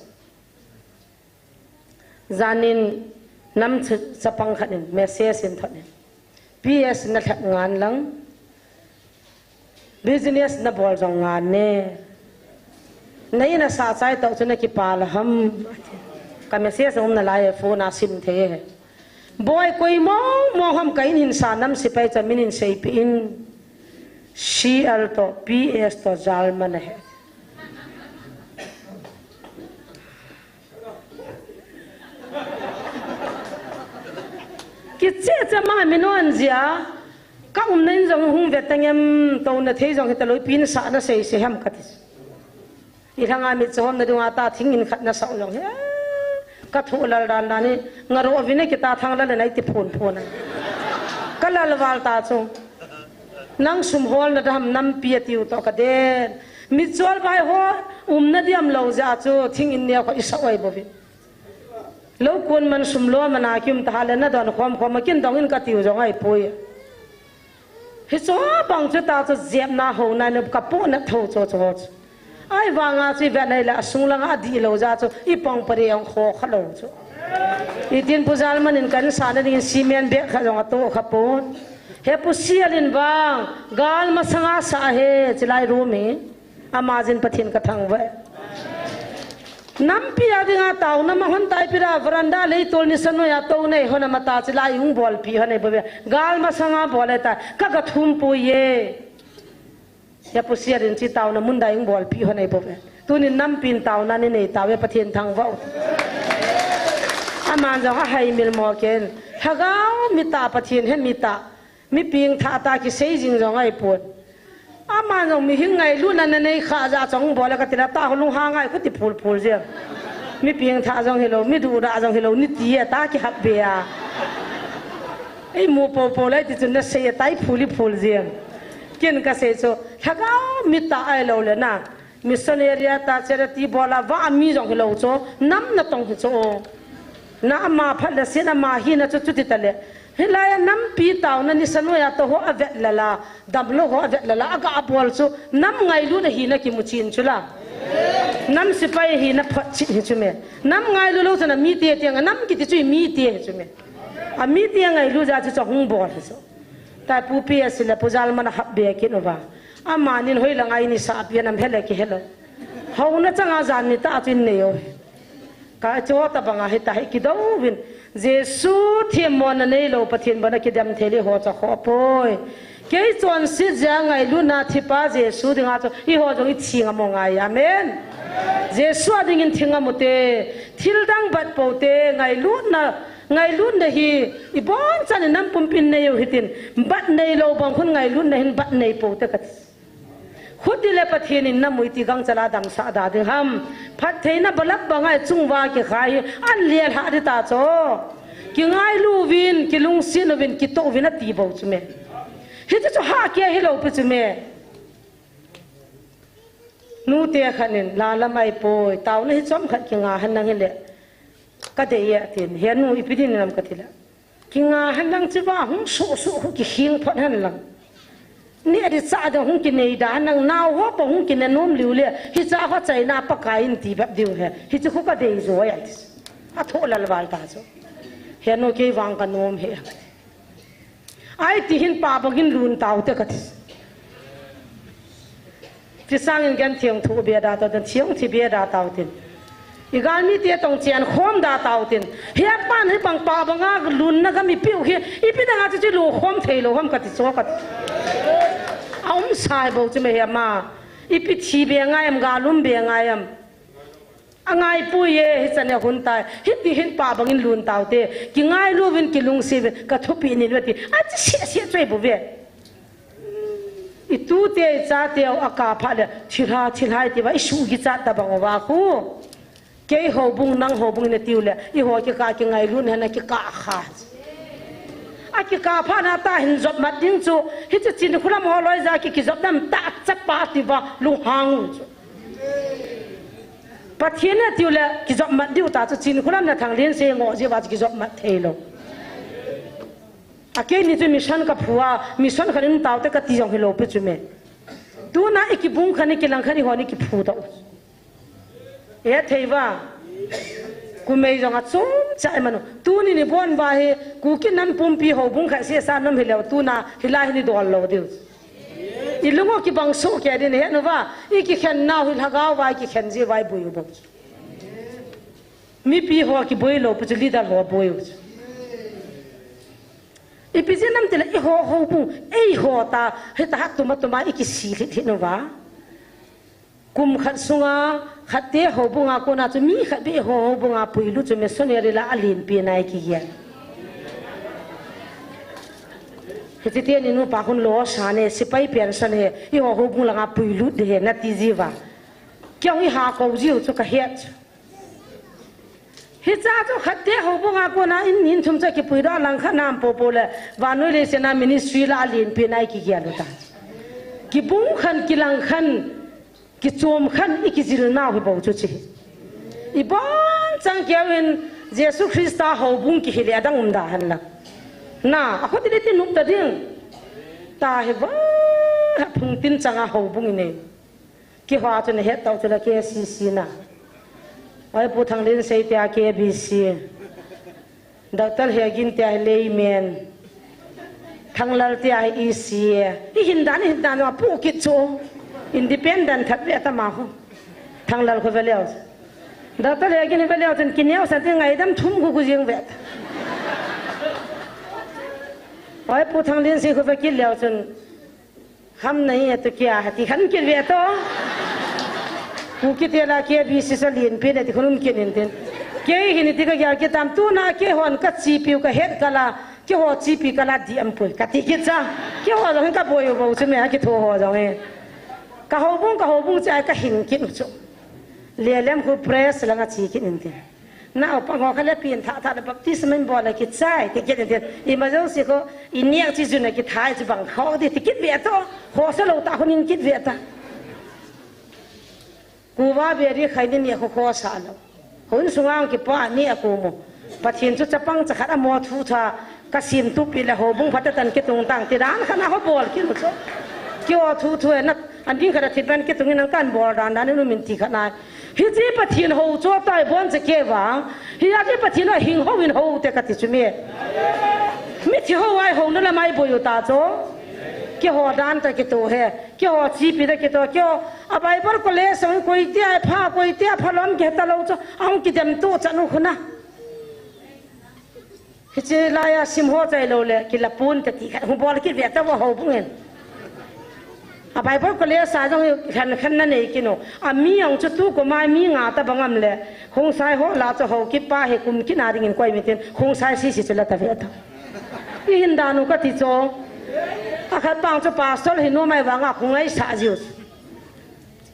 Janin nam chu chapang khat in message in thot in. P S na lhep ngan lang. Business na bol jong ngan ne. Na in a sa chai tau chu na kipah la ham. Ka message um na lai phone a sim thei he. Boi koi mong mong ham ka in hin sa nam sipai cha min in sei pi in. C L to P S to German he. Kiche che ma mi non jia. Ka umna in jong hung ve tang em, to na thei jong hita loi pin sa na sei sei ham ka ti. I lhanga mi chom na dunga ta thing in khat na sau jong he. Ka thu lal dan dan ni nga ro vine kita thang lal nai ti phun phun. Ka lal val ta chu. Nang sum hol na dam nampi a tiu to ka den. Mi chol bai ho, um na diam lo ja chu, thing in neo kho i sa oi bo vi. Lo kun man sum lo man a kim ta ha le na don khom khom a kin dong in ka tiu jong ai poi. Hi chu bang chu ta chu jep na ho na ne ka pu na tho cho cho chu. Ai vanga chu i vet nai le a sung langa a di lo ja chu i pang pare ong kho kha lo chu. I tin pu jal man in kan sa na ding cement bag kha jong a to kha pon. He pu sial in vang, gal masanga sa he, chi lai ru mi. Ama jin Pathen ka thangvah e. Nampi a dinga taona ma hon tai pi ra, veranda lei tol ni sa noi a to nei hon ama ta chi lai hung bol pi hon ei bo ve. Gal masanga bol e ta, ka ga thum poi e. Ya pu sial in chi taona mun dai hung bol pi hon ei bo ve. Tunin nampi in taona ni nei ta ve Pathen thangvah u. Aman jong a hai mil mo ken. Lhagao mi ta Pathen he mi ta. Mi ping tha ta kisei jing jong ai pon. Ama jong mi hing ngailu na na nei kha ja chong bol a ka ti la ta ho lung ha ngai ko ti phul phul jeng. Mi ping tha jong hi lo, mi du da jong hi lo, ni ti a ta ki hap be a. Ei mu po po lai ti chun na sei a tai phuli phul jeng. Kin ka sei chu, lhagao mi ta ai lo le na. Missionary a ta charity bol a va mi jong hi lo chu, nam na tong hi chu. Na ama phat le sin ama hi na chu chu ti ta le. Hi lai a nampi taona ni sa noi a to ho a vet la la, dam lo ho a vet la la, a ga bol chu, nam ngailu na hi na ki mu chin chu la. Nam sipai hi na phat chin hi chu me. Nam ngailu lo chu na mi te te nga, nam ki ti chu mi te hi chu me. A mi te ngailu ja chu chu hung bol hi chu. Tai pu pi a si le pu jal man a hap be kin uva. Ama nin hoi la ngai ni sa pi nam he le ki he lo. Ho na changa jan ni ta chu in nei o. Ka cho ta banga hita hi kidouvin. Jesu themmona neilou Pathen bana kidem thei le ho cha kho poi. Kei chonset jeh a ngailutna thipa Jesu dinga chu eiho jong ithi ngam u ngai. Amen. Jesu a dingin thi ngam u te. Thil dang bat pou te, ngailutna, ngailutna hi ibon chan in nam pumpin nei u hitin. Bat neilou bang khun ngailutna hin bat nei pou te kati. Khutile Pathen in namui ti gangchal a damsah da ding ham. Phattheina bulb banga ichung uva kikhai hi an lelhah ding ta chu. Kingailu uvin, kilungset uvin, kitoh uvin ati bou chu me. Hichu chu hahkeh hilou pi chu me. Nute khat in, la lam ahi poi, taona hi chomkhat kinga hen lang hile. Ka dei e, atin. He nu, ipi din nam kati le. Kinga hen lang chu va hung suh suh khu kikhing phot hen lang. Neh ding chah ding hung kinei da hen lang, nao ho pa hung kine nom liu le, hicha ho chaina Pakai in ti bep diu he. Hichu khu ka dei jo e ati. A thoh lal val ta chu. He nu kei vang ka nom e. Ahi ti hin pa bangin lun tau te kati. Ti sangin gan thiang thu be da tau tin, thiang thi be da tau tin. I galmi te tong chian khom da tau tin. He pan hi bang pa banga lunna gam i piu hi, ipi danga chu chi lu khom thei lou ham kati chu kati. A um sai bou chu me he ma. Ipi thi be ngai am, galum be ngai am. A ngai pui e, hichan a hun tai. Hiti hin pa bangin lun tau te. Kingailu uvin, kilungset uvin, ka thupi nin u ati. A chi se se choi bu ve. I tute, i chate, a kap phat le, thilha, thilha i ti uva, i suh kichat ta bang uva khu. Kei houbung, nang houbung i na tiu le, i ho kikah, kingailu na hena kikah kha. A kikah phat na ta hin jop mat ding chu, hichu Chinkholam ho loi ja ki, kijop dam ta chapa ti uva, lunghang chu. Pathen a tiu le, kijop mat diu ta chu Chinkholam na Thanglinsei ngoh jeh uva chu kijop mat thei lou. A keini chu mission ka phu a, mission khat in tau te kati jong hilou pi chu me. Tuna i kibung khan i kilang khan i hon i kiphu tau. E thei uva. Kumei jong a chom cha i manu. Tuni ni bon uva hi, Kuki nam pumpi houbung khat sesa nom hileu, tuna hilai hi ni dol lou diu. I lungo kibang soh kei din he nu va, i kikhen nau hi lhagao va, i kikhen ji va i bui u bou. Mipi ho kibui lou pi chu leader ho bui u. Ipi jeh nam tile i ho houbung, ei ho ta, hita ha tuma tuma i kisi hit hit nu va. Kum khat sunga, khatte houbunga kona chu mi khat beh ho houbunga puilut chu missionary la a lenpen a i kigel. Hiche teni nupa khun lo sa ne, sipai pension he, i ho houbung langa puilut de he, nati jiuva. Kei jong i ha kou jiu chu ka het chu. Hicha chu khatte houbunga kona in, in thum chu kipuidoh a lang khat nam popo le, vannoi leiset a ministry la a lenpen a i kigel u ta. Kibung khan, kilang khan, kichom khan i kijil nau hi bou chu chi. I bon chang keu in Jesu Christa houbung kihi le adang um da hen lang. Na, a khut i le ti nup ta ding. Ta hi va, phung tin chang a houbung i nei. Kihou chu na het tau chu la K C C na. Oi Pu Thanglinsei tia K B C. Doctor Hegin tia hi layman. Thanglal tia hi E C A. I hin dan, i hin dan, a pu kit chu. Independent that ve ta ma hu. Thanglal khu ve leu. Doctor Hegin ve leu chun kineo san ti ngaidam thum khu khu jing ve ta. Oi Pu Thanglinsei khu ve kit leu chun. Ham nahi e to kya hai, ti khan kit ve to. Kuki te la K B C sa lenpen e ti khun um kit in tin. Kei hin iti ka gel kit tam, tuna keihon ka chepiu ka het kala, keiho chepi kala di am poi, ka ti kit cha. Keiho jong hin ka boi u bou chu me a kitho ho jong e. Ka houbung, ka houbung cha ka hin kit u chu. Lelem khu press langa che kit in tin. Naopa ho kha le pin tha tha le baptism in bol le kichai, ti kit in tin. Emergency khu, i neh chi jun a kithai chu bang kho ti, ti kit ve to. Khosa lou ta khun in kit ve ta. Kuva beri khai ni neh khu khosa lou. Hon sunga kipa neh khu mo. Pathen chu chapang cha khat a mo thu tha. Ka sim tup pi le houbung phat a tan kitung tang ti dan khat na ho bol kit u chu. Keiho thu thu e na, an ding khat a thit pen kitung in an kan bol dan dan in um in ti khat na. Hiche Pathen hou chu tai bon che kei vang. Hi a ki Pathen a hing hou in hou te ka ti chu me. Mithi hou a i houna lam a i boi u ta chu. Keiho dan ta kito he, keiho chipi ta kito, keiho a Bible college sang koi tia pha, koi tia pha lom kei ta lo chu, ang kidem tu chanu khuna. Hichi laiya sim ho chai lo le, kila pun ta ti khat, hu bol ki ve ta vo ho bung in. A Bible college sa jong khan khan na nei kino. A mi ang chu tu ko mai mi nga ta bang am le. Hung sai ho la chu ho ki pa he kum ki na ding in koi mi tin, hung sai si si chu la ta ve ta. I hin danu ka ti cho. A khat pang chu pastor hi no mai vanga khung ai sa jiu.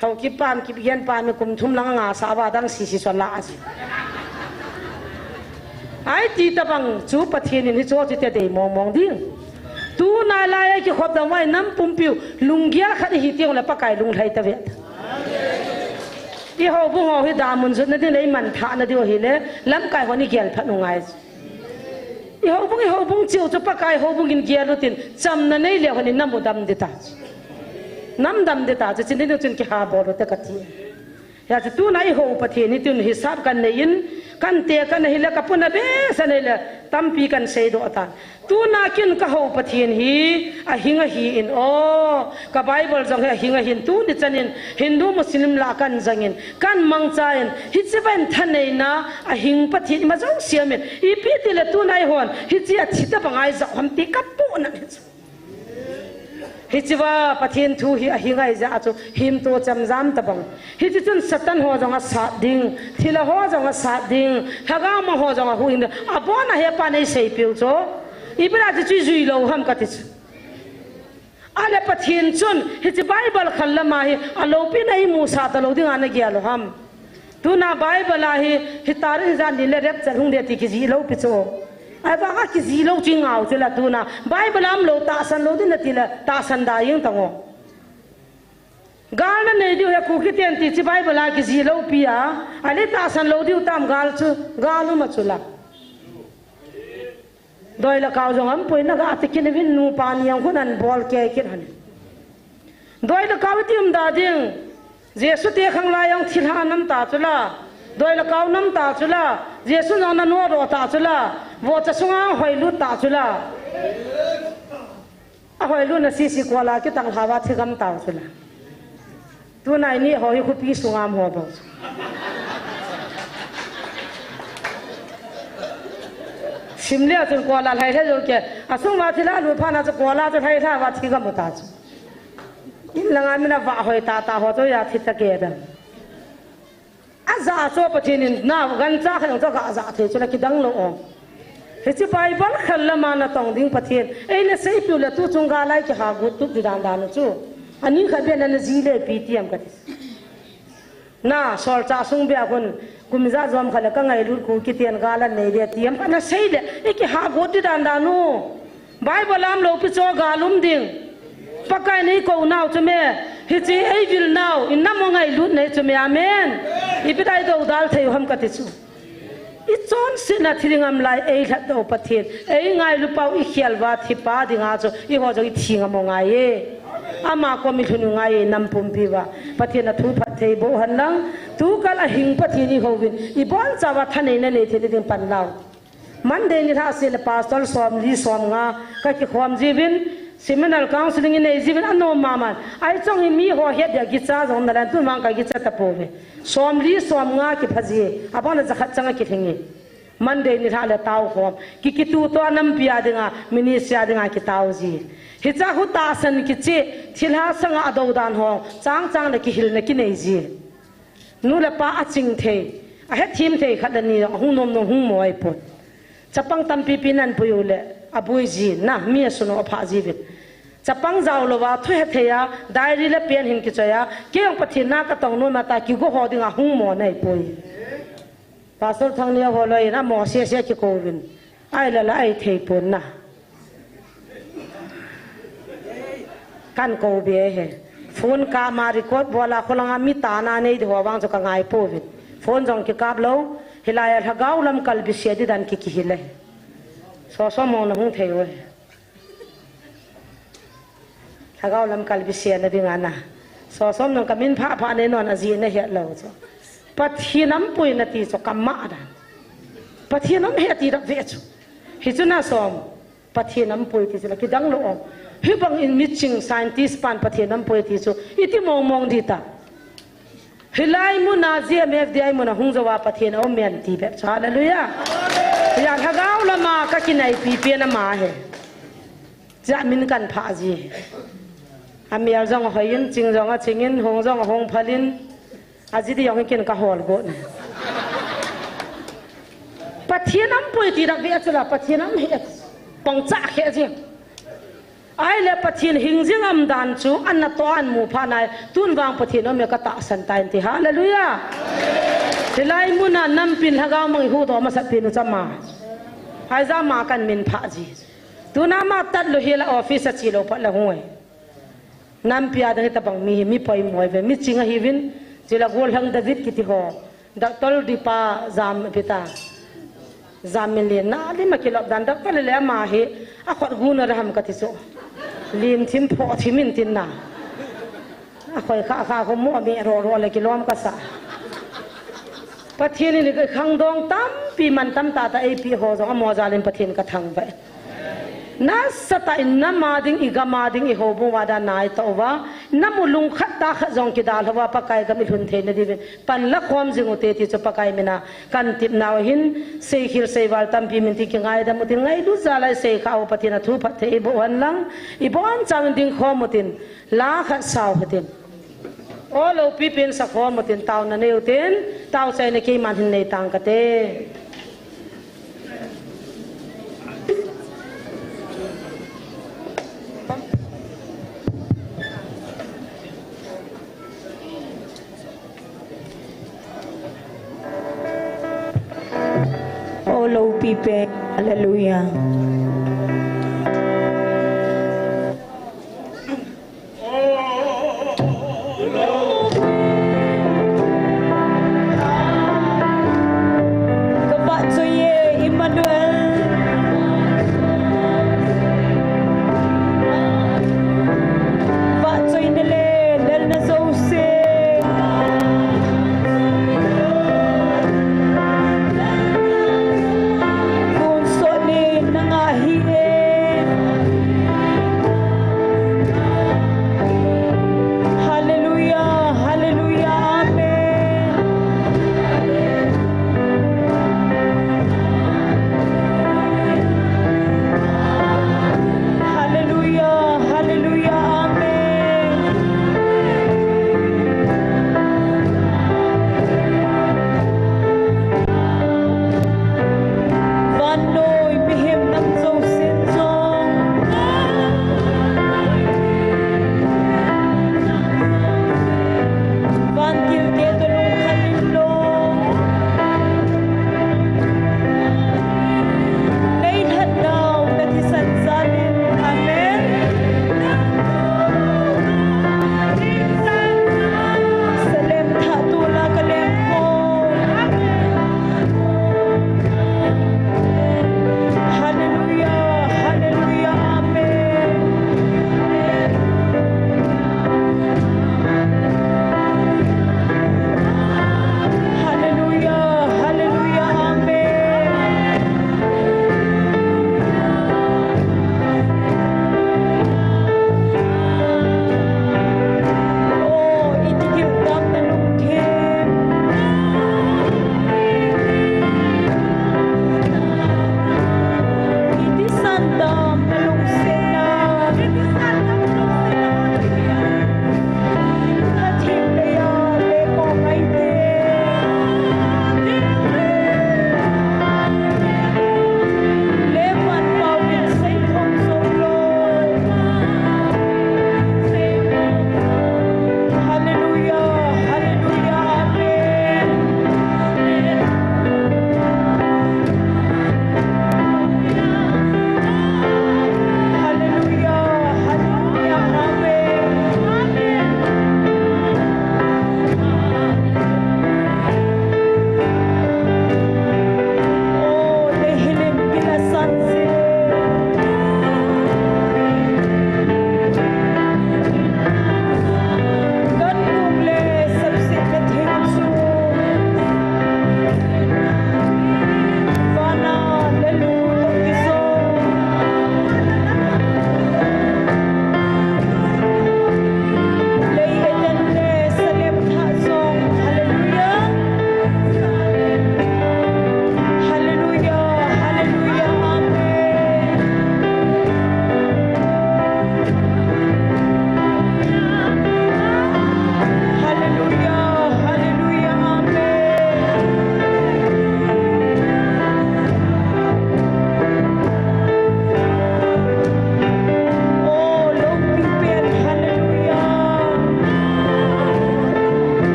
Hau ki pam ki bian pam mi kum thum lang nga sa va dang si si so la a ji. Ai ti ta bang chu Pathian in hi cho ti te dei mong mong ding. Tu na lai ki khop da mai nam pum piu lung gial khat hi tiang le Pakai lung lai ta ve. I ho bu ho hi da mun zut na din ei man tha na diu hi le lam kai ho ni gial phat nu ngai. I houbung, i houbung chiu chu Pakai houbung in gial utin, chamna nei leu hen in nam u dam dita. Nam dam dita, chu chin ding chun kiha bol u te ka ti. Hia chu tuna i hou Pathian hi tun hisap kan nei in, kan te kan hi le ka puna be sa nei le, tampi kan sei do ta. Tuna kin ka hou Pathian hi, a hing a hi in o. Ka Bible jong hi a hing a hin tuni chanin Hindu Muslim la kan jangin, kan mangcha in, hichi van thaneina, a hing Pathian ima jong siam in, ipi ti le tuna i hon, hichi a thi ta bang ai jao ham ti ka pu na ni chu. Hichi va Pathian thu hi a hing ai ja chu, him to cham jam ta bang. Hichi chun Satan ho jong a sat ding, thila ho jong a sat ding, thaga ma ho jong a hu in, a bon a he pa nei sei piu chu. Ipi ra chu chui jui lo ham ka ti chu. Ale Pathian chun, hichi Bible khal lama hi, a lopi na i mu sa ta lo ding a na gial u ham. Tuna Bible a hi, hi tarin jan ni le rep chan hung de ti ki ji lo pi chu. Ai ba ka ki ji lo chi ngau chu la tuna. Bible am lo ta san lo din na ti la, ta san da ying ta ngo. Gal na nei diu he ku ki ten ti chi Bible a ki ji lo pi a. Ale ta san lo diu tam gal chu, gal u ma chu la. Doi le kau jong am pui na ga ti kin vin nu pa ni ang hun an bol ke kin han. Doi le kau ti um da ding. Jesu te khang lai ang thil ha nam ta chu la. Doi le kau nam ta chu la. Jesu jong na no ro ta chu la. Vo cha sunga hoi lut ta chu la. A hoi lut na si si ko la ki tang ha va thi gam ta chu la. Tunai ni ho hi khupi sungam ho bang. Simle chun kola lhai lhai jo ke. Asung va thila lu phana chu kola chu lhai lha va thi ga mu ta chu. In langa mina va hoi ta ta ho chu ya thi ta ke da. Aja chu Pathian in na gan cha khan chu ga ja thei chu la kidang lo o. Hichi Bible khal lama na tong ding Pathian. Ei le sei piu le tu chung ga lai ki ha gu tu di dan dan chu. Ani kha be na na ji le pi tiam ka ti. Na, sol cha sung bia hun, kum ja jom kha le ka ngailut ku kitian galan nei dia tiam, ana sei le, i kiha got di dan dan u. Bible am lo pi cho galum ding. Pakai nei ko nau chu me, hichi ei vil nau, in nam ngailut nei chu me, amen. Ipi dai do dal thei u ham ka ti chu. I chonsetna thi ding am lai, ei lhat do Pathian, ei ngailu pau i khial va thi pa dinga chu, i ho jong i thi ngam u ngai e. Ama kom i lhun u ngai e, nam pumpi va. Pathian a thu phat thei boh hen lang, tu kal a hing Pathian i houvin, i boncha va thaneina nei thei ding pan lau. Monday ni lha se le pastor som li som nga, ka kikhom jiuvin, seminal counseling i nei jiuvin, a nom mama. Ai chong i mi ho het dia kicha jong na lan tun vang ka kicha ta pouve. Som li som nga kipha ji, a bang na jakhat chang a kilhing e. Monday ni lha le tao khom. Ki kitu to a nampi a dinga, ministry a dinga kitao ji. Hicha khu tahsan kichi, thilha sanga a do dan ho, chang chang le kihilna kinei ji. Nu le pa a ching thei, a hethem thei khat le ni, a hung nom nom hung mo ai pon. Chapang tampi pi nan pui u le, a bui ji, na, mi a sunu a pha ji vin. Chapang jao lo va, thu he thei a, diary le pen hin kichoi a, kei jong Pathian na ka tong nom a ta, kigo ho dinga hung mo nei poi. Pastor Thangnia ho loi in a mo se se kiko vin. Ai la la ai thei pon na. Kan ko be he. Phone ka ma record bola kholanga mi ta na nei di ho vang chu ka ngai pouvin. Phone jong kikap lo. Hilai a lhagao lam kalbi se di dan ki kihile. So so mong na hung thei u he. Lhagao lam kalbi se na dinga na. So som nong ka min pha pha nei non a ji na het lo chu. Pathian am pui na ti chu ka ma dan. Pathian am he ti da ve chu. Hi chu na som. Pathen aumpoi ti chu la kidang lou o. Hibang in miching scientist pan Pathen aumpoi ti chu iti mong mong ding ta. Hilai muna G M F D I muna hung jouva Pathen aum e ti bep chu. Hallelujah. Hia lhagao lama kakinaipi pen ama ahi. Chua min kahin phah ji. Amel jong ahoi in, ching jong aching in, hung jong ahung phal in. Aji di jong in ken kahol got. Pathen aumpoi ti la ve chu la, Pathen aum e. Pang cha khe ji. Ahile Pathen hing jing aum dan chu, ana toh a amu phat nai, tun vang Pathen aume katahsan tai ti. Hallelujah. Hilai muna nampin lhagao mang ihuhdoh masat pen u chu ama. Hijeh a ama kahin min phah ji. Tuna ama tat lou hila office a che lou phat la hung e. Nampi a ding hitabang mi hi, mi poimo ahi ve, miching ahiuvin, chule gollhang David kiti ho. Doctor Dipa Jam, Peter Jam min len na, lim a kilop dan, doctor le le ama hi, akhut gu na ra ham kati chu. Lim thim pho thim in tin na. Akhoi kha kha ko mo me ro ro le kilom kasa. Pathen in khangdong tampi man tam tah tah eipe ho jong amo jal in Pathen kathangvah e. Nasatah in nam a ding, igam a ding, ihoubung uva dan nai tah uva, nam u lungkhat tah khat jong kidalha uva, Pakai gam ilhun theina diuvin pan la khom jing ute ti chu Pakai mina kahin tep nau ahin, seikhel seival tampi min tin kingaidam utin, ngailut jal a isei kha u Pathen a thu phatthei eiboh hen lang, ibonchauvin ding khom utin, la khat sao hitin. O loupi pen sa khom utin, taona nei utin, taochaina keiman hin nei tang kate. O loupi pen, hallelujah. Ka vahchoi e, Emmanuel. Vahchoina le lelna jouse. Tonsot ni nanga ahi e. Hallelujah, hallelujah, amen.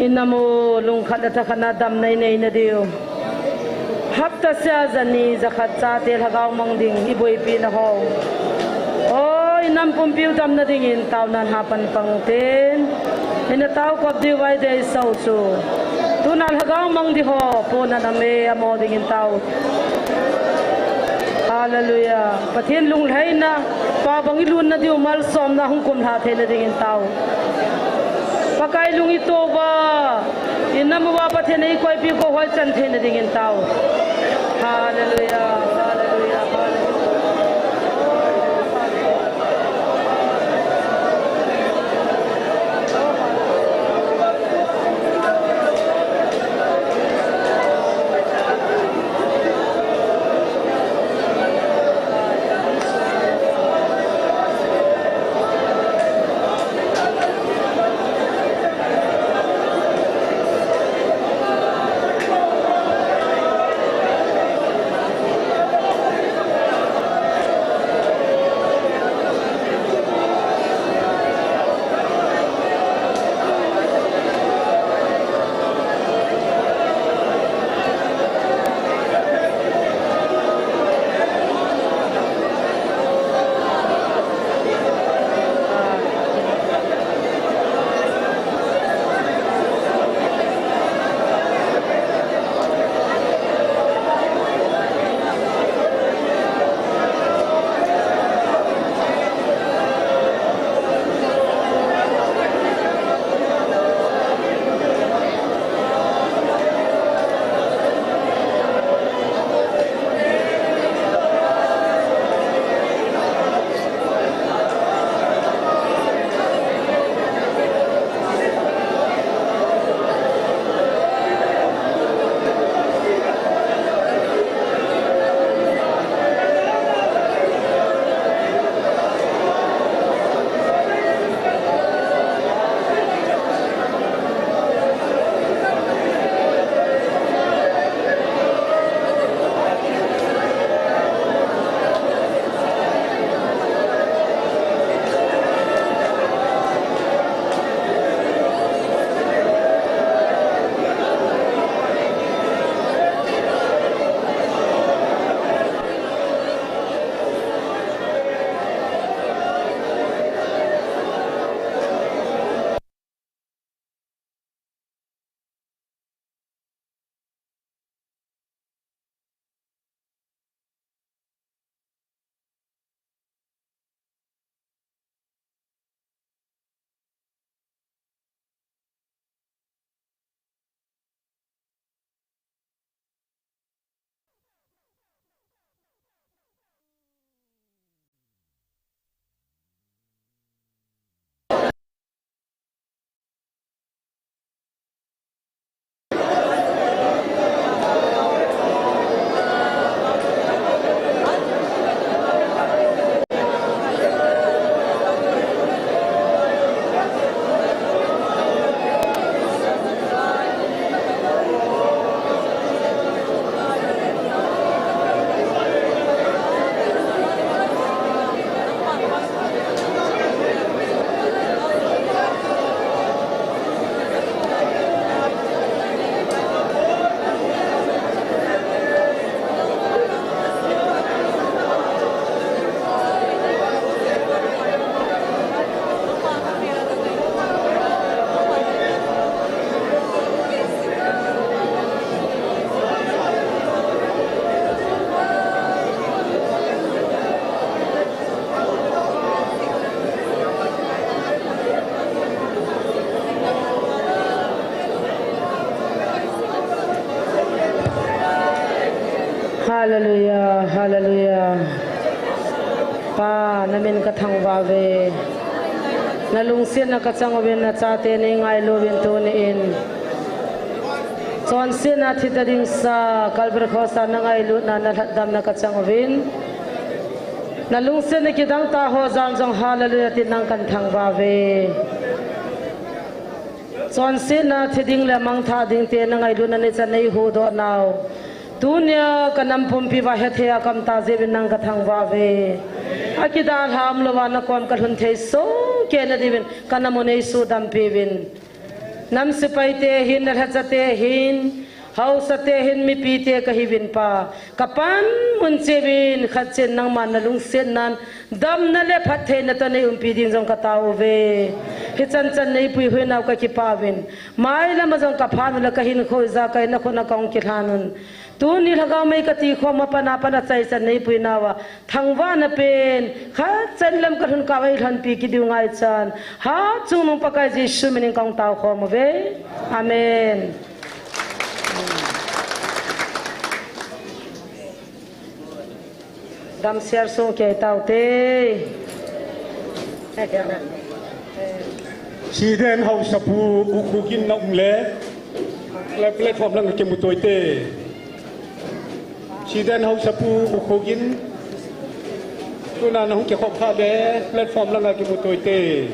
Inam u lungkhat le thakhat na damna inei nadiu. Hapta sia jani jakhat chate lhagao mang ding iboipi na ho. Oi, inam pumpiu damna dingin taona napan pang ten. Ina tao kop diu vai dei sau chu. Tuna lhagao mang di ho, pona name amo dingin tao. Hallelujah. Pathen lunglhaina, pa bang ilunna diu malsomna hung kumlha theina dingin tao. Pakai lung itouva, inam uva Pathen eikoipi ko hoi chan theina dingin tao. Hallelujah, hallelujah, hallelujah. Hallelujah, hallelujah. Pa, namin kathangvah uve. Nalungsetna kachang uvin, nachate neingailu uvin tuniin. Chonsetna thidadingsa, Calvary Cross a nangailutna, nalhatdamna kachang uvin. Nalungsetna kidang tah ho jal jong hallelujah tin nang kathangvah uve. Chonsetna thiding le mangthah dingte nangailutna nichan neihuhdoh nau. Tunia kanam pumpi uva hethei a kamtah jeh uvin nang kathangvah uve. Akidalha umlouva nakom kalhun thei soh kei nadiuvin kanam u neisudampi uvin. Nam sepaite hin, nalhachate hin, haosate hin, mipite kahiuvin Pa, kapanmun cheh uvin, khatchen nangman nalungsetnan, damna le phattheina toh neiumpi ding jong katao uve. Hichan chan neipuihoinau kakipah uvin. Mailam a jong kaphan ule kahinkho ijakai nakhut a kahung kilhan un. Tuni lhagao mei katikhom a pat a pat a chaichan neipuinauva, thangvahna pen, khatchen lam kalhun kah uva eilhonpi kit diu ngaichan, Hatchungnung Pakai Jesu minin kahung taokhom uve. Amen. Damsel sung kei taute. Siden Haosapu U Khogin na um le, le platform langa kimuto ite. Siden Haosapu U Khogin, tuna nahung kikhop kha le platform langa kimuto ite.